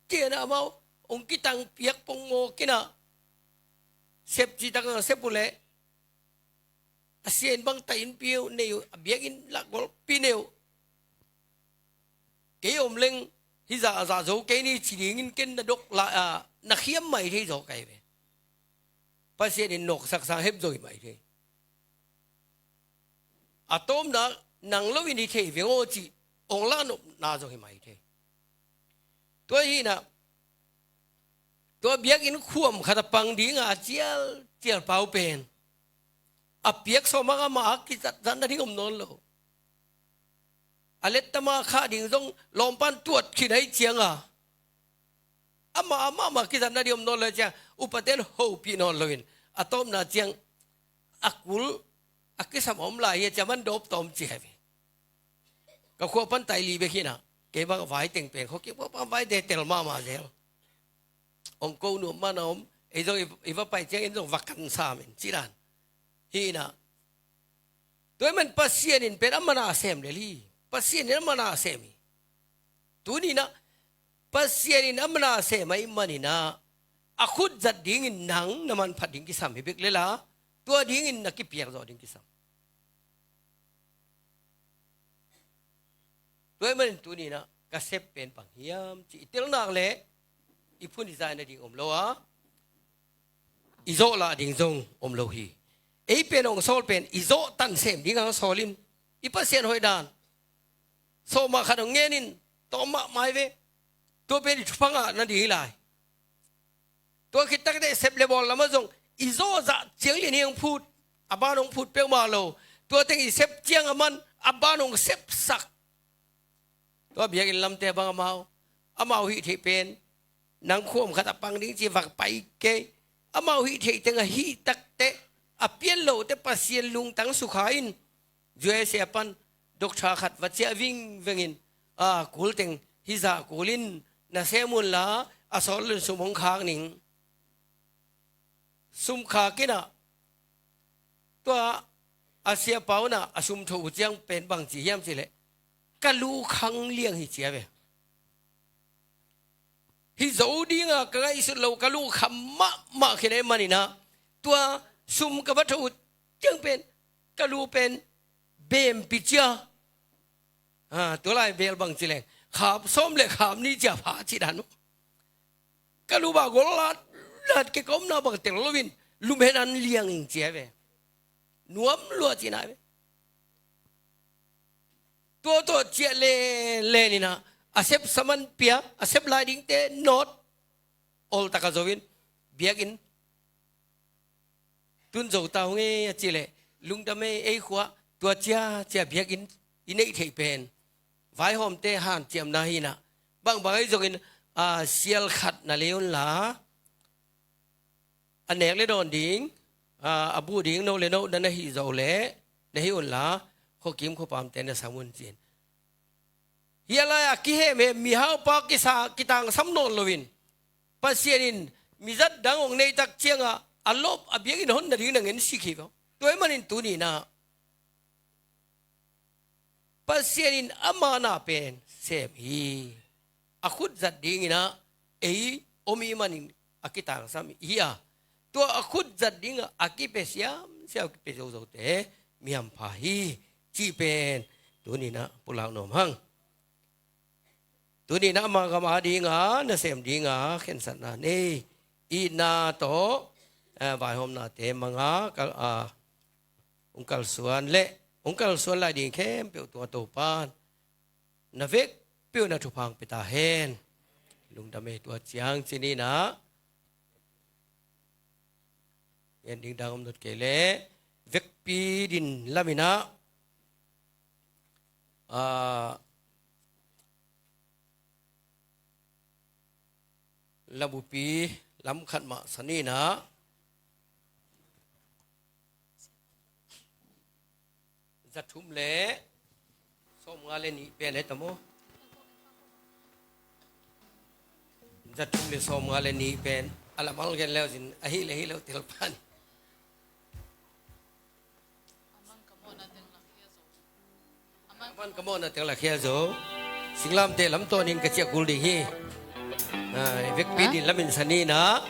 ciang ah amau hong kitang piak pong mawk in ah, sep citak a sep uh leh, a sia in bang taih in pia uh nei uh, a biakinn lah golpi nei uh. Kei om leng hih zah a zah zo kei ni ci dingin ken na dok la, a, na khiam mai thei zaw ka hi ve. Pasian in nawksak sang hep zaw hi mai thei. A tawpna nang loin hi thei veng aw cih hong lah nopna zaw hi mai thei. Tua hi in ah, tua biakinn khuam khat a pang ding a cial, cial pau pen, a piak sawm hang amah a kizat, zat nading om nawn lo. A lettama khah ding zong lawmpan tuat khin ahih ciang a, amah, amah, amah kizat nading om nawn lo ahih ciang, upaten hopih nawn loin, a tawpna ciang, a kul, a kisam a om lai hi a ciang, man dawp tawm ci hi ve. Ka khua pan taih li bek hi in ah, kei bang vai teng pen, khuakim khua pan vai te tel mahmah zel. Hong ko nuam man a om, ei zong i, i va pai ciang in zong va kan sam in, ci dan. Hi in ah. Tua ahih man Pasian in pen a man a sem lel hi. Pasian in a man a sem hi. Tuni in ah, Pasian in a man a sem ahih manin ah, a khut zat dingin nang na manphat ding kisam hi bek lel a, tua dingin na kipiak zawh ding kisam. Tua ahih manin tuni in ah ka sep pen bang hiam cih i tel nak leh i phun i zai nading om lo a, i zawh lah ding zong om lo hi. Ei pen hong sawl pen i zawh tan sem ding hong sawl in, i Pasian hoih dan. Sawm ah khat hong ngen in, tawm mahmah hi ve. Tua pen i thupha ngah nading hi lai. Tua khit takteh sep le bawl lamah zong i zawh zah ciang lian hi hong phut, a ban hong phut peuhmah lo. Tua teng i sep ciang a man a ban hong sepsak. Tua biakinn lamte bang amau, amau hih theih pen nang khuam khat a pang ding ci vak pai kei. Amau hih theih teng a hih takte, a pian lote Pasian lungtang sukha in, U S A pan doctor khat va ciah vingvengin, a, kul teng hih zah kul in na sem unla, a sawt lun sum hong khak ning. Sum khak in ah, tua a siapa un ah a sum tho uh ciang pen bang ci hiam cih leh, ka lu khang liang hi ci a ve. Hih zo ding a ka ngaihsut lo, ka lu kham mahmah khin ahih manin ah, tua sum ka va tho uh ciang pen ka lu pen bempi ci a. A, tua lai bel bang ci leng, khap sawm le khap nih ci a pha ci dan uh. Ka lu bah gol lat lat kei, ka omna bang tel loin lumhen an liang ing ci a ve. Nuam lua ci na ve. Tua tawh ciah lenlen in ah, a sep saman pia, a sep lai dingte nawt, ol taka zo in, biakinn tun zo ta hong e a cih leh, lungdam e, ei khua tua ciacia biakinn i neih theih pen vaihawmte hanciamna hi in ah, bangbang ahi zongin, a, sial khat na lei unla, a nek le dawn ding, a, a buh ding no le no na na hih zawh leh na hih unla, khuakim khuapamte na sam un ci-in. Hih a lai-a kihemhem mihaupa kisa kitangsam nawn loin, Pasian in mizat dang hong neih tak ciangah a lop a biakinn hon nading na ngen sik hi ko. Tua ahih manin tuni in ah Pasian in ama na pen sem hi. A khut zat dingin ah ei om i hih manin a kitangsam hi a, tua a khut zat dingah a kipia siamsiam, a kipia zozote mi hampha hi cih pen tuni in ah pulak nuam hang. Tuni in ah ama gam a dinga nasem dinga khensatna nei, itna tawh, eh, vaihawmnate manga kal, ah, hong kalsuan le hong kalsuan lai ding khempeuh tungah Topa'n na vekpi un ah thupha hong pia ta hen. Lungdam e. Tua ciang ci ni in ah, en ding dang om nawn kei leh, vekpi din lam in ah, ah, labupi lam khat mah sa ni in ah, za thum le sawmnga le nih pen, hei tam aw. Za thum le sawmnga le nih pen a lamal gen leu zin, ahi le hi lo tel pan. Aman ka mawhna teng lakhia zo. Singlamteh lamtawnin ka ciah kul ding hi. Ah, vekpi din lamin sa ni in ah.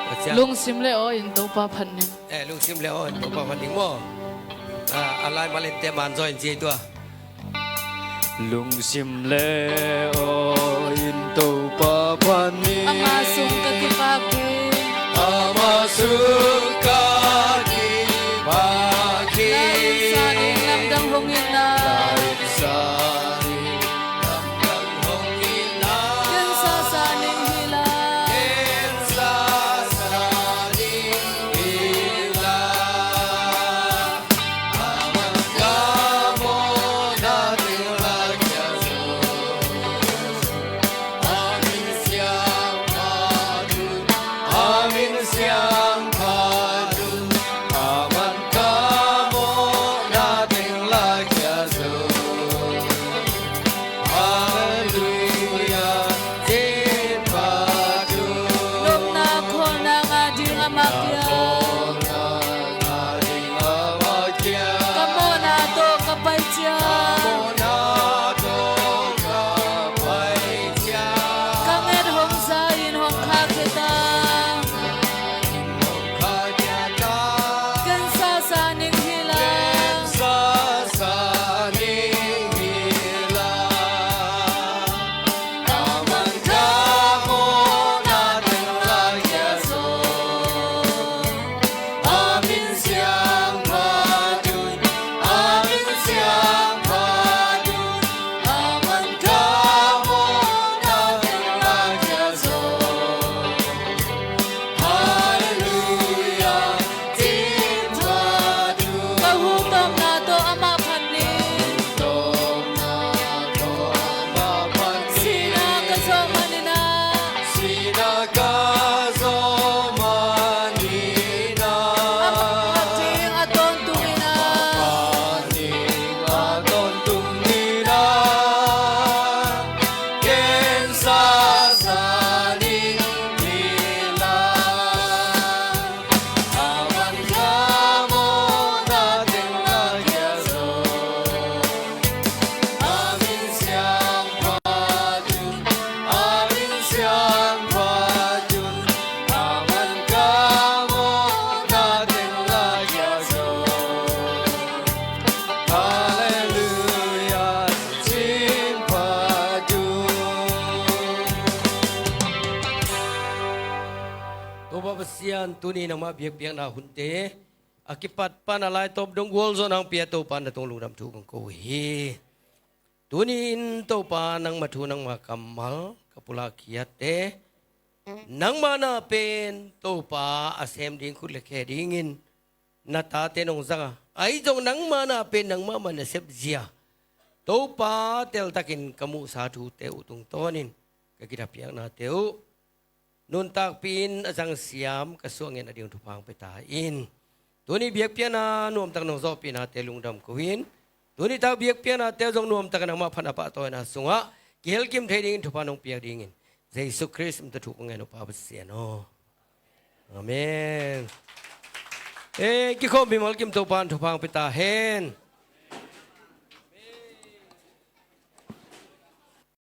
Ka ciah. Lungsim le aw in Topa phat ning. Eh, lungsim le aw in Topa phat ning maw. Ah, a lai malente man zaw in ci tua. Lungsim le aw in Topa phat ning. Ama sung ka kipak ding. Ama sung ka kipak ding. Lamdang hong in ah. Lamdang hong in ah. Ken sasa ning hi la. Ken sasa ning hi la. Tuni nangmah biakpiakna hunte a kipat pan a laitawp dong gualzawhna hong pia Topa, na tung lungdam thu kong ko hi. Tuni in Topa, nangma thu nangma kammal ka pulak khiatte, nangma na pen Topa a sem ding khut le khe dingin na tate nong zang a, ahi zong nangma na pen nangmah man na sep zia Topa teltakin ka muhsa thute uh tungtawnin ka kithapiaknate uh nuntakpih in a zangsiam ka suah ngen a ding thupha hong pia ta in. Tuni biakpiakna nuamtak nong zawhpihnate lungdam ko in, tuni tak biakpiaknate zong nuamtak nangmah phat a pahtawina sungah kihelkim thei dingin thupha nong piak dingin Jesu Khrist min tawh thu kong ngen uh, Pa Pasian aw. Amen. E, kikhawm mimal kim, Topa in thupha hong pia ta hen.